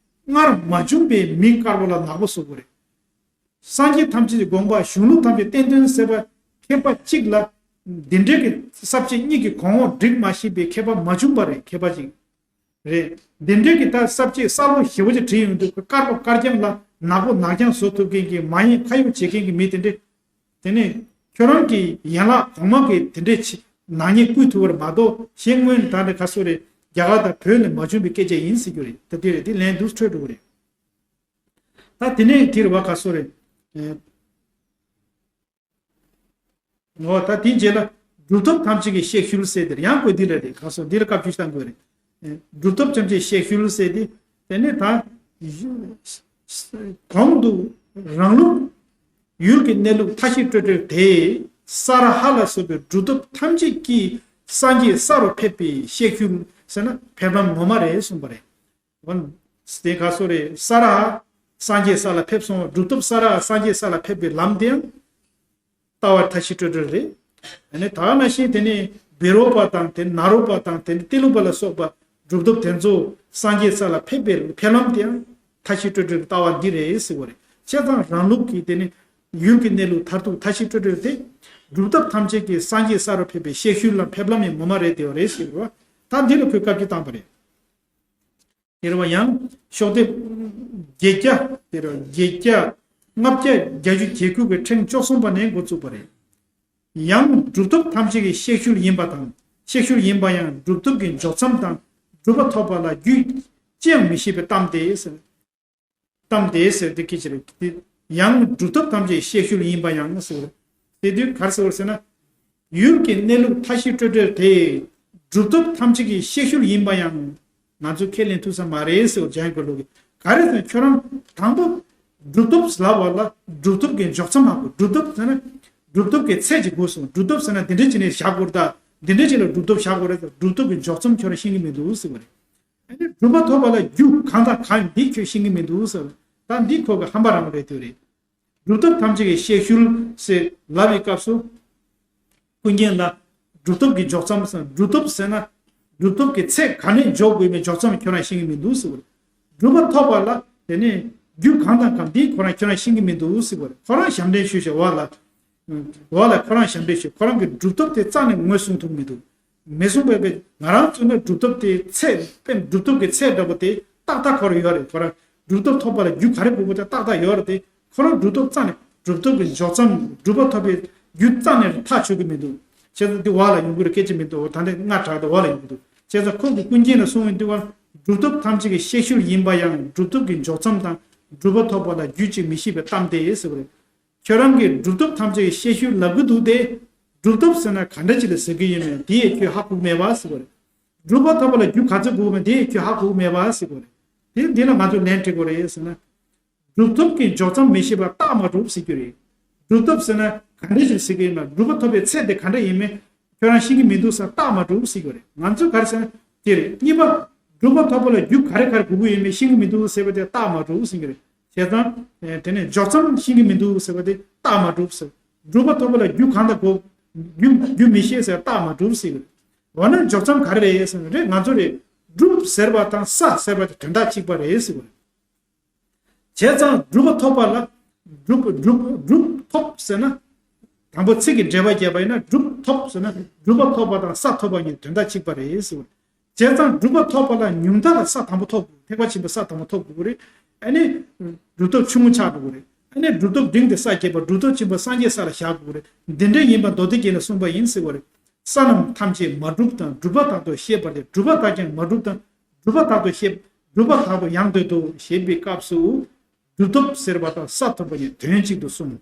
སྔར་མ་བྱུང་བའི་མི་དཀར་པོ་ལ་ནག་པོ་བཟོ་དགོས་རེད། སངས་རྒྱས་ཐམས་ཅད་ཀྱི་དགོངས་པ་གཞུང་ལུགས་ཐམས་ཅད་བསྟན་དོན་ཟེར་བ་མཁས་པ་གཅིག་ལ་འདི་འདྲའི་གི་ས་བཅད་གཉིས་ཀྱི་གོང་འོག་འགྲིག་མ་ཤེས་པའི་མཁས་པ་མ་བྱུང་བ་རེད། མཁས་པ་གཅིག་རེད། འདི་འདྲའི་གི་ད་ས་བཅད་གསལ་པོ་ཞེ་པོ་ཅིག་བྲིས་ཡོང་དུས་དཀར་པོ་དཀར་རྐྱང་ལ་ནག་པོ་ནག་རྐྱང་བཟོ་ཐུབ་མཁན་གྱི་མ་ཡིན་ཁ་ཡོག་བྱེད་མཁན་གྱི་མི་དེ་འདྲས། དེ་ནས་ཁྱོད་རང་གི་ཡན་ལག་གོང་མ་གི་དེ་འདྲས་ཆེ་ནག་ཉེས་བསྐུལ་ཐུབ་པར་མ་གཏོགས་གཞན་སྔོན་ད་འདྲ་ཁ་སོ་རེད། རྒྱ་གར་དང་བོད་ནས་མ་བྱུང་བའི་སྐད་ཆ་ཡིན་ཟེར་རྒྱུ་རེད། ད་དེ་རེད། དེ་ལན་དུ་འཕྲོད་འགྲོ་གི་རེད། ད་དེ་ནས་དེ་རེད་བ་ཁ་སོ་རེད། འོ་ད་དེའི་རྗེས་ལ་གྲུབ་ཐོབ་ཐམས་ཅད་ཀྱི་གཤེགས་ཤུལ་ཟེར་དེར་ཡང་བཀོད་འདི་ལ་རེད། ཁ་སོ་འདི་ལ་བཀའ་བཀྱོན་བཏང་དགོས་རེད། གྲུབ་ཐོབ་ཐམས་ཅད་གཤེགས་ཤུལ་ཟེར་དེ་དེ་ནས་ད་གོང་དུ་རང་ལུགས་ཡུལ་གྱི་གནས་ལུགས་མཐའ་བཞི་སྤྲོས་བྲལ་དེ་ས་ར་ཧ་ལ་སོགས་པའི་གྲུབ་ཐོབ་ཐམས་ཅད་ཀྱིས་སངས་རྒྱས་ས་རུ་ཕེབས་པའི་གཤེགས་ཤུལ་ཟེར་ན་ཕེབས་ལམ་ངོ་མ་རེད་གསུངས་པ་རེད། འོན། དེ་ག་སོ་རེད། ས་ར་ཧ་སངས་རྒྱས་ས་ལ་ཕེབས་སོང་། གྲུབ་ཐོབ་ས་ར་ཧ་སངས་རྒྱས་ས་ལ་ཕེབས་པའི་ལམ་དེའང་ལྟ་བ་མཐའ་བཞི་སྤྲོས་བྲལ་རེད། ཨ་ནི་ད་ག་ནང་བཞིན་དེ་ནི་བཻ་རོ་པ་དང་དེ་ནི་ནཱ་རོ་པ་དང་དེ་ནི་ཏི་ལོ་པ་ལ་སོགས་པ་གྲུབ་ཐོབ་དེ་ཚོ་སངས་རྒྱས་ས་ལ་ཕེབས་པའི་ཕེབས་ལམ་དེའང་མཐའ་བཞི་སྤྲོས་བྲལ་གྱི་ལྟ་བ་འདི་རེད་ཟེར་བ་རེད། བྱས་ཙང་རང་ལུགས་ཀྱི་དེ་ནི་ཡུལ་གྱི་གནས་ལུགས་མཐར་ཐུག་མཐའ་བཞི་སྤྲོས་བྲལ་དེ་གྲུབ་ཐོབ་ཐམས་ཅད་ཀྱིས་སངས་རྒྱས་ས་རུ་ཕེབས་པའི་གཤེགས་ཤུལ་ལམ་ཕེབས་ལམ་ཡང་ངོ་མ་རེད་དེ་བ་རེད་ཟེར་བ། ད་འདི་ལ་ཁོས་བཀའ་བཀྱོན་བཏང་པ་རེད། དེ་རུ་ཡང་ཤོག་ལྡེབ་བརྒྱད་བརྒྱ། དེ་རུ་བརྒྱད་བརྒྱ། ལྔ་བརྒྱ་བརྒྱད་ཅུ་གྱ་དགུ་གི་ཕྲེང་བཅུ་གསུམ་པ་ནས་འགོ་བཙུགས་པ་རེད། ཡང་གྲུབ་ཐོབ་ཐམས་ཅད་ཀྱི་གཤེགས་ཤུལ་ཡིན་པ་དང་། གཤེགས་ཤུལ་ཡིན་པ་ཡང་གྲུབ་ཐོབ་ཀྱི་འཇོག་མཚམས་དང་། གྲུབ་པ་ཐོབ་པ་ལ་རྒྱུད་ཅི་ཡང་མི་ཤེས་པའི་གཏམ་དེ་ཟེར། གཏམ་དེ་ཟེར་དེ་སྐད་ཆ་རེད། དེ་ཡང་གྲུབ་ཐོབ་ཐམས་ཅད་གཤེགས་ཤུལ་ཡིན་པ་ཡང་ཟེར། དེ་དུས་ག་རེ་ཟེར་བ་ཟེར་ན། ཡུལ་གྱི་གནས་ལུགས་མཐའ་བཞི་སྤྲོས་བྲལ་དེ། གྲུབ་ཐོབ་ཐམས་ཅད་ཀྱི་གཤེགས་ཤུལ་ཡིན་པ་ཡང་ང་ཚོས་ཁས་ལེན་ཐུབ་ས་མ་རེད་ཟེར་བ་འཇམ་དབྱངས་སྐུ་ལུགས་ཀྱིས། ག་རེ་ཟེར་ན་ཁྱོད་རང་དང་པོ་གྲུབ་ཐོབ་ལབ་པ་ལ་གྲུབ་ཐོབ་ཀྱི་འཇོག་མཚམས་མ་དགོས། གྲུབ་ཐོབ་ཟེར་ན་གྲུབ་ཐོབ་ཀྱི་ཚད་ཅིག་དགོས་སོང་། གྲུབ་ཐོབ་ཟེར་ན་འདི་འདྲ་ཅིག་ནས་བཞག་དགོས་རེད། ད་འདི་འདྲ་ཅིག་ལ་གྲུབ་ཐོབ་བཞག་དགོས་རེད། ད་གྲུབ་ཐོབ་ཀྱི་འཇོག་མཚམས་ཁྱོད་རང་ཤེས་ཀྱི་མི་འདུག་ཟེར་བ་རེད། ཨ་ནི་གྲུབ་པ་ཐོབ་པ་ལ་རྒྱུ་གང་དང་གང་ཡིན་འདི་ཁྱོད་ཤེས་ཀྱི་མི་འདུག་ཟེར། ད་འདི་ཁོ་གི་ཧམ་པ་རང་རེད་དེ་རེད། གྲུབ་ཐོབ་ཐམས་ཅད་ཀྱི་གཤེགས་ཤུལ་ཟེར་ལབ་པའི་སྐབས་སུ། ཀུན་མཁྱེན་ལ་གྲུབ་ཐོབ་ཀྱི་འཇོག་མཚམས་ཟེར། གྲུབ་ཐོབ་ཟེར་ན། སྒྲུབ་ཐབས་ཀྱི་ཚད་ག་ནས་འཇོག་དགོས་མིན་འཇོག་མཚམས་ཁྱོད་རང་ཤེས་ཀྱི་མི་འདུག་ཟེར་བ་རེད། སྒྲུབ་པ་ཐོབ་པ་ལ་དེ་ནས་རྒྱུ་གང་དང་གང་དེ་ཁོ་རང་ཁྱོད་རང་ཤེས་ཀྱི་མི་འདུག་ཟེར་བ་རེད། ཁོ་རང་ཞབས་འདྲེན་ཞུས་ཤིག་འོ་ལ། འོ་ལ་ཁོ་རང་ཞབས་འདྲེན་ཞུས། ཁོ་རང་གི་སྒྲུབ་ཐབས་དེ་རྩ་ནས་ངོས་བཟུང་ཐུབ་མི་འདུག་མི་གསུང་བས་པས་ང་རང་ཚོ་ནི་སྒྲུབ་ཐབས་དེ་ཚད་དཔེ་སྒྲུབ་ཐབས་ཀྱི་ཚད་འདྲ་པོ་དེ་ཏག་ཏག་ཁོ་རང་ཡོད་རེད། ཁོ་རང་སྒྲུབ་ཐབས་ཐོབ་པ་ལ་རྒྱུ་ག་རེ་དགོས་པ་དེ་ཏག་ཏག་ཡོད་རེད་དེ། ཁོ་རང་སྒྲུབ་ཐབས་རྩ་ནས་སྒྲུབ་ཐབས་ཀྱི་འཇོག་མཚམས་སྒྲུབ་པ་ཐོབ་པའི་རྒྱུ་རྩ་ནས་ཐག་ཆོད་ཀྱི་མི་འདུག་བྱས་ཙང་འདི་འོག་ལ་ཡོང་གི་རེད། སྐད་ཆ་མི་འདུག་ད་འདི་སྔ་དྲགས་ཏེ་འོག་ལ་ཡོང་གི་འདུག་བྱས་ཙང་ཁོང་གི་ཀུན་མཁྱེན་ལ་གསུངས་ཡོང་དུས་སྒང་སྒྲུབ་ཐབས་ཐམས་ཅད་ཀྱི་ཤེས་ཤུལ་ཡིན་པ་ཡང་སྒྲུབ་ཐབས་ཀྱི་འཇོག་མཚམས་དང་སྒྲུབ་པ་ཐོབ་པ་ལ་རྒྱུ་གཅིག་མི་ཤེས་པའི་གཏམ་སྟེ་ཟེར་བ་རེད། ཁྱོད་རང་གིས་སྒྲུབ་ཐབས་ཐམས་ཅད་ཀྱི་ཤེས་ཤུལ་ལབ་ཀྱི་འདུག་སྟེ། སྒྲུབ་ཐབས་ཟེར་ན་ག་འདྲ་ཅིག་ལ་ཟེར་གྱི་ཡོད་མེད་དེ་ཡང་ཁྱོད་ཧ་གོ་གི་མེད་པ་ཟེར་བ་རེད། སྒྲུབ་པ་ཐོབ་པ་ལ་རྒྱུ་ག་ཚོད་དགོས་མེད་དེ་ཡང་ཁྱོད་ཧ་གོ་གི་མེད་པ་ཟེར་བ་རེད། དེ་འདི་ལ་ང་ཚོས་ལན་འཁྲི་དགོས་རེད་ཟེར་ན། སྒྲུབ་ཐབས་ཀྱི་འཇོག་མཚམས་མི་ཤེས་པ་རྟགས་མ་གྲུབ་ཟེར་རྒྱུ་རེད། སྒྲུབ་ཐབས་ཟེར་ན་ག་འདྲ་ཞིག་ཟེར་གྱི་ཡིན་ན་སྒྲུབ་པ་ཐོབ་པའི་ཚད་དེ་ག་འདྲ་ཡིན་མིན་ཁྱོད་རང་ཤེས་ཀྱི་མི་འདུག་ཟེར་རྟགས་མ་གྲུབ་ཟེར་རྒྱུ་རེད། ང་ཚོས་ག་རེ་ཟེར་ན་དེ་རེད། གཉིས་པ། སྒྲུབ་པ་ཐོབ་པ་ལ་རྒྱུ་ག་རེ་ག་རེ་དགོས་ཀྱི་ཡོད་མེད་ཤེས་ཀྱི་མི་འདུག་ཟེར་བ་དེ་རྟགས་མ་གྲུབ་ཟེར་རྒྱུ་རེད། བྱས་ཙང་། དེ་ནས་འཇོག་མཚམས་ཤེས་ཀྱི་མི་འདུག་ཟེར་བ་དེ་རྟགས་མ་གྲུབ་ཟེར། སྒྲུབ་པ་ཐོབ་པ་ལ་རྒྱུ་གང་དང་གང་རྒྱུ་རྒྱུ་མི་ཤེས་ཟེར་རྟགས་མ་གྲུབ་ཟེར་གྱི་རེད། འོ་ན་འཇོག་མཚམས་ག་རེ་རེད་ཟེར་ན་རེད་ང་ཚོ་རེད། སྒྲུབ་ཟེར་བ་དང་ས་ཟེར་བ་དེ་དོན་དག་གཅིག་པ་རེད་ཟེར་གྱི་རེད། བྱས་ཙང་སྒྲུབ་པ་ཐོབ་པ་ལ་སྒྲུབ་སྒྲུབ་སྒྲུབ་ཐོབ་ཟེར་ན། དང་པོ་ཚིག་གི་འགྲེལ་པ་བརྒྱབ་པ་ཡིན་ན་སྒྲུབ་ཐོབ་ཟེར་ན་སྒྲུབ་པ་ཐོབ་པ་དང་ས་ཐོབ་པ་གཉིས་དོན་དག་གཅིག་པ་རེད་ཟེར་བ། བྱས་ཙང་སྒྲུབ་པ་ཐོབ་པ་ལ་ཉུང་མཐའ་ལ་ས་དང་པོ་ཐོབ་དགོས། ཐེག་པ་ཆེན་པོའི་ས་དང་པོ་ཐོབ་དགོས་རེད། ཨ་ནི་སྒྲུབ་ཐབས་ཆུང་ངུ་ཆགས་འགྲོ་གི་རེད། ཨ་ནི་སྒྲུབ་ཐབས་འབྲིང་དེ་ས་བརྒྱད་པ་སྒྲུབ་ཐབས་ཆེན་པོ་སངས་རྒྱས་ས་ལ་བཞག་དགོས་རེད། འདི་འདྲ་ཡིན་པ་མདོ་སྡེ་རྒྱན་ལ་གསུངས་པ་ཡིན་ཟེར་བ་རེད། ས་རྣམས་ཐམས་ཅད་མ་གྲུབ་དང་སྒྲུབ་པ་དག་ཏུ་ཤེས་པར་ཏེ་སྒྲུབ་པ་དག་ཀྱང་མ་གྲུབ་དང་། སྒྲུབ་པ་དག་ཏུ་ཤེས། སྒྲུབ་པ་དག་ཏུ་ཡང་འདོད་དོ་ཞེས་པའི་སྐབས་སུ། སྒྲུབ་ཐབས་ཟེར་བ་དང་ས་ཐོབ་པ་གཉིས་དོན་གཅིག་ཏུ་གསུངས།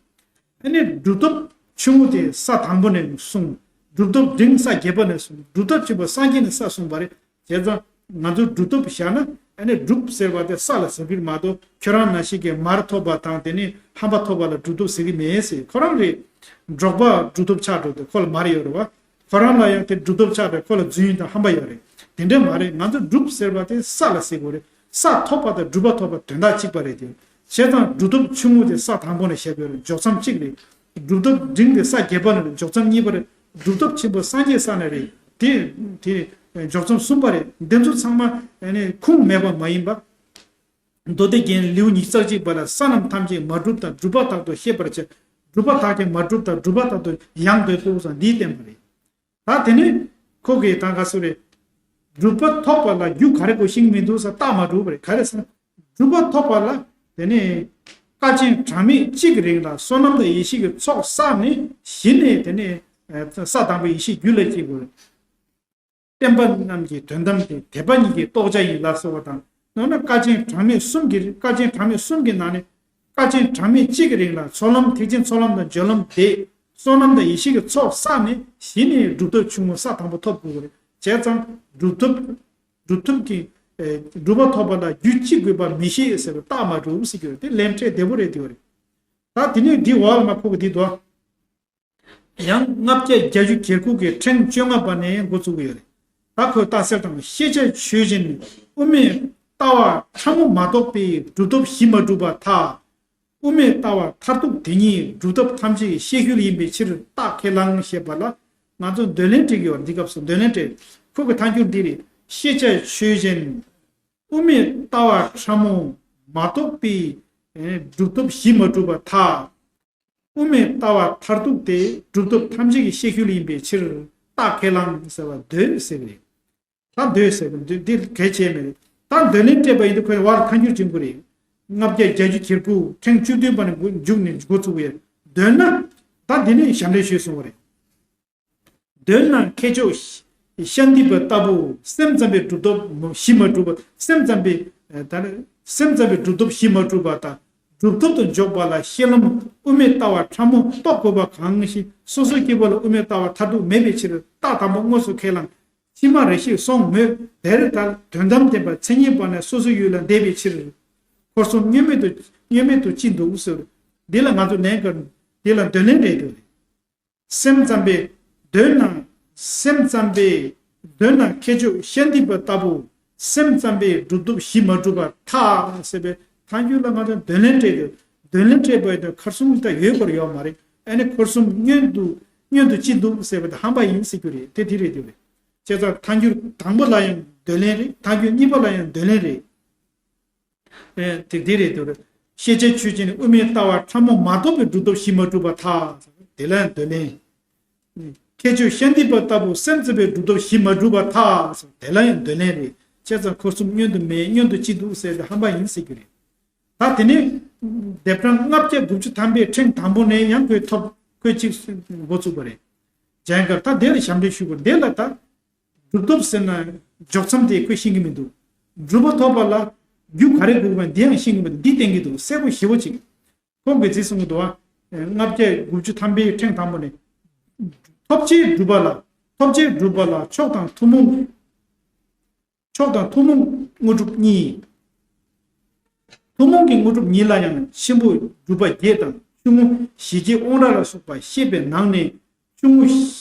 ཨ་ནི་སྒྲུབ་ཐབས་ཆུང་ངུ་དེ་ས་དང་པོ་ནས་གསུངས། སྒྲུབ་ཐབས་འབྲིང་ས་བརྒྱད་པ་ནས་གསུངས། སྒྲུབ་ཐབས་ཆེན་པོ་སངས་རྒྱས་ནས་ས་གསུངས་པ་རེད། བྱས་ཙང་ང་ཚོ་སྒྲུབ་ཐབས་བཞག་ན་ཨ་ནི་སྒྲུབ་ཟེར་བ་དེ་ས་ལ་ཟེར་གྱི་མ་གཏོགས་ཁྱོད་རང་ནང་བཞིན་གྱི་མར་ཐོབ་པ་དང་དེ་ནས་ཧམ་པ་ཐོབ་པ་ལ་སྒྲུབ་ཐབས་ཟེར་གྱི་མེད་ཟེར། ཁོ་རང་རེད། འབྲོག་པ་སྒྲུབ་ཐབས་ཆགས་འགྲོ་དུས་ཁོ་ལ་མར་ཡོད་རེད་བ། ཁོ་རང་ལ་ཡང་དེ་སྒྲུབ་ཐབས་ཆགས་པས་ཁོ་ལ་རྫུན་དང་ཧམ་པ་ཡོད་རེད། དེ་འདྲ་མ་རེད། ང་ཚོ་སྒྲུབ་ཟེར་བ་དེ་ས་ལ་ཟེར་དགོས་རེད། ས་ཐོབ་པ་དང་སྒྲུབ་པ་ཐོབ་པ་དོན་དག་གཅིག་པ་རེད་དེ། བྱས་ཙང་སྒྲུབ་ཐབས་ཆུང་ངུ་དེ་ས་དང་པོ་ནས་བཤད་དགོས་རེད། འཇོག་མཚམས་གཅིག་རེད། སྒྲུབ་ཐབས་འབྲིང་དེ་ས་བརྒྱད་པ་ནས་རེད། འཇོག་མཚམས་གཉིས་པ་རེད། སྒྲུབ་ཐབས་ཆེན་པོ་སངས་རྒྱས་ས་ནས་རེད། དེ་དེ་འཇོག་མཚམས་གསུམ་པ་རེད། འདི་ཚོ་ཚང་མ་ཨ་ནི་ཁུངས་མེད་པ་མ་ཡིན་པ། མདོ་སྡེ་རྒྱན་ལེའུ་ཉི་ཤུ་རྩ་གཅིག་པ་ལ་ས་རྣམས་ཐམས་ཅད་མ་གྲུབ་དང་སྒྲུབ་པ་དག་ཏུ་ཤེས་པར་བྱ། སྒྲུབ་པ་དག་ཀྱང་མ་གྲུབ་དང་སྒྲུབ་པ་དག་ཏུ་ཡང་འདོད་དོ་ཟེར་འདིའི་བསྟན་པ་རེད། ད་དེ་ནས་ཁོ་གིས་ད་ག་སུ་རེད། སྒྲུབ་པ་ཐོབ་པ་ལ་རྒྱུ་ག་རེ་དགོས་ཤིང་མི་འདུག་ཟེར་རྟགས་མ་གྲུབ་པ་རེད། ག་རེ་ཟེར་ན། སྒྲུབ་པ་ཐོབ་པ་ལ་དེ་ནས་སྐལ་ཆེན་གྲངས་མེད་གཅིག་གི་རིང་ལ་བསོད་ནམས་དང་ཡེ་ཤེས་ཀྱི་ཚོགས་བསགས་ནས་གཞི་ནས་དེ་ནས་ས་དང་པོའི་ཡེ་ཤེས་རྒྱུད་ལ་སྐྱེ་དགོས། བསྟན་པ་རྣམས་ཀྱི་དོན་དམ་སྟེ་དད་པ་ཉིད་ཀྱི་རྟོགས་བྱ་ཡིན་ལ་སོགས་པ་དང་། ཡང་ན་སྐལ་ཆེན་གྲངས་མེད་གསུམ་གྱི་སྐལ་ཆེན་གྲངས་མེད་གསུམ་གྱི་ནང་ནས་སྐལ་ཆེན་གྲངས་མེད་གཅིག་གི་རིང་ལ་ཚོགས་ལམ་ཐེག་ཆེན་ཚོགས་ལམ་དང་སྦྱོར་ལམ་བདེ་བསོད་ནམས་དང་ཡེ་ཤེས་ཀྱི་ཚོགས་བསགས་ནས་གཞི་ནས་སྒྲུབ་ཐབས་ཆུང་ངུ་ས་དང་པོ་ཐོབ་དགོས་པ་རེད། བྱས་ཙང་སྒྲུབ་ཐབས་སྒྲུབ་ཐབས་ཀྱི་སྒྲུབ་པ་ཐོབ་པ་ལ་རྒྱུ་གཅིག་དགོས་པ་མི་ཤེས་ཟེར་བའི་རྟགས་མ་གྲུབ་ཟེར་གྱི་རེད། དེ་ལན་འཕྲད་བདེ་པོ་རེད་དེ་བ་རེད། ད་དེ་ནས་འདི་འོག་ལ་མ་ཁོ་གི་འདི་འདུག་ཡང་ལྔ་བརྒྱ་བརྒྱད་ཅུ་གྱ་དགུ་གི་ཕྲེང་བཅོ་ལྔ་པ་ནས་འགོ་བཙུགས་ཀྱི་ཡོད་རེད། ད་ཁོས་རྟགས་གསལ་དང་ཤེས་བྱ་ཆོས་ཅན། དབུ་མའི་ལྟ་བ་ཕྲ་མོ་མ་གཏོགས་པའི་སྒྲུབ་ཐབས་གཞི་མ་གྲུབ་པར་ཐལ། དབུ་མའི་ལྟ་བ་མཐར་ཐུག་དེ་ཉིད་སྒྲུབ་ཐབས་ཐམས་ཅད་ཀྱི་ཤེས་ཤུལ་ཡིན་པའི་ཕྱིར་རྟགས་ཁས་བླངས་ཞེས་པ་ལ་ང་ཚོ་འདོད་ལན་སྤྲད་ཀྱི་ཡོད་རེད། འདི་སྐབས་སུ་འདོད་ལན་སྤྲད། ཁོ་གི་ཐལ་འགྱུར་འདི་རེད། ཤེས་བྱ་ཆོས་ཅན། དབུ་མའི་ལྟ་བ་ཕྲ་མོ་མ་གཏོགས་པའི་སྒྲུབ་ཐབས་གཞི་མ་གྲུབ་པར་ཐལ། དབུ་མའི་ལྟ་བ་མཐར་ཐུག་དེ་སྒྲུབ་ཐབས་ཐམས་ཅད་ཀྱི་ཤེས་ཤུལ་ཡིན་པའི་ཕྱིར་རྟགས་ཁས་བླངས་ཟེར་བ་འདོད་ཟེར་བ་རེད། ད་འདོད་ཟེར་བ་འདི་འདི་གལ་ཆེ་མེད་རེད། ད་འདོད་ལན་སྤྲད་པ་ཡིན་དུས་ཁོས་བར་ཐལ་འགྱུར་བྱེད་དགོས་རེད། ལྔ་བརྒྱ་བརྒྱད་ཅུ་གྱ་དགུ་ཕྲེང་བཅུ་བདུན་པ་ནས་འགོ་མཇུག་ནས་འགོ་ཚུགས་པའི་འདོད་ན། ད་འདི་ནས་ཞབས་འདྲེན་ཞུས་སོང་བ་རེད། འདོད་ན་མཁས་མཆོག་ཤཱནྟི་པ་ལྟ་བུ་སེམས་ཙམ་པའི་སྒྲུབ་ཐབས་གཞི་མ་གྲུབ་པ། སེམས་ཙམ་པའི་ད་ནི་སེམས་ཙམ་པའི་སྒྲུབ་ཐབས་གཞི་མ་གྲུབ་པ་དང་། སྒྲུབ་ཐབས་དུ་འཇོག་པ་ལ་ཤེས་ལམ་དབུ་མའི་ལྟ་བ་ཕྲ་མོ་རྟོགས་དགོས་པ་གང་ཞིག་སོ་སོའི་སྐྱེ་བོ་ལ་དབུ་མའི་ལྟ་བ་མཐར་ཐུག་མེད་པའི་ཕྱིར་རྟགས་དང་པོ་དངོས་སུ་ཁས་བླངས། ཕྱི་མ་རེ་ཞིག་སོང་མོད་དེར་ལྟར་དོན་དམ་བདེན་པ་མཚན་ཉིད་པ་ནི་སོ་སོའི་ཡུལ་ལ་འདས་པའི་ཕྱིར། འཁོར་གསུམ་བསྙོན་མེད་དུ་བསྙོན་མེད་དུ་ཅི་འདུག་ཟེར། འདི་ལ་ང་ཚོ་ལན་དཀར་འདི་ལ་འདོད་ལན་རེད་འདོད་རེད། སེམས་ཙམ་པས་འདོད་ན། སེམས་ཙམ་པས་འདོད་ན་མཁས་མཆོག་ཤཱནྟི་པ་ལྟ་བུ་སེམས་ཙམ་པས་སྒྲུབ་ཐབས་གཞི་མ་གྲུབ་པར་ཐལ་ཟེར་བའི་ཐལ་འགྱུར་ལ་ང་ཚོ་འདོད་ལན་སྤྲད་དེ། འདོད་ལན་སྤྲད་པ་ཡིན་དུས་འཁོར་གསུམ་ད་ཡོད་པར་ཡོད་མ་རེད། ཨ་ནི་འཁོར་གསུམ་བསྙོན་དུ་བསྙོན་དུ་ཅི་འདུག་ཟེར་བ་དེ་ཧམ་པ་ཡིན་ཟེར་རྒྱུ་རེད། དེ་དེ་རེད་དེ་རེད། བྱས་ཙང་ཐལ་འགྱུར་དང་པོ་ལ་ཡང་འདོད་ལན་རེད། ཐལ་འགྱུར་གཉིས་པ་ལ་ཡང་འདོད་ལན་རེད། ཨེ་དེ་དེ་རེད་འདུག་ཤེས་བྱའི་ཆོས་ཅན། དབུ་མའི་ལྟ་བ་ཕྲ་མོ་མ་རྟོགས་པའི་སྒྲུབ་ཐབས་གཞི་མ་གྲུབ་པར་ཐལ། དེ་ལ་ཡང་འདོད་ལན། ཁྱད་ཆོས་ཤཱནྟི་པ་ལྟ་བུ་སེམས་ཙམ་པའི་སྒྲུབ་ཐབས་གཞི་མ་གྲུབ་པར་ཐལ། དེ་ལ་ཡང་འདོད་ལན་རེད། བྱས་ཙང་འཁོར་གསུམ་མངོན་དུ་མེད། མངོན་དུ་ཅི་འདུག་ཟེར་ཏེ་ཧམ་པ་ཡིན་ཟེར་རྒྱུ་རེད། ད་དེ་ནས་ལྡེབ་གྲངས་ལྔ་བརྒྱ་དགུ་བཅུ་ཐམ་པའི་ཕྲེང་དང་པོ་ནས་ཡང་ཁོས་ཐོབ། ཁོས་གཅིག་འགོ་ཚུགས་པ་རེད། ཇ་ཡན་ཀར་ད་དེ་ལ་ཞབས་འདྲེན་ཞུ་དགོས། འདི་ལ་ད་སྒྲུབ་ཐབས་ཟེར་ན་འཇོག་མཚམས་དེ་ཁོས་ཤེས་ཀྱི་མི་འདུག་སྒྲུབ་པ་ཐོབ་པ་ལ་རྒྱུ་ག་རེ་དགོས་པ་འདི་ཡང་ཤེས་ཀྱི་མི་འདུག་འདི་བསྟན་གྱི་འདུག་གསལ་པོ་ཞེ་པོ་ཅིག་ཁོང་གིས་ཅི་གསུང་གི་འདུག་བ། ལྔ་བརྒྱ་དགུ་བཅུ་ཐམ་པའི་ཕྲེང་དང་པོ་ནས། ཐོབ་བྱའི་སྒྲུབ་པ་ལ། ཐོབ་བྱའི་སྒྲུབ་པ་ལ་མཆོག་དང་ཐུན་མོང་། མཆོག་དང་ཐུན་མོང་དངོས་གྲུབ་གཉིས། ཐུན་མོང་གི་དངོས་གྲུབ་ཉིད་ལ་ཡང་ཆེན་པོ་སྒྲུབ་པ་བརྒྱད་དང་ཆུང་ངུ་ཞི་རྒྱས་དབང་དྲག་ལ་སོགས་པ་བཤད་པའི་ནང་ནས། ཆུང་ངུ་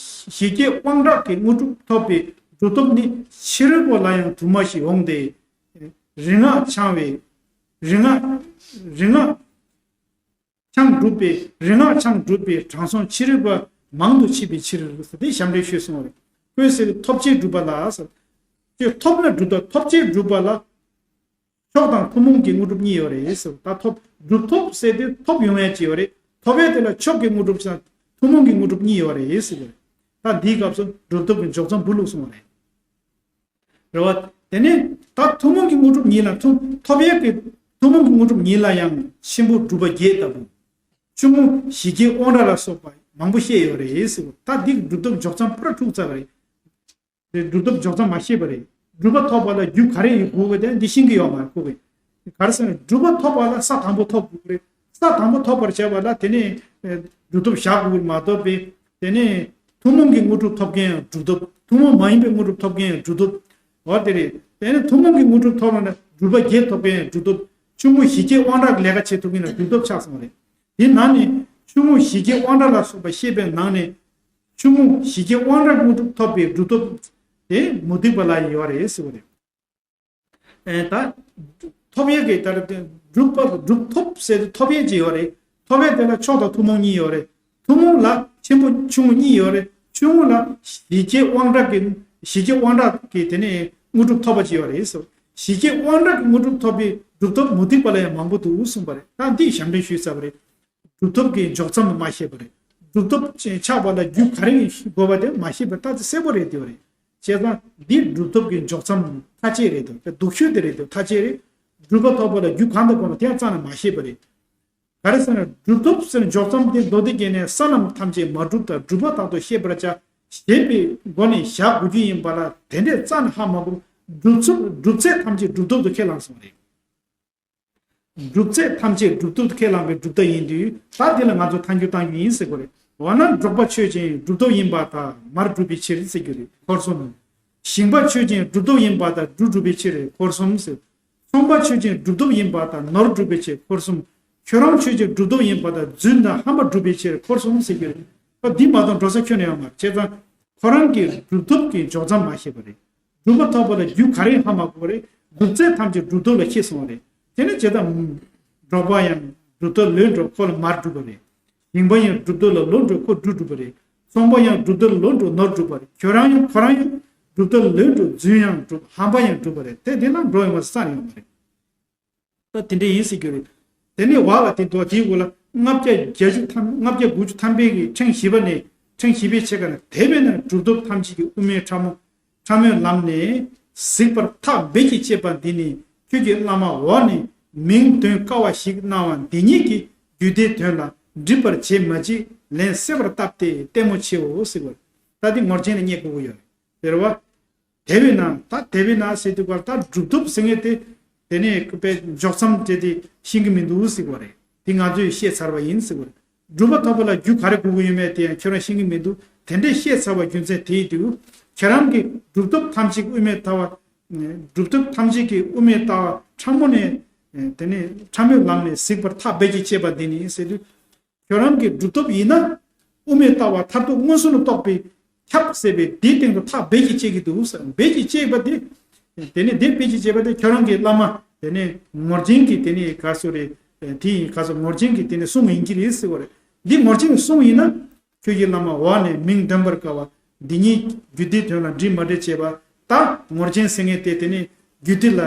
ཞི་རྒྱས་དབང་དྲག་གི་དངོས་གྲུབ་ཐོབ་པའི་སྒྲུབ་ཐབས་ནི་ཕྱི་རོལ་པ་ལ་ཡང་དུ་མ་ཞིག་འོང་སྟེ། རིག་སྔགས་འཆང་བའི། རིག་སྔགས། རིག་སྔགས་འཆང་སྒྲུབ་པའི། རིག་སྔགས་འཆང་སྒྲུབ་པའི་དྲང་སྲོང་ཕྱི་རོལ་པ་མང་དུ་མཆིས་པའི་ཕྱིར་ཟེར་ཏེ་ཞབས་འདྲེན་ཞུས་སོང་བ་རེད། ཁོས་ཟེར་ཐོབ་བྱའི་སྒྲུབ་པ་ལ་ཟེར། ཁྱོད་ཐོབ་ན་སྒྲུབ་ཐབས། ཐོབ་བྱའི་སྒྲུབ་པ་ལ། མཆོག་དང་ཐུན་མོང་གི་དངོས་གྲུབ་གཉིས་ཡོད་རེད་ཟེར། ད་ཐོབ། སྒྲུབ་ཐབས་ཟེར་དུས་ཐོབ་ཡོང་ཡས་ཅིག་ཡོད་རེད། ཐོབ་ཡས་དེ་ལ་མཆོག་གི་དངོས་གྲུབ་དང་ཐུན་མོང་གི་དངོས་གྲུབ་གཉིས་ཡོད་རེད་ཟེར་གྱི་རེད། ད་འདིའི་སྐབས་སུ་སྒྲུབ་ཐབས་ཀྱི་འཇོག་མཚམས་བུ་བླུགས་སོང་བ་རེད། རེད་བ། དེ་ནས་ད་ཐུན་མོང་གི་དངོས་གྲུབ་ཉིད་ལ་ཐུན། ཐོབ་ཡས་ཀྱི་ཐུན་མོང་གི་དངོས་གྲུབ་ཉིད་ལ་ཡང་ཆེན་པོ་སྒྲུབ་པ་བརྒྱད་ལྟ་བུ། ཆུང་ངུ་ཞི་རྒྱས་དབང་དྲག་ལ་སོགས་པ་མང་པོ་བཤད་ཡོད་རེད་ཟེར་བ། ད་འདི་སྒྲུབ་ཐབས་འཇོག་མཚམས་པུ་ར་འཁྲུག་ཚར་བ་རེད། དེ་སྒྲུབ་ཐབས་འཇོག་མཚམས་མ་ཤེས་པ་རེད། སྒྲུབ་པ་ཐོབ་པ་ལ་རྒྱུ་ག་རེ་ཡོད་དགོས་པ་དེ་འདི་ཤེས་ཀྱི་ཡོད་མ་རེད་ཁོ་གིས། ག་རེ་ཟེར་ན་སྒྲུབ་པ་ཐོབ་པ་ལ་ས་དང་པོ་ཐོབ་དགོས་རེད། ས་དང་པོ་ཐོབ་པར་བྱ་བ་ལ་དེ་ནས་ཨེ་སྒྲུབ་ཐབས་བཞག་དགོས་མ་གཏོགས་པའི། དེ་ནས་ཐུན་མོང་གི་དངོས་གྲུབ་ཐོབ་མཁན་ཡང་སྒྲུབ་ཐབས། ཐུན་མོང་མ་ཡིན་པའི་དངོས་གྲུབ་ཐོབ་མཁན་ཡང་སྒྲུབ་ཐབས། འོ་དེ་རེད། དེ་ནས་ཐུན་མོང་གི་དངོས་གྲུབ་ཐོབ་ན་སྒྲུབ་པ་བརྒྱད་ཐོབ་མཁན་ཡང་སྒྲུབ་ཐབས། ཆུང་ངུ་ཞི་རྒྱས་དབང་དྲག་གི་ལས་ཀ་བྱེད་ཐུབ་མཁན་ཡང་སྒྲུབ་ཐབས་ཆགས་སོང་བ་རེད། དེ་ནང་ནས་ཆུང་ངུ་ཞི་རྒྱས་དབང་དྲག་ལ་སོགས་པ་བཤད་པའི་ནང་ནས། ཆུང་ངུ་ཞི་རྒྱས་དབང་དྲག་དངོས་གྲུབ་ཐོབ་པའི་སྒྲུབ་ཐབས་དེ་མུ་སྟེགས་པ་ལ་ཡོད་རེད་ཟེར་བ་རེད། ཨེ་ད། ཐོབ་ཡས་ཀྱི་ལྟར་དེ་སྒྲུབ་པ་སྒྲུབ་ཐབས་ཟེར་དུས་ཐོབ་ཡས་ཅིག་ཡོད་རེད། ཐོབ་ཡས་དེ་ལ་མཆོག་དང་ཐུན་མོང་གཉིས་ཡོད་རེད། ཐུན་མོང་ལ་ཆེན་པོ་ཆུང་ངུ་གཉིས་ཡོད་རེད། ཆུང་ངུ་ལ་ཞི་རྒྱས་དབང་དྲག་གི་ཞི་རྒྱས་དབང་དྲག་གི་དེ་ནས་དངོས་གྲུབ་ཐོབ་པ་ཅིག་ཡོད་རེད་ཟེར། ཞི་རྒྱས་དབང་དྲག་གི་དངོས་གྲུབ་ཐོབ་པའི་སྒྲུབ་ཐབས་མུ་སྟེགས་པ་ལ་ཡང་མང་པོ་འདུག་གསུངས་པ་རེད། ད་འདི་ཞབས་འདྲེན་ཞུས་ཚར་བ་རེད། སྒྲུབ་ཐབས་ཀྱི་འཇོག་མཚམས་མ་ཤེས་པ་རེད། སྒྲུབ་ཐབས་ཆགས་པ་ལ་རྒྱུ་ག་རེ་དགོས་པ་དེ་མ་ཤེས་པ་ད་དེ་གསལ་པོ་རེད་དེ་བ་རེད། བྱས་ཙང་འདི་སྒྲུབ་ཐབས་ཀྱི་འཇོག་མཚམས་མཐའ་བཅད་རེད་དོ། སྡུག་ཤོས་དེ་རེད་དོ། མཐའ་བཅད་རེད། སྒྲུབ་པ་ཐོབ་པ་ལ་རྒྱུ་གང་དང་གང་ལ་དེ་ཡང་རྩ་ནས་མ་ཤེས་པ་རེད། ག་རེ་ཟེར་ན་སྒྲུབ་ཐབས་ཟེར་འཇོག་མཚམས་དེ་མདོ་སྡེ་རྒྱན་ནས་ས་རྣམས་ཐམས་ཅད་མ་གྲུབ་ལྟར་གྲུབ་པ་དག་ཏུ་ཤེས་པར་བྱ། ཞེས་པའི་སྒོ་ནས་བཞག་དགོས་རྒྱུ་ཡིན་པ་ལ་དེ་འདྲས་རྩ་ནས་ཧ་མ་གོ། སྒྲུབ་ཚུལ་སྒྲུབ་ཚད་ཐམས་ཅད་སྒྲུབ་ཐབས་སུ་ཁས་བླངས་སོང་བ་རེད། སྒྲུབ་ཚད་ཐམས་ཅད་སྒྲུབ་ཐབས་སུ་ཁས་བླངས་པའི་སྒྲུབ་ཐབས་ཡིན་དུས་ད་འདི་ལ་ང་ཚོ་ཐལ་འགྱུར་གཏང་རྒྱུ་ཡིན་ཟེར་དགོས་རེད། འོ་ན་འབྲོག་པ་ཆོས་ཅན་སྒྲུབ་ཐབས་ཡིན་པ་དང་མར་སྒྲུབ་པའི་ཕྱིར་ཟེར་རྒྱུ་རེད། འཁོར་གསུམ། ཞིང་པ་ཆོས་ཅན་སྒྲུབ་ཐབས་ཡིན་པ་དང་འབྲུ་སྒྲུབ་པའི་ཕྱིར་འཁོར་གསུམ་ཟེར། ཚོང་པ་ཆོས་ཅན་སྒྲུབ་ཐབས་ཡིན་པ་དང་ནོར་སྒྲུབ་པའི་ཕྱིར་འཁོར་གསུམ། ཁྱོད་རང་ཆོས་ཅན་སྒྲུབ་ཐབས་ཡིན་པ་དང་རྫུན་དང་ཧམ་པ་སྒྲུབ་པའི་ཕྱིར་འཁོར་གསུམ་ཟེར་རྒྱུ་རེད། ད་འདི་མ་གཏོགས་འགྲོ་ས་ཁྱོན་ནས་ཡོད་མ་རེད། བྱས་ཙང་ཁོ་རང་གི་སྒྲུབ་ཐབས་ཀྱི་འཇོག་མཚམས་མ་ཤེས་པ་རེད། སྒྲུབ་པ་ཐོབ་པ་ལ་རྒྱུ་ག་རེ་ཧ་མ་གོ་བ་རེད། སྒྲུབ་ཚད་ཐམས་ཅད་སྒྲུབ་ཐབས་ལ་ཁེལ་སོང་བ་རེད། དེ་ནས་བྱས་ཙང་། འབྲོག་པ་ཡང་སྒྲུབ་ཐབས་ལོས་འགྲོ་ཁོ་ལ་མར་སྒྲུབ་པ་རེད། ཞིང་པ་ཡང་སྒྲུབ་ཐབས་ལ་ལོས་འགྲོ་ཁོ་འབྲུ་སྒྲུབ་པ་རེད། ཚོང་པ་ཡང་སྒྲུབ་ཐབས་ལ་ལོས་འགྲོ་ནོར་སྒྲུབ་པ་རེད། ཁྱོད་རང་ཡང་ཁོ་རང་ཡང་སྒྲུབ་ཐབས་ལ་ལོས་འགྲོ་རྫུན་ཡང་སྒྲུབ་ཧམ་པ་ཡང་སྒྲུབ་པ་རེད། དེ་འདི་ལ་འགྲོ་ཡོང་བ་ས་ཡོང་བ་རེད། ད་དེ་འདྲ་ཡིན་ཟེར་རྒྱུ་རེད། དེ་ནས་བ་བ་དེ་འདུག་དེའི་འོག་ལ་ལྔ་བརྒྱ་བརྒྱད་ཅུ་ཐམ་ལྔ་བརྒྱ་དགུ་བཅུ་ཐམ་པའི་གི་ཕྲེང་བཞི་པ་ནས་ཕྲེང་བཞི་པའི་ཕྱེད་ཀ་ན་དེ་བས་ན་སྒྲུབ་ཐབས་ཐམས་ཅད་ཀྱི་དབུ་མའི་ཕྲ་མོ་ཕྲ་མོའི་ལམ་ནས་གཟིགས་པར་ཐག་རྦད་ཀྱིས་བཅད་པ་འདི་ནི་ཁྱོད་ཀྱི་བླ་མ་འོག་ནས་མིང་འདོན་དཀའ་བ་ཞིག་གནང་བ་འདི་ཉིད་ཀྱིས་རྒྱུད་སྡེའི་དོན་ལ་འགྲིག་པར་བྱེད་མ་བྱེད་ལན་གསལ་བར་བཏབ་སྟེ་ལྟད་མོ་བྱེའོ་ཟེར་བ། ད་འདི་ངོར་ཆེན་ལ་རྙེད་དགོས་ཀྱི་ཡོད་རེད། ཟེར་བ། དེ་བས་ན་ད་དེ་བས་ན་ཟེར་དུས་སྐབས་ད་སྒྲུབ་ཐབས་ཟེར་མཁན་དེ། དེ་ནས་དཔེ་འཇོག་མཚམས་དེ་དེ་ཤེས་ཀྱི་མི་འདུག་ཟེར་བ་རེད། དེ་ང་ཚོས་བཤད་ཚར་བ་ཡིན་ཟེར་བ་རེད། སྒྲུབ་པ་ཐོབ་པ་ལ་རྒྱུ་ག་རེ་དགོས་ཀྱི་ཡོད་མེད་དེ་ཡང་ཁྱོད་རང་ཤེས་ཀྱི་མི་འདུག་དེ་འདྲས་བཤད་ཚར་བ་རྒྱུ་མཚན་དེ་ཡིན་དུས་ཁྱོད་རང་གིས་སྒྲུབ་ཐབས་ཐམས་ཅད་དབུ་མའི་ལྟ་བ། སྒྲུབ་ཐབས་ཐམས་ཅད་ཀྱི་དབུ་མའི་ལྟ་བ་ཕྲ་མོ་ནས། དེ་ནས་ཕྲ་མོའི་ལམ་ནས་གཟིགས་པར་ཐག་རྦད་ཀྱིས་བཅད་པ་འདི་ནི་ཟེར་དུས། ཁྱོད་རང་གི་སྒྲུབ་ཐབས་ཡིན་ན། དབུ་མའི་ལྟ་བ་མཐར་ཐུག་མངོན་སུམ་ལ་རྟོགས་པའི་ཁྱབ་ཟེར་བའི་དེའི་སྟེང་དུ་ཐག་རྦད་ཀྱིས་བཅད་ཀྱི་འདུག་ཟེར། རྦད་ཀྱིས་བཅད་པ་དེ། དེ་ནས་དེ་རྦད་ཀྱིས་བཅད་པ་དེ་ཁྱོད་རང་གི་བླ་མ་དེ་ནས་ངོར་ཆེན་གྱི་དེ་ནས་ག་སོ་རེད། དེ་ཡིན་ག་སོ་ངོར་ཆེན་གྱི་དེ་ནས་གསུང་ཡིན་གྱི་རེད་ཟེར་བ་རེད། འདི་ངོར་ཆེན་གྱི་གསུང་ཡིན་ན། ཁྱོད་ཀྱི་བླ་མ་འོག་ནས་མིང་འདོན་པར་དཀའ་བ། འདི་གཉིས་རྒྱུད་སྡེའི་དོན་ལ་འདྲིས་མ་འདྲིས་བྱས་པ། ད་ངོར་ཆེན་ཟེར་མཁན་དེ་དེ་ནི་རྒྱུད་སྡེ་ལ་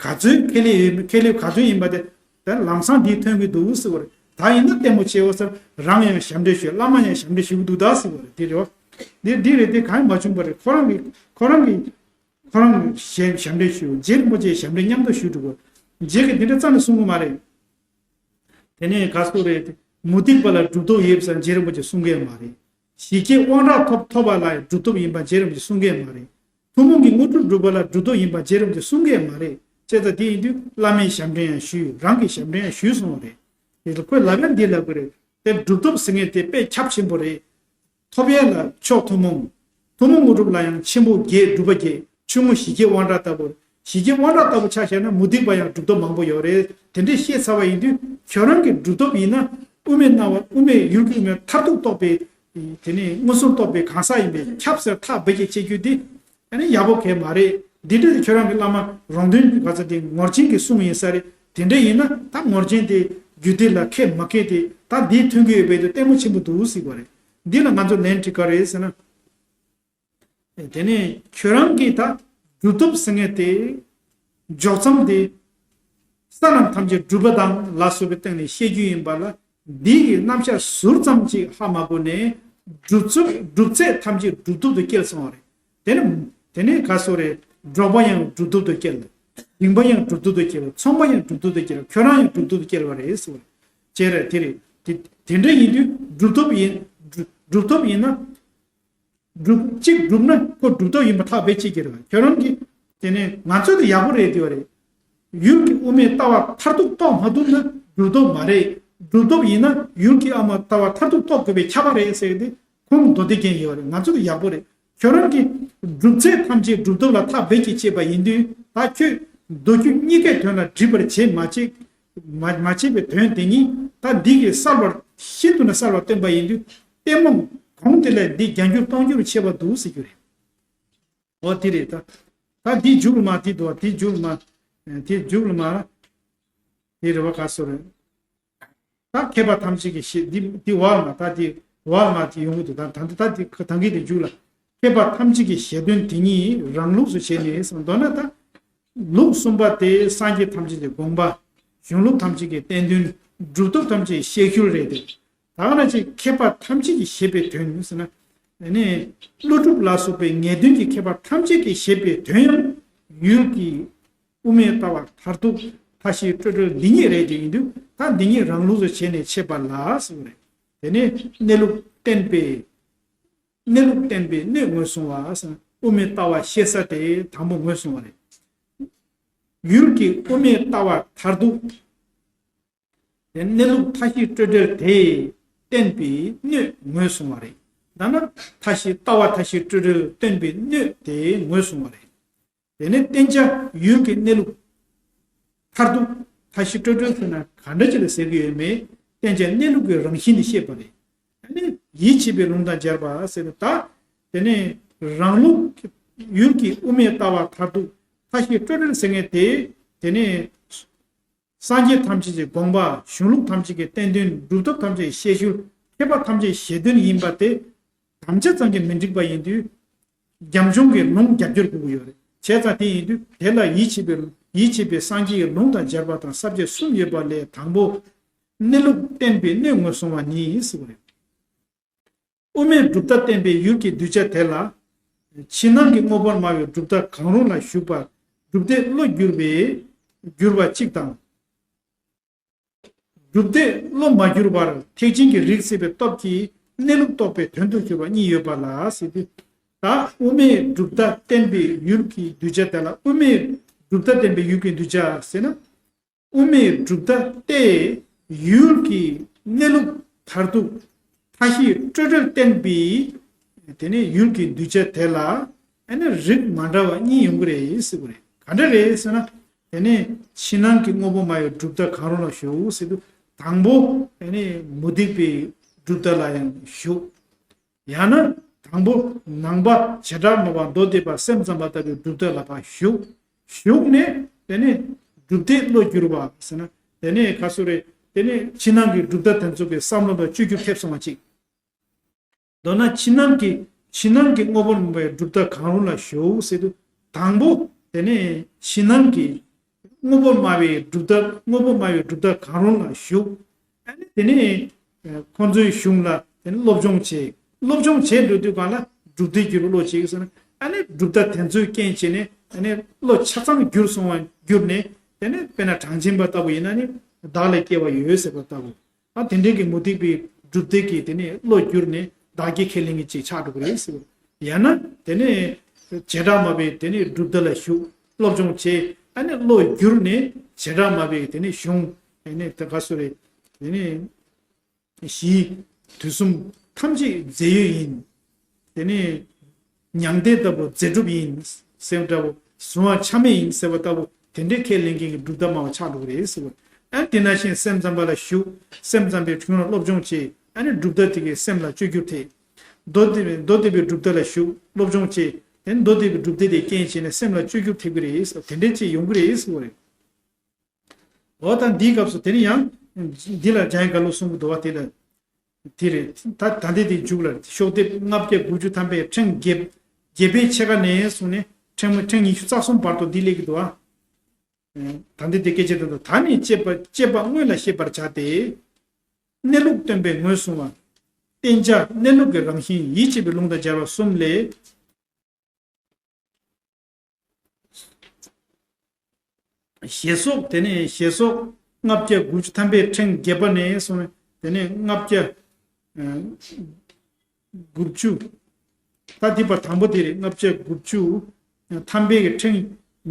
ག་ཚོད་ཁེ་ལས་ཡོད་ཁེ་ལས་ག་ཚོད་ཡིན་པ་དེ་ད་ལམ་སང་འདིས་ཐོན་གྱི་འདུག་ཟེར་བ་རེད། ད་ཡིན་ན་ལྟད་མོ་ཆེའོ་ཟེར། རང་ཡང་ཞབས་འདྲེན་ཞུས། བླ་མ་ཡང་ཞབས་འདྲེན་ཞུ་གི་འདུག་ད་ཟེར་བ་རེད། དེ་རེད་བ། འདི་འདི་རེད། དེ་གང་ཡང་མ་བྱུང་བ་རེད། ཁོ་རང་གི་ཁོ་རང་གི་ཁོ་རང་ཞབས་ཞབས་འདྲེན་ཞུས། རྗེ་རིན་པོ་ཆེ་ཞབས་འདྲེན་མཉམ་དུ་ཞུས་འགྲོ་གི། རྗེ་གིས་འདི་འདྲ་རྩ་ནས་གསུང་གི་མ་རེད། དེ་ནས་ག་སོ་རེད། མུ་སྟེགས་པ་ལ་གྲུབ་ཐོབ་ཡོད་ཟེར་རྗེ་རིན་པོ་ཆེ་གསུང་གི་མ་རེད། ཞི་རྒྱས་དབང་དྲག་ཐོབ་ཐོབ་པ་ལ་གྲུབ་ཐོབ་ཡིན་པ་རྗེ་རིན་པོ་ཆེ་གསུང་གི་མ་རེད། ཐུན་མོང་གི་དངོས་གྲུབ་སྒྲུབ་པ་ལ་གྲུབ་ཐོབ་ཡིན་པ་རྗེ་རིན་པོ་ཆེ་གསུང་གི་མ་རེད། བྱས་ཙང་དེ་ཡིན་དུས་བླ་མའི་ཞབས་འདྲེན་ཡང་ཞུས། རང་གི་ཞབས་འདྲེན་ཡང་ཞུས་སོང་བ་རེད། དེ་ལ་ཁོས་ལབ་ཡ་འདི་ལབ་གི་རེད། དེ་གྲུབ་ཐོབ་ཟེར་མཁན་དེ་དཔེ་ཁྱབ་ཆེན་པོ་རེད། ཐོབ་ཡས་ལ་མཆོག་ཐུན་མོང་། ཐུན་མོང་དངོས་གྲུབ་ལ་ཡང་ཆེན་པོ་བརྒྱད་སྒྲུབ་པ་བརྒྱད། ཆུང་ངུ་ཞི་རྒྱས་དབང་དྲག་ལྟ་བུ། ཞི་རྒྱས་དབང་དྲག་ལྟ་བུ་ཆ་བཞག་ན་མུ་སྟེགས་པ་ཡང་གྲུབ་ཐོབ་མང་པོ་ཡོད་རེད། དེ་འདྲས་བཤད་ཚར་བ་ཡིན་དུས་ཁྱོད་རང་གི་གྲུབ་ཐོབ་ཡིན་ན་དབུ་མའི་སྣང་བ་དབུ་མའི་ཡུལ་གྱི་དབུ་མའི་མཐར་ཐུག་རྟོགས་པའི་དེ་ནས་མངོན་སུམ་རྟོགས་པའི་གང་ཟག་ཡིན་པས་ཁྱབ་ཟེར་ཐག་རྦད་ཀྱིས་བཅད་རྒྱུ་དེ་ཨ་ནི་ཡག་པོ་གང་ཡང་མ་རེད། འདི་འདྲས་དེ་ཁྱོད་རང་གི་བླ་མ་རོང་སྟོན་ག་ཚོད་དེ་ངོར་ཆེན་གྱི་གསུང་ཡིན་ས་རེད། དེ་འདྲས་ཡིན་ན་ད་ངོར་ཆེན་དེ་རྒྱུད་སྡེ་ལ་ཁེ་མ་ཁེ་དེ་ད་འདིའི་མཐུན་གྱི་ཡོད་པའི་དེ་ལྟད་མོ་ཆེན་པོ་འདུག་ཟེར་བ་རེད། འདི་ལ་ང་ཚོ་ལན་འདྲི་ག་རེ་ཟེར་ན། དེ་ནས་ཁྱོད་རང་གིས་ད་གྲུབ་ཐོབ་ཟེར་མཁན་དེ་འཇོག་མཚམས་དེ་ས་རྣམས་ཐམས་ཅད་གྲུབ་པ་དང་ལ་སོགས་པའི་སྟེང་ནས་བཤད་རྒྱུ་ཡིན་པ་ལ་འདི་ཡི་རྣམ་གཞག་ཟུར་ཙམ་ཅིག་ཧ་མ་གོ་ནས་གྲུབ་ཚུལ་གྲུབ་ཚད་ཐམས་ཅད་གྲུབ་ཐོབ་ཏུ་སྐྱེལ་སོང་བ་རེད། དེ་ནས་དེ་ནས་ག་སོ་རེད། འབྲོག་པ་ཡང་གྲུབ་ཐོབ་ཏུ་སྐྱེལ། ཞིང་པ་ཡང་གྲུབ་ཐོབ་ཏུ་སྐྱེལ། ཚོང་པ་ཡང་གྲུབ་ཐོབ་ཏུ་སྐྱེལ། ཁྱོད་རང་ཡང་གྲུབ་ཐོབ་ཏུ་སྐྱེལ་བ་རེད་ཟེར་བ་རེད། ཅེས་རེད། དེ་རེད། དེ་དེ་འདྲ་ཡིན་དུས་གྲུབ་ཐོབ་ཡིན་གྲུབ་ཐོབ་ཡིན་ན། གྲུབ་གཅིག་གྲུབ་ན་ཁོ་གྲུབ་ཐོབ་ཡིན་པ་ཐག་རྦད་གཅོད་ཀྱི་རེད་བ། ཁྱོད་རང་གིས་དེ་ནས་ང་ཚོ་དེ་ཡག་པོ་རེད་ཟེར་བ་རེད། ཡུལ་གྱི་དབུ་མའི་ལྟ་བ་མཐར་ཐུག་རྟོགས་མ་ཐུབ་ན་གྲུབ་ཐོབ་མ་རེད། གྲུབ་ཐོབ་ཡིན་ན་ཡུལ་གྱི་དབུ་མའི་ལྟ་བ་མཐར་ཐུག་རྟོགས་དགོས་པའི་ཁྱབ་པ་རེད་ཟེར་ཏེ་ཁུངས་མདོ་སྡེ་རྒྱན་ཡོད་རེད། ང་ཚོ་དེ་ཡག་པོ་རེད། ཁྱོད་རང་གིས་གྲུབ་ཚད་ཐམས་ཅད་གྲུབ་ཐོབ་ལ་ཐག་རྦད་ཀྱིས་བཅད་པ་ཡིན་དུས་ད་ཁྱོད་མདོ་རྒྱུད་གཉིས་ཀའི་དོན་ལ་སྒྲིབ་པར་བྱེད་མ་བྱེད་མ་མ་བྱེད་པའི་དོན་དེ་ཉིད་ད་འདི་གིས་གསལ་བར་ཤིན་ཏུ་ནས་གསལ་བར་སྟོན་པ་ཡིན་དུས་ལྟད་མོ་གོང་དེ་ལས་འདི་བརྒྱ་འགྱུར་སྟོང་འགྱུར་ཆེ་བ་འདུག་ཟེར་རྒྱུ་རེད། འོ་དེ་རེད་ད། ད་འདི་མཇུག་ལ་མ་དེ་འདུག་བ། དེ་མཇུག་ལ་མ། དེ་མཇུག་ལ་མ། དེ་རེད་བ། ག་སོ་རེད། ད་མཁས་པ་ཐམས་ཅད་ཀྱི་ཞེས་འདི་འདི་བར་མ་ད་འདི་བར་མ་དེ་ཡོང་གི་འདུག་ད་ད་འདི་ད་འདི་ད་གིན་དེ་མཇུག་ལ། མཁས་པ་ཐམས་ཅད་ཀྱི་བཞེད་དོན་དེ་ཉིད་རང་ལུགས་སུ་བྱས་ནས་གསུངས། མདོར་ན་ད། ལུགས་གསུམ་པ་དེ་སངས་རྒྱས་ཐམས་ཅད་ཀྱི་དགོངས་པ། གཞུང་ལུགས་ཐམས་ཅད་ཀྱི་བསྟན་དོན། གྲུབ་ཐོབ་ཐམས་ཅད་ཀྱི་བཤད་སྲོལ་རེད་དེ། ད་ག་ནང་བཞིན་མཁས་པ་ཐམས་ཅད་ཀྱིས་བཞེད་པའི་དོན་ཟེར་ན། ཨ་ནི། ཀླུ་སྒྲུབ་ལ་སོགས་པའི་ངེས་དོན་གྱི་མཁས་པ་ཐམས་ཅད་ཀྱིས་བཞེད་པའི་དོན་ཡང་ཡུལ་གྱི་དབུ་མའི་ལྟ་བ་མཐར་ཐུག་མཐའ་བཞི་སྤྲོས་བྲལ་འདི་ཉིད་རེད་དེ་ཡིན་དུས་ད་འདི་ཉིད་རང་ལུགས་སུ་བྱས་ནས་འཆད་པ་ལ་ཟེར་བ་རེད། དེ་ནས་གནས་ལུགས་བསྟན་པའི། གནས་ལུགས་བསྟན་པའི་སྣོད་ངོས་བཟུང་བ་ཟེར་ན་དབུ་མའི་ལྟ་བ་བཤད་ས་དེ་དང་པོ་ངོས་བཟུང་བ་རེད། ཡུལ་གྱི་དབུ་མའི་ལྟ་བ་མཐར་ཐུག་དེ་གནས་ལུགས་མཐའ་བཞི་སྤྲོས་བྲལ་དེ་བསྟན་པའི་སྣོད་ངོས་བཟུང་བ་རེད། ད་ནི་མཐའ་བཞི་ལྟ་བ་མཐའ་བཞི་སྤྲོས་བྲལ་བསྟན་པའི་སྣོད་དེ་ངོས་བཟུང་བ་རེད། དེ་ནས་བསྟན་བྱ་ཡུལ་གྱི་གནས་ལུགས་མཐར་ཐུག་མཐའ་བཞི་སྤྲོས་བྲལ་ཟེར་ན་ག་འདྲ་ཅིག་ལ་ཟེར་གྱི་ཡོད་མེད་བསྟན་བྱ་གནས་ལུགས་ཀྱི་རང་བཞིན་དེ་བཤད་པ་རེད། ཨ་ནི་ཡིད་ཆེས་པའི་ལུང་དང་སྦྱར་བ་ཟེར་ན་ད། དེ་ནས་རང་ལུགས་ཡུལ་གྱི་དབུ་མའི་ལྟ་བ་མཐར་ཐུག་མཐའ་བཞི་སྤྲོས་བྲལ་ཟེར་མཁན་དེ། དེ་ནས། སངས་རྒྱས་ཐམས་ཅད་ཀྱི་དགོངས་པ། གཞུང་ལུགས་ཐམས་ཅད་ཀྱི་བསྟན་དོན། གྲུབ་ཐོབ་ཐམས་ཅད་ཀྱི་བཤད་སྲོལ། མཁས་པ་ཐམས་ཅད་ཀྱི་བཞེད་དོན་ཡིན་པ་དེ། དམ་བཅའ་ཙམ་གྱིས་མི་འགྲིག་པ་ཡིན་དུས། རྒྱབ་ལྗོངས་ཀྱི་ལུང་རྒྱབ་སྐྱོར་དགོས་ཀྱི་ཡོད་རེད། བྱས་ཙང་དེ་ཡིན་དུས་དེ་ལ་ཡིད་ཆེས་པའི་ཡིད་ཆེས་པའི་སངས་རྒྱས་ཀྱི་ལུང་དང་སྦྱར་བ་དང་ས་བཅད་གསུམ་ཡོད་པ་ལས་དང་པོ། གནས་ལུགས་བསྟན་པའི་སྣོད་ངོས་བཟུང་བ་ནི་ཟེར་བ་རེད། དབུ་མའི་གྲུབ་མཐའ་བསྟན་པའི་ཡུལ་གྱི་གདུལ་བྱ་དེ་ལ། ཕྱི་ནང་གི་དངོས་པོར་སྨྲ་བའི་གྲུབ་མཐའ་གང་རུང་ལ་ཞུགས་པ་གྲུབ་མཐས་བློ་བསྒྱུར་བའི་བསྒྱུར་བ་གཅིག་དང་། གྲུབ་མཐས་བློ་མ་བསྒྱུར་བར་ཐེག་ཆེན་གྱི་རིགས་སད་པའི་སྟོབས་ཀྱིས་གནས་ལུགས་རྟོགས་པའི་དོན་དུ་གྱུར་པ་གཉིས་ཡོད་པ་ལ་ཟེར་ཏེ། ད་དབུ་མའི་གྲུབ་མཐའ་བསྟན་པའི་ཡུལ་གྱི་གདུལ་བྱ་དེ་ལ་དབུ་མའི་གྲུབ་མཐའ་བསྟན་པའི་ཡུལ་གྱི་གདུལ་བྱ་ཟེར་ན། དབུ་མའི་གྲུབ་མཐའ་སྟེ། ཡུལ་གྱི་གནས་ལུགས་མཐར་ཐུག་མཐའ་བཞི་སྤྲོས་བྲལ་བསྟན་པའི། དེ་ནས་ཡུལ་གྱི་གདུལ་བྱ་དེ་ལ་ཨ་ནི་རིགས་མ་འདྲ་བ་གཉིས་ཡོང་གི་རེད་ཟེར་གི་རེད། ག་འདྲ་རེད་ཟེར་ན། དེ་ནས་ཕྱི་ནང་གི་དངོས་པོ་སྨྲ་བའི་གྲུབ་མཐའ་གང་རུང་ལ་ཞུགས་ཟེར་དུས་དང་པོ་ཨ་ནི་མུ་སྟེགས་པའི་གྲུབ་མཐའ་ལ་ཡང་ཞུགས། ཡང་ན་དང་པོ་ནང་པ་བྱེ་བྲག་སྨྲ་བ་མདོ་སྡེ་པ་སེམས་ཙམ་པ་ལྟ་བུའི་གྲུབ་མཐའ་ལ་ཕར་ཞུགས། ཞུགས་ནས་དེ་ནས་གྲུབ་མཐས་བློ་བསྒྱུར་བ་ཟེར་ན། དེ་ནས་ག་སུ་རེད། དེ་ནས་ཕྱི་ནང་གི་གྲུབ་མཐའ་དེ་ཚོ་གི་བསམ་བློ་དང་བཅོས་བསྒྱུར་ཐེབས་སོང་བ་ཅིག་མདོར་ན་ཕྱི་ནང་གི་ ཕྱི་ནང་གི་དངོས་པོར་སྨྲ་བའི་གྲུབ་མཐའ་གང་རུང་ལ་ཞུགས་ཟེར་དུས། དང་པོ་དེ་ནས་ཕྱི་ནང་གི་དངོས་པོར་སྨྲ་བའི་གྲུབ་མཐའ། དངོས་པོར་སྨྲ་བའི་གྲུབ་མཐའ་གང་རུང་ལ་ཞུགས། ཨ་ནི་དེ་ནས་ཁོང་ཚོའི་གཞུང་ལ་དེ་ནས་སློབ་སྦྱོང་བྱེད། སློབ་སྦྱོང་བྱེད་འགྲོ་དུས་གང་ལ་གྲུབ་མཐའི་རྒྱུ་རུ་བློ་བྱེད་ཟེར་ན། ཨ་ནི་གྲུབ་མཐའ་དེ་ཚོའི་རྐྱེན་བྱས་ནས་ཨ་ནི་བློ་ཆ་ཚང་བསྒྱུར་སོང་བ་བསྒྱུར་ནས། དེ་ནས་དཔེར་ན་གྲངས་ཅན་པ་ལྟ་བུ་ཡིན་ན་ནི་བདག་ལ་སྐྱེ་བ་ཡོད་ཟེར་བ་ལྟ་བུ། ཨ་དེ་འདྲའི་གི་མུ་སྟེགས་པའི་གྲུབ་མཐའི་གི་དེ་ནས་བློ་བསྒྱུར་ནས་བདག་གི་ཁས་ལེན་གྱི་ཅིག་ཆགས་འགྲོ་གི་རེད་ཟེར། ཡང་ན་དེ་ནས་བྱེ་བྲག་སྨྲ་བའི་དེ་ནས་གྲུབ་མཐའ་ལ་ཞུགས། སློབ་སྦྱོང་བྱས། ཨ་ནི་བློ་བསྒྱུར་ནས་བྱེ་བྲག་སྨྲ་བའི་དེ་ནས་གཞུང་། དེ་ནས་དེ་ག་སུ་རེད། དེ་ནས་གཞི་དུས་གསུམ་ཐམས་ཅད་རྫས་ཡོད་ཡིན། དེ་ནས་མྱང་འདས་ལྟ་བུ་རྫས་གྲུབ་ཡིན་ཟེར་བ་འདྲ་བོ། གཟུང་བ་ཆ་མེད་ཡིན་ཟེར་བ་ལྟ་བུ། དེ་འདྲའི་ཁས་ལེན་མཁན་གྱི་གྲུབ་མཐའ་སྨྲ་བ་ཆགས་འགྲོ་གི་རེད་ཟེར་བ། ཨ་ནི་དེ་ནང་བཞིན་སེམས་ཙམ་པ་ལ་ཞུགས། སེམས་ཙམ་པའི་གཞུང་ལ་སློབ་སྦྱོང་བྱས། ཨ་ནི་གྲུབ་མཐའ་དེ་གའི་སེམས་ལ་བཅོས་བསྒྱུར་ཐེབས། མདོ་སྡེ་པའི་མདོ་སྡེ་པའི་གྲུབ་མཐའ་ལ་ཞུགས། སློབ་སྦྱོང་བྱས། དེ་ནི་མདོ་སྡེ་པའི་གྲུབ་མཐའ་དེ་རྐྱེན་བྱས་ནས་སེམས་ལ་བཅོས་བསྒྱུར་ཐེབས་ཀྱི་རེད་ཟེར་བ། དེ་འདྲའི་ཅིག་ཡོང་གི་རེད་ཟེར་བ་རེད། འོ་ད་འདིའི་སྐབས་སུ་དེ་ནི་ཡང་། འདི་ལ་འཇམ་དབྱངས་རྒྱ་ལོས་གསུང་གི་འདུག་བ། དེ་ལ། དེ་རེད། ད་ད་ལྟའི་དེ་མཇུག་ལ་ཤོག་ལྡེབ་ལྔ་བརྒྱ་དགུ་བཅུ་ཐམ་པའི་ཕྲེང་བརྒྱད། བརྒྱད་པའི་ཕྱེད་ཀ་ནས་བཟུང་ནས་ཕྲེང་ཕྲེང་ཉི་ཤུ་རྩ་གསུམ་བར་དུ་འདི་སླེབས་ཀྱི་འདུག་ཨ། ད་ལྟའི་དེ་སྐད་ཅེས་དང་། ད་ནི་བཅས་པ་བཅས་པ་དངོས་ལ་ཤེས་པར་བྱ་སྟེ། གནས་ལུགས་སྟོན་པའི་ངོས་བཟུང་བ། བསྟན་བྱ་གནས་ལུགས་ཀྱི་རང་བཞིན་ཡིད་ཆེས་པའི་ལུང་དང་སྦྱར་བ་གསུམ་ལས། ཞེས་སོགས། དེ་ནས་ཞེས་སོགས་ལྔ་བརྒྱ་དགུ་བཅུ་ཐམ་པའི་ཕྲེང་བརྒྱད་པ་ནས་བཟུང་ནས། དེ་ནས་ལྔ་བརྒྱ་དགུ་བཅུ། ད་འདི་བར། དང་པོ་དེ་རེད། ལྔ་བརྒྱ་དགུ་བཅུ་ཐམ་པའི་གི་ཕྲེང་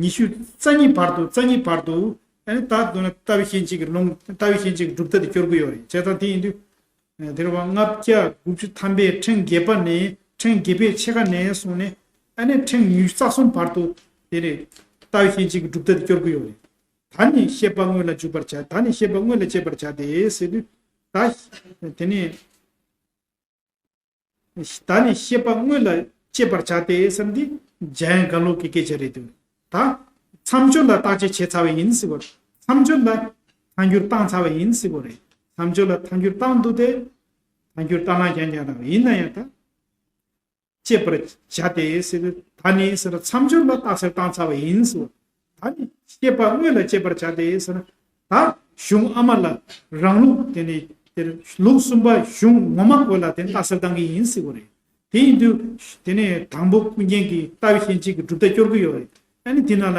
ཉི་ཤུ་རྩ་གཉིས་བར་དུ། རྩ་གཉིས་བར་དུ། ཨ་ནི་ད་དུ་ན་ལྟ་བའི་ཞེན་ཆེན་གྱི་ལུང་། ལྟ་བའི་ཞེན་ཆེན་གྱི་གྲུབ་མཐའ་དེ་སྐྱོར་གྱི་ཡོད་རེད། བྱས་ཙང་དེ་ཡིན་དུས། དེ་རེད་བ། ལྔ་བརྒྱ་དགུ་བཅུ་ཐམ་པའི་ཕྲེང་བརྒྱད་པ་ནས་ཕྲེང་བརྒྱད་པའི་ཕྱེད་ཀ་ནས་བཟུང་ནས། ཨ་ནི་ཕྲེང་ཉི་ཤུ་རྩ་གསུམ་བར་དུ་དེ་རེད། ལྟ་བའི་ཞེན་ཆེན་གྱི་གྲུབ་མཐའ་དེ་སྐྱོར་གྱི་ཡོད་རེད། ད་ནི་ཤེས་པ་དངོས་ལ་འཇུག་པར་བྱ། ད་ནི་ཤེས་པ་དངོས་ལ་སྐྱེད་པར་བྱ་སྟེ་ཟེར་དུས། ད་དེ་ནི། ད་ནི་ཤེས་པ་དངོས་ལ་སྐྱེད་པར་བྱ་སྟེ་ཟེར་འདི་འཇམ་དབྱངས་རྒྱ་ལོ་གི་སྐད་ཆ་རེད་འདུག་ད་མཚམས་སྦྱོར་ལ་བརྟག་དཔྱད་བྱས་ཚར་བ་ཡིན་ཟེར་བ་རེད། མཚམས་སྦྱོར་ལ་ཐལ་འགྱུར་བཏང་ཚར་བ་ཡིན་ཟེར་བ་རེད། མཚམས་སྦྱོར་ལ་ཐལ་འགྱུར་བཏང་འདུག་སྟེ། ཐལ་འགྱུར་བཏང་ན་རྐྱང་རྐྱང་རང་ཡིན་ན་ཡང་ད། སྐྱེད་པར་བྱ་སྟེ་ཟེར་དུས། ད་ནི་ཟེར་ན་མཚམས་སྦྱོར་ལ་རྟགས་གསལ་བཏང་ཚར་བ་ཡིན་ཟེར། ད་ནི་ཤེས་པ་དངོས་ལ་སྐྱེད་པར་བྱ་སྟེ་ཟེར་ན། ད་གཞུང་ཨ་མ་ལ་རང་ལུགས་དེ་ནི་དེར་ལུགས་གསུམ་པ་གཞུང་ངོ་མ་བཀོད་ལ་དེ་རྟགས་གསལ་བཏང་གི་ཡིན་ཟེར་བ་རེད། དེ་ཡིན་དུས་དེ་ནས་དང་པོ་ཀུན་མཁྱེན་གྱིས་ལྟ་བའི་ཞེན་ཆེན་གྱི་གྲུབ་མཐའ་སྐྱོར་གྱི་ཡོད་རེད། ཨ་ནི་དེ་ནང་ལ་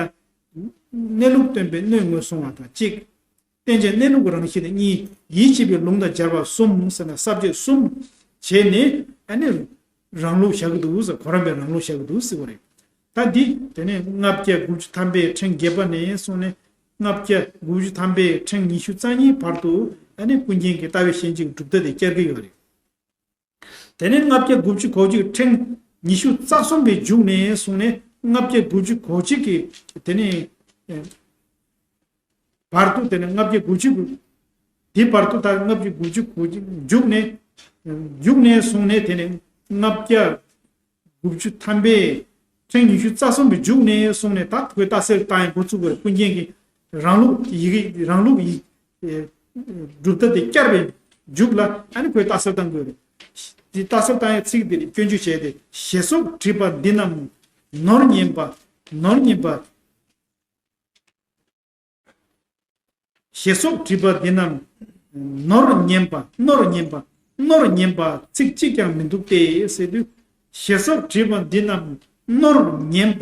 གནས་ལུགས་སྟོན་པའི་སྣོད་ངོས་བཟུང་བ་དང་གཅིག་བསྟན་བྱ་གནས་ལུགས་རང་བཞིན་དང་གཉིས། ཡིད་ཆེས་པའི་ལུང་དང་སྦྱར་བ་གསུམ་ཟེར་ན་ས་བཅད་གསུམ་བྱས་ནས། ཨ་ནི་རང་ལུགས་བཞག་གི་འདུག་ཟེར། གོ་རམས་པའི་རང་ལུགས་བཞག་གི་འདུག་ཟེར་བ་རེད། ད་འདི་དེ་ནས་ལྔ་བརྒྱ་དགུ་བཅུ་ཐམ་པའི་ཕྲེང་བརྒྱད་པ་ནས་བཟུང་ནས་ལྔ་བརྒྱ་དགུ་བཅུ་ཐམ་པའི་ཕྲེང་ཉི་ཤུ་རྩ་གཉིས་བར་དུ། ཨ་ནི་ཀུན་མཁྱེན་གྱི་ལྟ་བའི་ཞེན་ཆེན་གྱི་གྲུབ་མཐའ་དེ་བསྐྱར་གྱི་ཡོད་རེད། དེ་ནས་ལྔ་བརྒྱ་དགུ་བཅུ་གོ་གཅིག་ཕྲེང་ཉི་ཤུ་རྩ་གསུམ་པའི་མཇུག་ནས་བཟུང་ནས་ལྔ་བརྒྱ་དགུ་བཅུ་གོ་གཅིག་གི་དེ་ནས་བར་དུ། དེ་ནས་ལྔ་བརྒྱ་དགུ་བཅུ་གོ། དེ་བར་དུ་ད་ལྔ་བརྒྱ་དགུ་བཅུ་གོ་གཅིག་མཇུག་ནས། མཇུག་ནས་བཟུང་ནས་དེ་ནས་ལྔ་བརྒྱ་དགུ་བཅུ་ཐམ་པའི་ཕྲེང་ཉི་ཤུ་རྩ་གསུམ་པའི་མཇུག་ནས་བཟུང་ནས། ད་ཁོས་རྟགས་གསལ་བཏང་ཡག་འགོ་བཙུགས་པ་རེད། ཀུན་མཁྱེན་གྱིས་རང་ལུགས་ཡི་གེ། རང་ལུགས་ཡི་གྲུབ་མཐའ་དེ་བསྐྱར་བའི་མཇུག་ལ། ཨ་ནི་ཁོས་རྟགས་གསལ་བཏང་དགོས་རེད། དེ་རྟགས་གསལ་བཏང་ཡག་ཚིག་དེ་རེད། སྐྱོན་བརྗོད་བྱས་ཏེ། ཞེས་སོགས་བྲིས་པ་འདི་རྣམས་ནོར་ཉན་པ། ནོར་ཉན་པ། ཞེས་སོགས་བྲིས་པ་འདི་རྣམས་ནོར་ཉན་པ། ནོར་ཉན་པ། ནོར་ཉན་པ་ཚིག་གཅིག་ཀྱང་མི་འདུག་སྟེ་ཟེར་དུས། ཞེས་སོགས་བྲིས་པ་འདི་རྣམས་ནོར་ཉན་པ་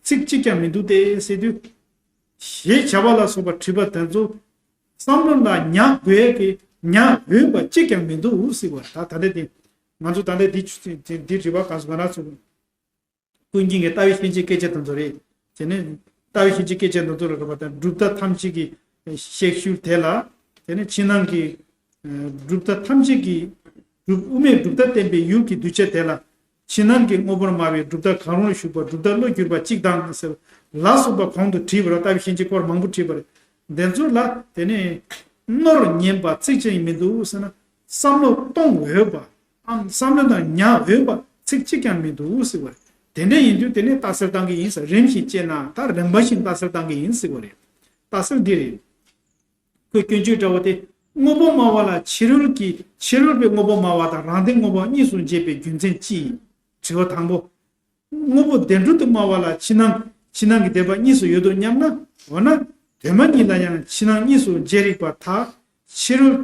ཚིག་གཅིག་ཀྱང་མི་འདུག་སྟེ་ཟེར་དུས། ཞེས་བྱ་བ་ལ་སོགས་པ་བྲིས་པ་དེ་ཚོ་བསམ་བློ་ལ་ཉར་དགོས་ཀྱི་ཉར་འོས་པ་གཅིག་ཀྱང་མི་འདུག་ཟེར་བ། ད་ད་ལྟ་དེ་ང་ཚོ་ད་ལྟ་འདི་འདི་བྲིས་པ་ག་སོ་ག་ར་ཚོ། ཀུན་མཁྱེན་གྱི་ལྟ་བའི་ཞེན་ཆེན་སྐད་ཆ་དེ་ཚོ་རེད། དེ་ནས་ལྟ་བའི་ཞེན་ཆེན་སྐད་ཆ་དེ་ཚོ་ལ་རེད་པ། དང་གྲུབ་མཐའ་ཐམས་ཅད་ཀྱི་གཤེགས་ཤུལ་དེ་ལ། དེ་ནས་ཕྱི་ནང་གི་གྲུབ་མཐའ་ཐམས་ཅད་ཀྱི་གྲུབ། དབུ་མའི་གྲུབ་མཐའ་བསྟན་པའི་ཡུལ་གྱི་གདུལ་བྱ་དེ་ལ། ཕྱི་ནང་གི་དངོས་པོར་སྨྲ་བའི་གྲུབ་མཐའ་གང་རུང་ལ་ཞུགས་པ། གྲུབ་མཐའ་བློ་བསྒྱུར་བ་གཅིག་དང་ཟེར་ལ་སོགས་པ་གོང་དུ་བྲིས་པ་རེད། ལྟ་བའི་ཞེན་ཆེན་སྐོར་མང་པོ་བྲིས་པ་རེད། དེ་ཚོ་ལ་དེ་ནས་ནོར་ཉན་པ་ཚིག་གཅིག་མི་འདུག་ཟེར་ན། བསམ་བློ་གཏོང་འོས་པ། ཨང་། བསམ་བློ་དང་ཉར་འོས་པ་ཚིག་གཅིག་ཀྱང་མི་འདུག་ཟེར་བ་རེད། དེ་འདྲ་ཡིན་དུས་དེ་ནས་རྟགས་གསལ་བཏང་གི་ཡིན་ཟེར། རིམ་བཞིན་དཔྱད་ན་ད་རིམ་པ་བཞིན་རྟགས་གསལ་བཏང་གི་ཡིན་ཟེར་བ་རེད། རྟགས་གསལ་འདི་རེད། ཁོས་སྐྱོན་བརྗོད་འདྲ་བོ་དེ་ དངོས་པོ་སྨྲ་བ་ལ་ཕྱི་རོལ་གྱི་ཕྱི་རོལ་པའི་དངོས་པོ་སྨྲ་བ་དང་རང་སྡེ་དངོས་པོ་གཉིས་སུ་འབྱེད་པའི་རྒྱུ་མཚན་ཅི་ཡིན། དྲི་བ་དང་པོ། དངོས་པོ་བདེན་གྲུབ་ཏུ་སྨྲ་བ་ལ་ཕྱི་ནང་ཕྱི་ནང་གི་བདེན་པ་གཉིས་སུ་ཡོད་དོ་སྙམ་ན། འོ་ན་དོན་སྨྲ་གཉིས་ལ་ཡང་ཕྱི་ནང་གཉིས་སུ་འབྱེད་རིགས་པ་མཐར་ཕྱི་རོལ་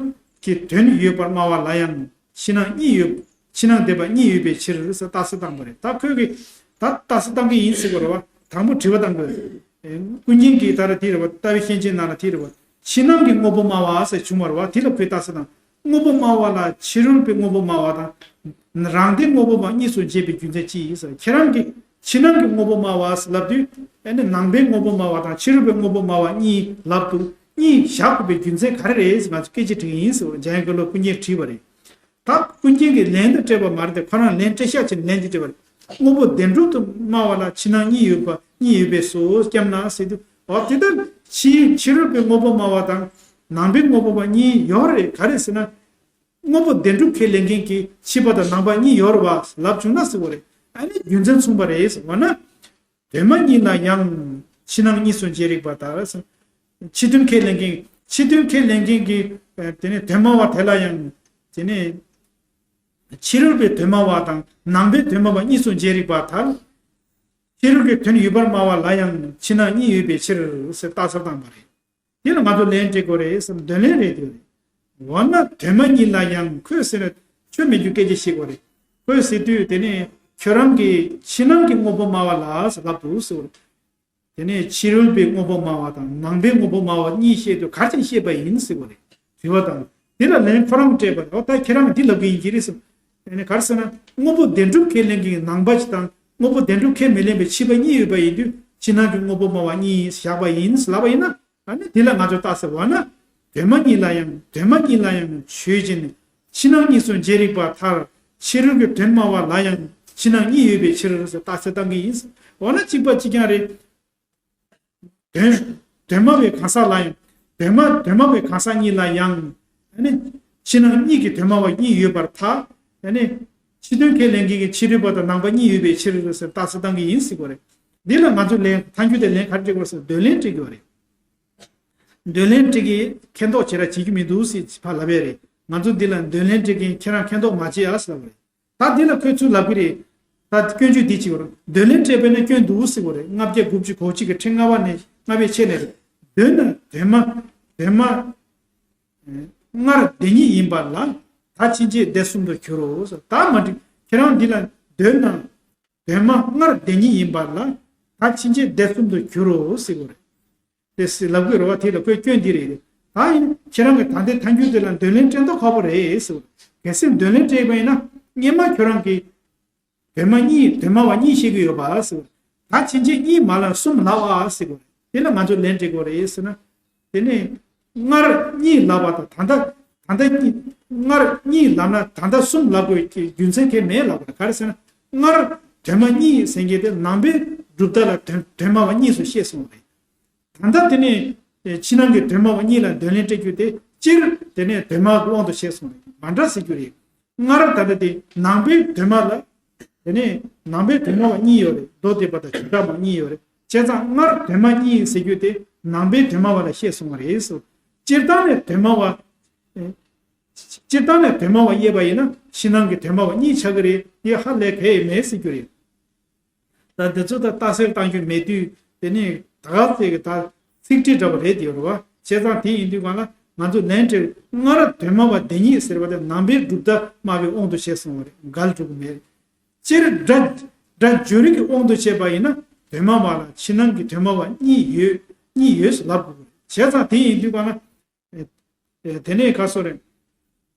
གྱི་དོན་ཡོད་པར་སྨྲ་བ་ལ་ཡང་ཕྱི་ནང་གཉིས་ཡོད། ཕྱི་ནང་བདེན་པ་གཉིས་ཡོད་པའི་ཕྱིར་ཟེར་རྟགས་གསལ་བཏང་པ་རེད། ད་ཁོས་ཀྱི་ད་རྟགས་གསལ་བཏང་གི་ཡིན་ཟེར་བ་རེད་བ། དང་པོ་དྲི་བ་བཏང་གི་རེད། ཀུན་མཁྱེན་གྱིས་ད་ར་དེ་རེད་བ། ལྟ་བའི་ཤན་འབྱེད་ནང་ལ་དེ་རེད་བ། ཕྱི་ནང་གི་དངོས་པོ་སྨྲ་བ་ཟེར་བྱུང་བ་རེད་བ། དེ་ལ་ཁོས་རྟགས་གསལ་བཏང་། དངོས་པོ་སྨྲ་བ་ལ་ཕྱི་རོལ་པའི་དངོས་པོ་སྨྲ་བ་དང་། རང་སྡེའི་དངོས་པོ་སྨྲ་གཉིས་སུ་འབྱེད་པའི་རྒྱུ་མཚན་ཅི་ཡིན་ཟེར། ཁྱེད་རང་གིས་ཕྱི་ནང་གི་དངོས་པོ་སྨྲ་བ་ཟེར་ལབ་དུས། ཨ་ནི་ནང་པའི་དངོས་པོ་སྨྲ་བ་དང་ཕྱི་རོལ་པའི་དངོས་པོ་སྨྲ་བ་གཉིས་ལབ་འདུག་གཉིས་བཞག་དགོས་པའི་རྒྱུ་མཚན་ག་རེ་རེད་ཟེར་ང་ཚོ་སྐད་ཆ་དྲིས་ཡིན་ཟེར་བ། འཇམ་དབྱངས་སྐྱབས་ལོ་ཀུན་མཁྱེན་དྲིས་པ་རེད། ད་ཀུན་མཁྱེན་གྱིས་ལན་དེ་སྤྲད་པ་མ་རེད་དེ། ཁོ་རང་ལན་སྤྲད་ཤག་བྱས་ནས་ལན་དེ་སྤྲད་པ་རེད། དངོས་པོ་བདེན་གྲུབ་ཏུ་སྨྲ་བ་ལ་ཕྱི་ནང་གཉིས་ཡོད་པ་གཉིས་ཡོད་པས་སོ་སྐྱབས་ན་ཟེར་དུས། འོ་དེ་ལྟར་ཕྱི་ཕྱི་རོལ་པའི་དངོས་པོ་སྨྲ་བ་དང་ནང་པའི་དངོས་པོ་སྨྲ་གཉིས་ཡོད་རེད། ག་རེ་ཟེར་ན། དངོས་པོ་བདེན་གྲུབ་ཁས་ལེན་མཁན་གྱིས་ཕྱི་པ་དང་ནང་པ་གཉིས་ཡོད་རེད་བ་ལབ་བྱུང་ན་ཟེར་བ་རེད། ཨ་ནི་རྒྱུ་མཚན་མཚུངས་པ་རེད་ཟེར་བ་ན། དོན་སྨྲ་གཉིས་ལ་ཡང་ཕྱི་ནང་གཉིས་སུ་འབྱེད་རིགས་པ་ལྟར། ཕྱི་དོན་ཁས་ལེན་མཁན་ཕྱི་དོན་ཁས་ལེན་མཁན་གྱི་དེ་ནས་དོན་སྨྲ་བ་དེ་ལ་ཡང་དེ་ནས་ཕྱི་རོལ་པའི་དོན་སྨྲ་བ་དང་ནང་པའི་དོན་སྨྲ་བ་གཉིས་སུ་འབྱེད་རིགས་པ་ལྟར། ཕྱི་རོལ་གྱི་དོན་ཡོད་པར་སྨྲ་བ་ལ་ཡང་ཕྱི་ནང་གཉིས་ཡོད་པའི་ཕྱིར་ཟེར་རྟགས་གསལ་བཏང་པ་རེད། དེ་ལ་ང་ཚོ་ལན་སྤྲད་དགོས་རེད་ཟེར་འདོད་ལན་རེད་དེ་རེད། འོ་ན་དོན་སྨྲ་གཉིས་ལ་ཡང་ཁོས་ཟེར་ན་ཆོ་མེད་རྒྱུ་སྐད་ཆ་བཤད་དགོས་རེད། ཁོས་ཟེར་དུས་དེ་ནས་ཁྱོད་རང་གིས་ཕྱི་ནང་གི་དངོས་པོ་སྨྲ་བ་ལ་ཟེར་ལབ་འདུག་ཟེར་བ་རེད། དེ་ནས་ཕྱི་རོལ་པའི་དངོས་པོ་སྨྲ་བ་དང་ནང་པའི་དངོས་པོ་སྨྲ་བ་གཉིས་བཤད་དུས་ག་རེ་བྱས་ནས་བཤད་པ་ཡིན་ཟེར་བ་རེད། དྲི་བ་དང་། དེ་ལ་ལན་ཁོ་རང་གིས་སྤྲད་པ་རེད། འོ་ད་ཁྱེད་རང་གིས་འདི་ལབ་གི་ཡིན་གྱི་རེད་ཟེར། དེ་ནས་ག་རེ་ཟེར་ན་དངོས་པོ་བདེན་གྲུབ་ཁས་ལེན་མཁན་གྱི་ནང་པ་ཞིག་དང་དངོས་པོ་བདེན་གྲུབ་ཁས་མི་ལེན་པའི་ཕྱི་པ་གཉིས་ཡོད་པ་ཡིན་དུས་ཕྱི་ནང་གི་དངོས་པོ་སྨྲ་བ་གཉིས་བཞག་པ་ཡིན་ཟེར་ལབ་པ་ཡིན་ན། ཨ་ནི་དེ་ལ་ང་ཚོས་རྟགས་གསལ་བ་ན། དོན་སྨྲ་གཉིས་ལ་ཡང་དོན་སྨྲ་གཉིས་ལ་ཡང་ཆོས་ཅན། ཕྱི་ནང་གཉིས་སུ་འབྱེད་རིགས་པ་མཐར་ཕྱི་རོལ་གྱི་དོན་སྨྲ་བ་ལ་ཡང་ཕྱི་ནང་གཉིས་ཡོད་པའི་ཕྱིར་ཟེར་རྟགས་གསལ་བཏང་གི་ཡིན། འོ་ན་གཅིག་པ་གཅིག་རྐྱང་རེད། དོན་དོན་སྨྲ་བའི་གང་ཟག་ལ་ཡང་དོན་སྨྲ་དོན་སྨྲ་བའི་གང་ཟག་གཉིས་ལ་ཡང་ཨ་ནི་ཕྱི་ནང་གཉིས་ཀྱི་དོན་སྨྲ་བ་གཉིས་ཡོད་པར་ཐལ། ཨ་ནི་ཕྱི་དོན་ཁས་ལེན་མཁན་གྱི་ཕྱི་རོལ་པ་དང་ནང་པ་གཉིས་ཡོད་པའི་ཕྱིར་ཟེར་རྟགས་གསལ་བཏང་གི་ཡིན་ཟེར་བ་རེད། འདི་ལ་ང་ཚོས་ལན་ཐལ་འགྱུར་དེ་ལན་ག་རེ་སྤྲད་དགོས་ཟེར་འདོད་ལན་སྤྲད་དགོས་རེད། འདོད་ལན་སྤྲད་ཀྱི་མཁྱེན་རྟོགས་བྱེད་ར་བྱེད་རྒྱུ་མི་འདུག་ཟེར་ཕར་ལབ་ཡས་རེད། ང་ཚོ་འདི་ལ་འདོད་ལན་སྤྲད་མཁན་ཁྱེད་རང་མཁྱེན་རྟོགས་མ་བྱེད་ཨ་ཟེར་ལབ་རེད། ད་འདི་ལ་ཁོས་ཚུར་ལབ་ཀྱི་རེད། ད་སྐྱོན་བརྗོད་འདི་བྱེད་དགོས་རེད། འདོད་ལན་སྤྲད་པས་ན་སྐྱོན་འདུག་ཟེར་དགོས་རེད། ལྔ་བརྒྱ་དགུ་བཅུ་གོ་གཅིག་གི་ཁྲི་ལྔ་པ་ནས་ལྔ་པའི་ཆེད་ལས་རེད། འདོད་ན་དོན་སྨྲ་དོན་སྨྲ་སྔར་བདེན་ཉིད་ཡིན་པ་ལ་ད་ཕྱིན་ཆད་བདེན་གསུམ་དུ་འགྱུར་རོ་ཟེར། ད་མ་འགྲིག་ཁྱེད་རང་འདི་ལ་འདོད་ན། དོན་སྨྲ་སྔར་བདེན་ཉིད་ཡིན་པ་ལ་ད་ཕྱིན་ཆད་བདེན་གསུམ་དུ་འགྱུར་རོ་ཟེར་དགོས་རེད། དེ་ཟེར་ལབ་དགོས་རེད་བ། དེ་ལ་ཁོས་སྐྱོན་འདི་རེད། ད་ཡིན་ཁྱེད་རང་གིས་ད་ལྟའི་ཐལ་འགྱུར་དེ་ལ་འདོད་ལན་སྤྲད་མདོག་ཁ་པོ་རེད་ཟེར། གལ་སྲིད་འདོད་ལན་སྤྲད་པ་ཡིན་ན་སྔོན་མ་ཁྱོད་རང་གིས་དོན་སྨྲ་གཉིས་དོན་སྨྲ་བ་གཉིས་བཤད་ཀྱི་ཡོད་པ་ཟེར། ད་ཕྱིན་ཆད་གཉིས་མ་ལབ་གསུམ་ལབ་ཨ་ཟེར་དགོས་རེད། དེ་ལ་ང་ཚོས་ལན་སྤྲད་དགོས་རེད་ཟེར་ན། དེ་ནས་སྔར་གཉིས་ལབ་པ་དང་ད་ལྟ་ད་ལྟ་གཉིས་སྔར་གཉིས་ལབ་ན་ད་ལྟ་གསུམ་ལབ་དགོས་ཀྱི་རྒྱུ་མཚན་གང་ཡང་མེད་ལབ་པ་རེད། ག་རེ་ཟེར་ན་སྔར་དོན་སྨྲ་གཉིས་ཟེར་མཁན་དེ་ནང་པའི་གྲུབ་མཐའ་ལ་དོན་དོན་སྨྲ་བ་གཉིས་སུ་བཤད་སོང་བ་རེད། ད་ལྟ་དེ་ནས་ཕྱི་ནང་གི་དོན་སྨྲ་བ་གཉིས་ལ་འདོད་ལན་སྤྲད་རྒྱུ་དེ་སྤྱིར་དེ་ནས་དོན་སྨྲ་གི་དབང་དུ་བྱས་སོང་རེད། མ་འདྲ་ཟེར་རྒྱུ་རེད། སྔར་ད་ལྟ་དེ་ནང་པའི་དོན་སྨྲ་ལ། དེ་ནས་ནང་པའི་དོན་སྨྲ་བ་གཉིས་ཡོད་རེད། མདོ་སྡེ་པ་དང་བྱེ་བྲག་པ་གཉིས་ཡོད་རེད། བྱས་ཙང་སྔར་དོན་སྨྲ་གཉིས་ཟེར་རྒྱུ་དེ་ནང་པའི་དོན་སྨྲ་བ་ལ་བཤད་སོང་བ་རེད་ཟེར། སྤྱིར་བཏང་ནས་དོན་སྨྲ་བ། སྤྱིར་བཏང་ནས་དོན་སྨྲ་བ་དབྱེ་བ་ཡིན་ན་ཕྱི་ནང་གི་དོན་སྨྲ་བ་གཉིས་ཆགས་ཀྱི་རེད། དེ་ཧ་ལས་ག་ཡེ་མེད་ཟེར་རྒྱུ་རེད། ད་འདི་ཚོ་ད་རྟགས་གསལ་བཏང་རྒྱུ་མེད་དུས་དེ་ནས་ད་ག་ཚད་ཀྱི་ད་ཚིག་འགྲེལ་འདྲ་བ་རེད་དེ་ཡོད་རེད་བ། བྱས་ཙང་དེ་ཡིན་དུས་གང་ལ་ང་ཚོ་ལན་སྤྲད་སྔར་དོན་སྨྲ་བ་བདེན་ཉིད་ཟེར་བ་དེ་ནང་པའི་གྲུབ་མཐའ་སྨྲ་བའི་དབང་དུ་བྱས་སོང་བ་རེད། འགལ་འགྲོ་གི་མེད། སྤྱིར་སྒྲ་སྒྲ་བརྗོད་རིགས་ཀྱི་དབང་དུ་བྱས་པ་ཡིན་ན་དོན་སྨྲ་བ་ལ་ཕྱི་ནང་གི་དོན་སྨྲ་བ་གཉིས་ཡོད་གཉིས་ཡོད་ཟེར་ལབ་དགོས་རེད། བྱས་ཙང་དེ་ཡིན་དུས་གང་ལ། ཨེ། དེ་ནས་ག་སོ་རེད།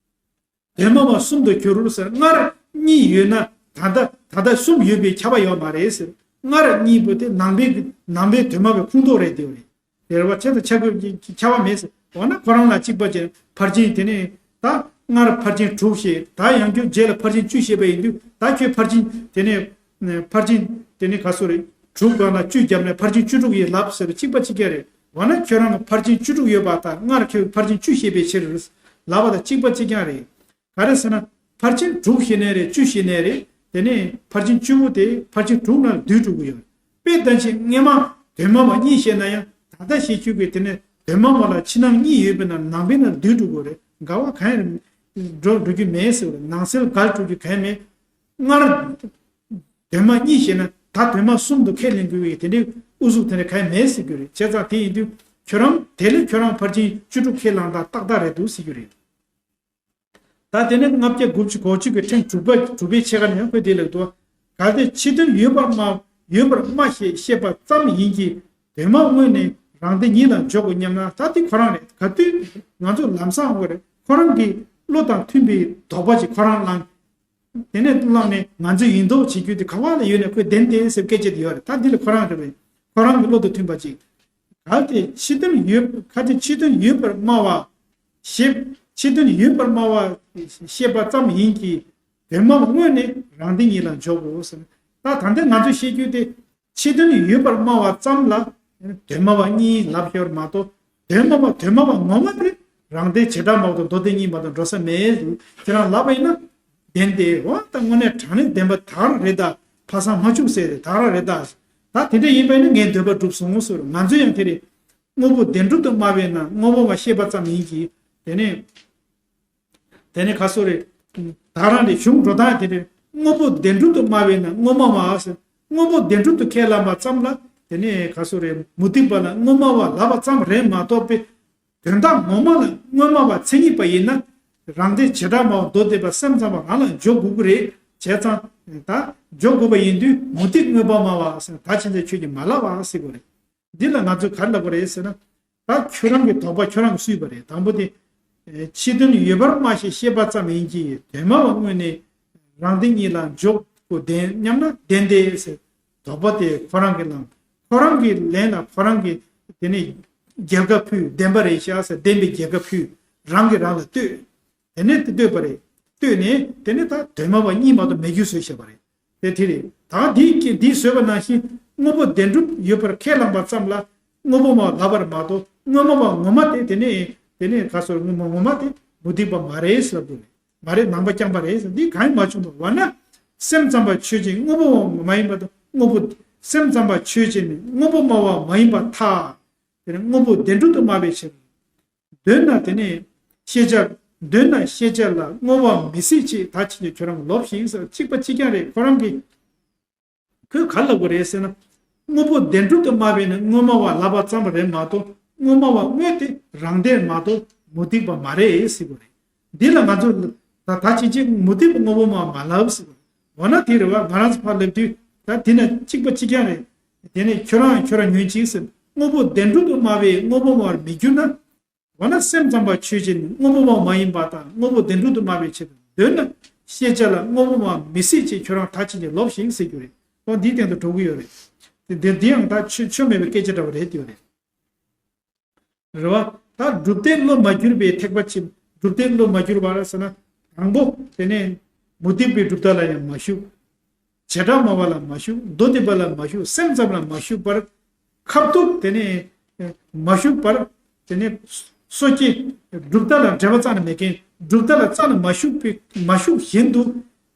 དོན་སྨྲ་བ་གསུམ་དུ་འགྱུར་ཟེར། སྔར་གཉིས་ཡོད་ན་ད་ལྟ་ད་ལྟ་གསུམ་ཡོད་པའི་ཁྱབ་པ་ཡོད་མ་རེད་ཟེར། སྔར་གཉིས་པོ་དེ་ནང་པའི་ནང་པའི་དོན་སྨྲ་བའི་ཁུངས་གཏོགས་རེད་དེ་རེད། དེ་རེད་བ། ཁྱད་དུ་ཆ་དགོས་ཀྱི་ཁྱབ་པ་མེད་ཟེར། འོ་ན་ཁོ་རང་ལ་གཅིག་པ་ཅན་ཕར་ཕྱིན་དེ་ནས་ད་སྔར་ཕར་ཕྱིན་དྲུག་བཤད། ད་ཡང་བསྐྱར་རྗེས་ལ་ཕར་ཕྱིན་བཅུ་བཤད་པ་ཡིན་དུས་ད་ཁྱོད་ཕར་ཕྱིན་དེ་ནས་ཕར་ཕྱིན་དེ་ནས་ག་སོ་རེད། དྲུག་གང་ལ་བཅུ་བརྒྱབ་ནས་ཕར་ཕྱིན་བཅུ་དྲུག་ཡོད་ལབ་ཟེར་བ་གཅིག་པ་གཅིག་རྐྱང་རེད། འོ་ན་ཁྱོད་རང་གི་ཕར་ཕྱིན་བཅུ་དྲུག་ཡོད་པ་དང་སྔར་ཁྱོད་ཕར་ཕྱིན་བཅུ་བཤད་པའི་ཕྱིར་ལབ་པ་དང་གཅིག་པ་གཅིག་རྐྱང་རེད། ག་རེ་ཟེར་ན་ཕར་ཕྱིན་དྲུག་བཤད་ནའི་རེད། བཅུ་བཤད་ནའི་རེད། དེ་ནས་ཕར་ཕྱིན་བཅུ་པོ་དེ་ཕར་ཕྱིན་དྲུག་ནང་བསྡུས་འགྲོ་གི་ཡོད། དཔེ་ལྟ་ཅི། སྔོན་མ་དོན་སྨྲ་བ་གཉིས་བཤད་ན་ཡང་ད་ལྟ་བཤད་རྒྱུ་གི་དེ་ནས་དོན་སྨྲ་བ་ལ་ཕྱི་ནང་གཉིས་ཡོད་པའི་ནང་ནང་པའི་ནང་བསྡུས་འགྲོ་དགོས་རེད། འགལ་བ་གང་ཡང་འགྲོ་འགྲོ་རྒྱུ་མེད་ཟེར་བ་རེད། ནང་གསེས་འགལ་འགྲོ་རྒྱུ་གང་ཡང་མེད། སྔར་དོན་སྨྲ་གཉིས་བཤད་ན་ད་དོན་སྨྲ་གསུམ་དུ་ཁས་ལེན་དགོས་པའི་དེ་འདྲའི་ཨུ་ཚུགས་དེ་འདྲ་གང་ཡང་མེད་ཟེར་རྒྱུ་རེད། བྱས་ཙང་དེ་ཡིན་དུས་ཁྱོད་རང་དེ་ལས་ཁྱོད་རང་ཕར་ཕྱིན་བཅུ་དྲུག་ཁས་བླངས་དང་ཏག་ཏག་རེད་འདུག་ཟེར་རྒྱུ་རེད། ད་དེ་ནས་ལྔ་བརྒྱ་དགུ་བཅུ་གོ་གཅིག་གི་ཕྲེང་དྲུག་པ་དྲུག་པའི་ཕྱེད་ཀ་ནས་ཁོས་དེ་ལབ་འདུག་གལ་ཏེ་ཕྱི་དོན་ཡོད་པར་སྨྲ་ཡོད་པར་སྨྲ་ཞེས་བཤད་པ་ཙམ་ཡིན་གྱི། དོན་སྨྲ་དངོས་ནི་རང་སྡེ་ཉིད་ལ་འཇོག་གོ་སྙམ་ན། ད་དེ་ཁོ་རང་རེད། གལ་ཏེ་ང་ཚོ་ལམ་སང་འོ་རེད། ཁོ་རང་གི་བློ་དང་མཐུན་པའི་དོགས་པ་ཅིག་ཁོ་རང་བླངས། དེ་ནས་བླངས་ནས་ང་ཚོས་ཡིན་མདོག་བྱེད་རྒྱུ་དེ་ག་བ་ལ་ཡོད་ནས་ཁོས་བདེན་ཏེ་ཟེར་སྐད་ཆ་དེ་ཡོད་རེད། ད་འདི་ལ་ཁོ་རང་རེད་པས། ཁོ་རང་གི་བློ་དང་མཐུན་པ་ཅིག་གལ་ཏེ་ཕྱི་དོན་ཡོད། གལ་ཏེ་ཕྱི་དོན་ཡོད་པར་སྨྲ་བ་ཞེས། ཕྱི་དོན་ཡོད་པར་སྨྲ་བ་ཞེས་པ་ཙམ་ཡིན་གྱི། དོན་སྨྲ་བ་དངོས་ནི་རང་སྡེ་ཉིད་ལ་འཇོག་གོ་ཟེར། ད་ད་ལྟ་ང་ཚོས་བཤད་རྒྱུ་དེ་ཕྱི་དོན་ཡོད་པར་སྨྲ་བ་ཙམ་ལ་དོན་སྨྲ་བ་གཉིས་ལབ་ཤོར་མ་གཏོགས། དོན་སྨྲ་བ་དོན་སྨྲ་བ་ངོ་མ་དེ་རང་སྡེ་བྱེ་བྲག་མ་གཏོགས་མདོ་སྡེ་གཉིས་མ་གཏོགས་འགྲོ་ས་མེད། ཁྱེད་རང་ལབ་པ་ཡིན་ན་བདེན་ཏེ། འོ་ད་དངོས་གནས་དྲང་གནས་བདེན་པ་ད་རང་རེད་ད། ཕ་སང་མ་བཅུག་ཟེར་རེད། ད་རང་རེད་ད། ད་དེ་འདྲ་ཡིན་པ་ཡིན་ན་ངའི་འདོད་པ་འགྲུབ་སོང་ངོ་ཟེར། ང་ཚོས་ཡང་དེ་རེད། དངོས་པོ་བདེན་གྲུབ་ཏུ་སྨྲ་བས་ན་དངོས་པོ་མ་ཤེས་པ་ཙམ་ཡིན་གྱི། དེ་ནས་དེ་ནས་ཁ་སོ་རེ། ད་རང་རེ་གཞུང་འགྲོ་སྟངས་དེ་རེ། དངོས་པོ་བདེན་གྲུབ་ཏུ་སྨྲ་བས་ན་དངོས་སྨྲ་བ་ཟེར། དངོས་པོ་བདེན་གྲུབ་ཏུ་ཁས་བླངས་པ་ཙམ་ལ་དེ་ནས་ཁ་སོ་རེ་མུ་སྟེགས་པ་ལ་དངོས་སྨྲ་བ་ལབ་པ་ཙམ་རེད་མ་གཏོགས་པའི་དོན་དག་ངོ་མ་ལ་དངོས་སྨྲ་བ་མཚན་ཉིད་པ་ཡིན་ན་རང་སྡེ་བྱེ་བྲག་སྨྲ་བ་མདོ་སྡེ་པ་སེམས་ཙམ་པ་རང་ལ་འཇོག་དགོས་ཀྱི་རེད། བྱས་ཙང་ད་འཇོག་དགོས་པ་ཡིན་དུས་མུ་སྟེགས་དངོས་པོ་སྨྲ་བ་ཟེར། ད་ཕྱིན་ཆད་ཁྱོད་ཀྱིས་མ་ལབ་པ་ཟེར་དགོས་རེད། འདི་ལ་ང་ཚོས་ག་རེ་ལབ་དགོས་རེད་ཟེར་ན། ད་ཁྱོད་རང་གི་དོགས་པ་ཁྱོད་རང་གིས་གསུས་པ་རེད། དང་པོ་དེ། ཕྱི་དོན་ཡོད་པར་སྨྲ་ཞེས་བཤད་པ་ཙམ་ཡིན་གྱི། དོན་སྨྲ་བ་དངོས་ནི་རང་སྡེ་ཉིད་ལ་འཇོག་དགོས་བདེན་སྙམ་ན་བདེན་ཏེ་ཟེར། དོགས་པ་དེ་ཁོ་རང་གིས་བླངས། ཁོ་རང་གི་ལན་ལ་ཁོ་རང་གིས་དེ་ནི་རྒྱལ་ཁ་ཕུལ། བདེན་པ་རེད་ཤག་ཟེར་བདེན་པའི་རྒྱལ་ཁ་ཕུལ། རང་གིས་རང་ལ་བསྟོད། དེ་ནས་དེ་བསྟོད་པ་རེད། བསྟོད་ནས་དེ་ནས་ད་དོན་སྨྲ་བ་གཉིས་མ་གཏོགས་མེད་རྒྱུ་བཟོས་བཞག་པ་རེད། དེ་དེ་རེད། ད་འདིའི་སྐད་འདིས་བཟོས་པ་ནང་བཞིན་དངོས་པོ་བདེན་གྲུབ་ཡོད་པར་ཁས་བླངས་པ་ཙམ་ལ་དངོས་པོ་སྨྲ་བ་ལབ་པར་མ་གཏོགས་དངོས་སྨྲ་བ་ངོ་མ་དེ་དེ་ནས་དེ་ནས་ག་སོར་དངོས་སྨྲ་ངོ་མ་དེ་མུ་སྟེགས་པ་མ་རེད་ཟེར་དགོས་རེད། མ་རེད། ནང་པ་རྐྱང་པ་རེད་ཟེར། འདི་གང་ཡང་མ་བྱུང་བ་ན། སེམས་ཙམ་པ་ཆོས་ཅན། དངོས་པོ་མ་ཡིན་པ་དང་དངོས་པོ། སེམས་ཙམ་པ་ཆོས་ཅན་ནི་དངོས་པོ་སྨྲ་བ་མ་ཡིན་པར་ཐལ། དེ་ནི་དངོས་པོ་བདེན་གྲུབ་ཏུ་སྨྲ་བའི་ཕྱིར། འདོད་ན་དེ་ནི་ཤེས་བྱ། འདོད་ན་ཤེས་བྱ་ལ་བསྔོ་བ་མི་སྲིད་ཅེས། ད་ཕྱིན་ཆད་ཁྱོད་རང་ལོབས་ཤིག་ཟེར། གཅིག་པ་གཅིག་རྐྱང་རེད། ཁོ་རང་གིས་ཁོས་ག་ལབ་དགོས་རེད་ཟེར་ན། དངོས་པོ་བདེན་གྲུབ་ཏུ་སྨྲ་བས་ན་དངོས་སྨྲ་བ་ལབ་པ་ཙམ་རེད་མ་གཏོགས་དངོས་སྨྲ་བ་དངོས་དེ་རང་སྡེ་མ་གཏོགས་མུ་སྟེགས་པ་མ་རེད་ཟེར་དགོས་རེད། འདི་ལ་ང་ཚོ་ད་ད་ཕྱིན་ཆད་མུ་སྟེགས་པ་དངོས་པོ་སྨྲ་བ་མ་ལབ་ཟེར་དགོས་རེད། འོ་ན་དེ་རེད་བ། ང་རང་ཚོ་ཕར་ལབ་དུས་ད་དེ་ན་གཅིག་པ་གཅིག་རྐྱང་རེད། དེ་ནས་ཁྱོད་རང་ཁྱོད་རང་ཉོན་ཅིག་ཟེར། དངོས་པོ་བདེན་གྲུབ་ཏུ་སྨྲ་བས་དངོས་པོ་སྨྲ་བར་མི་འགྱུར་ན། འོ་ན་སེམས་ཙམ་པ་ཆོས་ཅན། དངོས་པོ་སྨྲ་མ་ཡིན་པ་དང་དངོས་པོ་བདེན་གྲུབ་ཏུ་སྨྲ་བའི་ཕྱིར། འདོད་ན་ཤེས་བྱ་ལ་དངོས་པོ་སྨྲ་མི་སྲིད་ཅེས། ཁྱོད་རང་ད་ཕྱིན་ཆད་ལོབས་ཤིག་ཟེར་རྒྱུ་རེད། འོ་འདིའི་སྟེང་དུ་འགྲོ་གི་ཡོད་རེད། དེ་འདི་འདི་ཡང་ད་ཆོས་ཆོས་མེད་པའི་སྐད་ཆ་འདྲ་བ་རེད་དེ་ཡོད་རེད། རེད་བ། ད་སྒྲུབ་སྡེ་བློ་མ་བསྒྱུར་བའི་ཐེག་པ་ཆེན། སྒྲུབ་སྡེ་བློ་མ་བསྒྱུར་བ་ཟེར་ན། དང་པོ་དེ་ནས་མུ་སྟེགས་པའི་གྲུབ་མཐའ་ལ་ཡང་མ་ཞུགས། བྱེ་བྲག་སྨྲ་བ་ལ་མ་ཞུགས། མདོ་སྡེ་པ་ལ་མ་ཞུགས། སེམས་ཙམ་ལ་མ་ཞུགས་པར། ཁ་ཐུག་དེ་ནས་མ་ཞུགས་པར། དེ་ནས་སོ་སྐྱེ་གྲུབ་མཐའ་ལ་འབྲེལ་བ་རྩ་ནས་མེད་མཁན། གྲུབ་མཐའ་ལ་རྩ་ནས་མ་ཞུགས་པའི་མ་ཞུགས་བཞིན་དུ།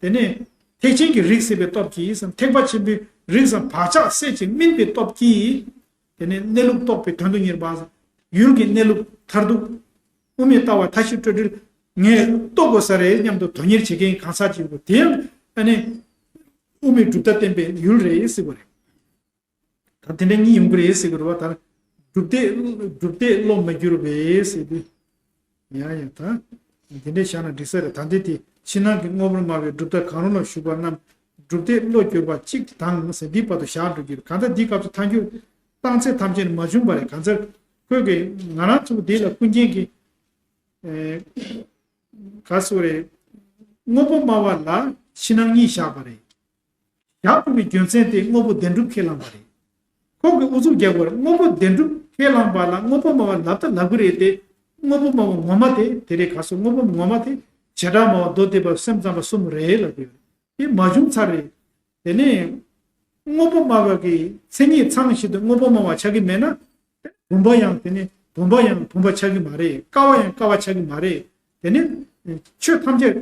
དེ་ནས་ཐེག་ཆེན་གྱི་རིགས་སད་པའི་སྟོབས་ཀྱིས་སམ། ཐེག་པ་ཆེན་པོའི་རིགས་སམ་བག་ཆགས་སད་ཅིང་སྨིན་པའི་སྟོབས་ཀྱིས། དེ་ནས་གནས་ལུགས་རྟོགས་པའི་དོན་དུ་གཉེར་བ། ཡུལ་གྱི་གནས་ལུགས་མཐར་ཐུག་དབུ་མའི་ལྟ་བ་མཐའ་བཞི་སྤྲོས་བྲལ་ངས་རྟོགས་དགོས་ས་རེད་སྙམ་དུ་དོན་གཉེར་བྱེད་མཁན་གང་ཟག་ཅིག་ཡོད། དེ་ཡང་ཨ་ནི་དབུ་མའི་གྲུབ་མཐའ་བསྟན་པའི་ཡུལ་རེད་ཟེར་བ་རེད། ད་དེ་འདྲ་གཉིས་ཡོང་གི་རེད་ཟེར་གི་རེད་བ། ད་སྒྲུབ་སྡེ་སྒྲུབ་སྡེ་བློ་མ་བསྒྱུར་བས་ཟེར་དུས། ཡ་ཡ་ད། འདི་འདྲས་བཞག་ན་འགྲིག་ས་རེད། ད་འདི་དེ་ཕྱི་ནང་གི་དངོས་པོར་སྨྲ་བའི་གྲུབ་མཐའ་གང་རུང་ལ་ཞུགས་པ་རྣམས་སྒྲུབ་སྡེ་བློ་བསྒྱུར་བ་གཅིག་དང་ཟེར་འདིའི་བར་དུ་བཞག་འགྲོ་རྒྱུ་རེད། གང་ལྟར་འདིའི་སྐབས་སུ་ཐལ་འགྱུར་བཏང་ཚད་ཐམས་ཅད་མ་བྱུང་བ་རེད། གང་ལྟར་ཁོས་ཀྱི་ང་རང་ཚོ་འདི་ལ་ཀུན་མཁྱེན་གྱི་ག་སུ་རེད། དངོས་པོ་སྨྲ་བ་ལ་ཕྱི་ནང་གཉིས་བཞག་པ་རེད། བཞག་དགོས་པའི་རྒྱུ་མཚན་དེ་དངོས་པོ་བདེན་གྲུབ་ཁས་བླངས་པ་རེད། ཁོང་གིས་ཨུ་ཚུགས་རྒྱག་པར་དངོས་པོ་བདེན་གྲུབ་ཁས་བླངས་པ་ལ་དངོས་པོ་སྨྲ་བ་ལབ་ད་ལབ་གི་རེད་དེ། དངོས་པོ་སྨྲ་བ་ངོ་མ་དེ་དེ་རེད། ག་སོ་དངོས་པོ་ངོ་མ་དེ་བྱེ་བྲག་སྨྲ་བ་མདོ་སྡེ་པ་སེམས་ཙམ་པ་གསུམ་རེད་ལབ་ཀྱི་ཡོད་རེད། དེ་མ་བྱུང་ཚར་རེད། དེ་ནས་དངོས་པོ་སྨྲ་བ་གི་མཚན་ཉིད་ཚང་བཞིན་དུ་དངོས་པོ་སྨྲ་བ་ཆགས་ཀྱི་མེད་ན། བུམ་པ་ཡང་དེ་ནི་བུམ་པ་ཡང་བུམ་པ་ཆགས་ཀྱི་མ་རེད། ཀ་བ་ཡང་ཀ་བ་ཆགས་ཀྱི་མ་རེད། དེ་ནི་ཆོས་ཐམས་ཅད་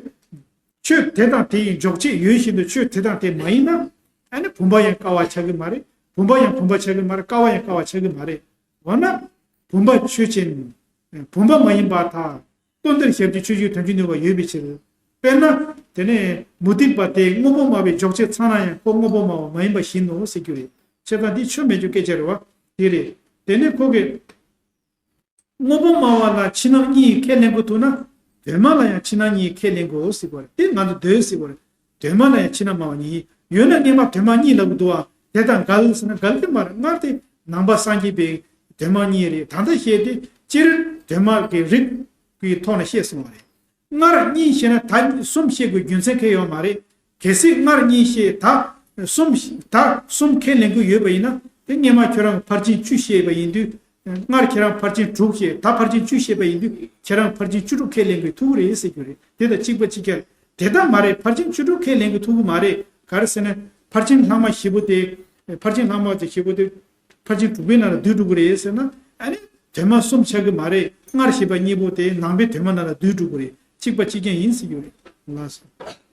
ཆོས་དེ་དང་དེ་ཡི་འཇོག་བྱེད་ཡོད་བཞིན་དུ་ཆོས་དེ་དང་དེ་མ་ཡིན་ན། ཨ་ནི་བུམ་པ་ཡང་ཀ་བ་ཆགས་ཀྱི་མ་རེད། བུམ་པ་ཡང་བུམ་པ་ཆགས་ཀྱི་མ་རེད། ཀ་བ་ཡང་ཀ་བ་ཆགས་ཀྱི་མ་རེད། འོ་ན་བུམ་པ་ཆོས་ཅན། བུམ་པ་མ་ཡིན་པར་ཐལ། ལྟོ་འདིར་ཞབས་ཀྱི་ཆོས་བཅུའི་དོན་བྱེད་ནུས་པ་ཡོད་པའི་ཕྱིར། དཔེར་ན། དེ་ནས་མུ་སྟེགས་པ་དེ་དངོས་པོ་སྨྲ་བའི་འཇོག་བྱེད་ཚང་ན་ཡང་ཁོ་དངོས་པོ་སྨྲ་བ་མ་ཡིན་པ་བཞིན་ནོ་ཟེར་རྒྱུ་རེད། བྱས་ཙང་འདི་ཆོས་མེད་རྒྱུ་སྐད་ཆ་རེད་བ། དེ་རེད། དེ་ནས་ཁོ་གིས། དངོས་པོ་སྨྲ་བ་ལ་ཕྱི་ནང་གཉིས་ཁས་ལེན་དགོས་ཐུག་ན། གདོད་མ་ལ་ཡང་ཕྱི་ནང་གཉིས་ཁས་ལེན་དགོས་ཟེར་བ་རེད། དེ་ང་ཚོ་འདོད་ཟེར་བ་རེད། གདོད་མ་ལ་ཡང་ཕྱི་ནང་སྨྲ་བ་གཉིས་ཡོད་ན། སྔོན་མ་གདོད་མ་གཉིས་ལབ་ཀྱི་འདུག་བ། དེ་དང་འགལ་ཟེར་ན་འགལ་གྱི་མ་རེད། སྔར་དེ་ནང་པ་སངས་རྒྱས་པའི་གདོད་མ་གཉིས་རེད། ད་ལྟ་བཤད་དེ་སྤྱིར་གདོད་མ་གི་རིགས་ཀྱི་ཐོག་ནས་བཤད་སོང་བ་རེད། སྔར་གཉིས་བཤད་ན་ད་གསུམ་བཤད་དགོས་རྒྱུ་མཚན་གང་ཡང་ཡོད་མ་རེད། གལ་སྲིད་སྔར་གཉིས་བཤད་ད་གསུམ་ད་གསུམ་ཁས་ལེན་དགོས་ཡོད་པ་ཡིན་ན། དེ་སྔོན་མ་ཁྱོད་རང་ཕར་ཕྱིན་བཅུ་བཤད་པ་ཡིན་དུས། སྔར་ཁྱེད་རང་ཕར་ཕྱིན་དྲུག་བཤད། ད་ཕར་ཕྱིན་བཅུ་བཤད་པ་ཡིན་དུས་ཁྱེད་རང་ཕར་ཕྱིན་བཅུ་དྲུག་ཁས་ལེན་དགོས་ཐུག་གི་རེད་ཟེར་རྒྱུ་རེད། དེ་དང་གཅིག་པ་གཅིག་རྐྱང་རེད། དེ་ལྟ་མ་རེད། ཕར་ཕྱིན་བཅུ་དྲུག་ཁས་ལེན་དགོས་ཐུག་གི་མ་རེད། ག་རེ་ཟེར་ན། ཕར་ཕྱིན་ལྷག་མ་བཞི་པོ་དེ། ཕར་ཕྱིན་ལྷག་མ་དེ་བཞི་པོ་དེ། ཕར་ཕྱིན་དྲུག་པའི་ནང་ལ་སྡུད་འགྲོ་གི་རེད་ཟེར་ན། ཨ་ནི་གདོད་མ་གསུམ་ཆགས་ཀྱི་མ་རེད། སྔར་བཤད་པ་གཉིས་པོ་དེ་ནང་པའི་གདོད་མ་ནང་ལ་སྡུད་འགྲོ་གི་རེད། གཅིག་པ་གཅིག་རྐྱང་ཡིན་ཟེར་རྒྱུ་རེད། ལགས་སོ།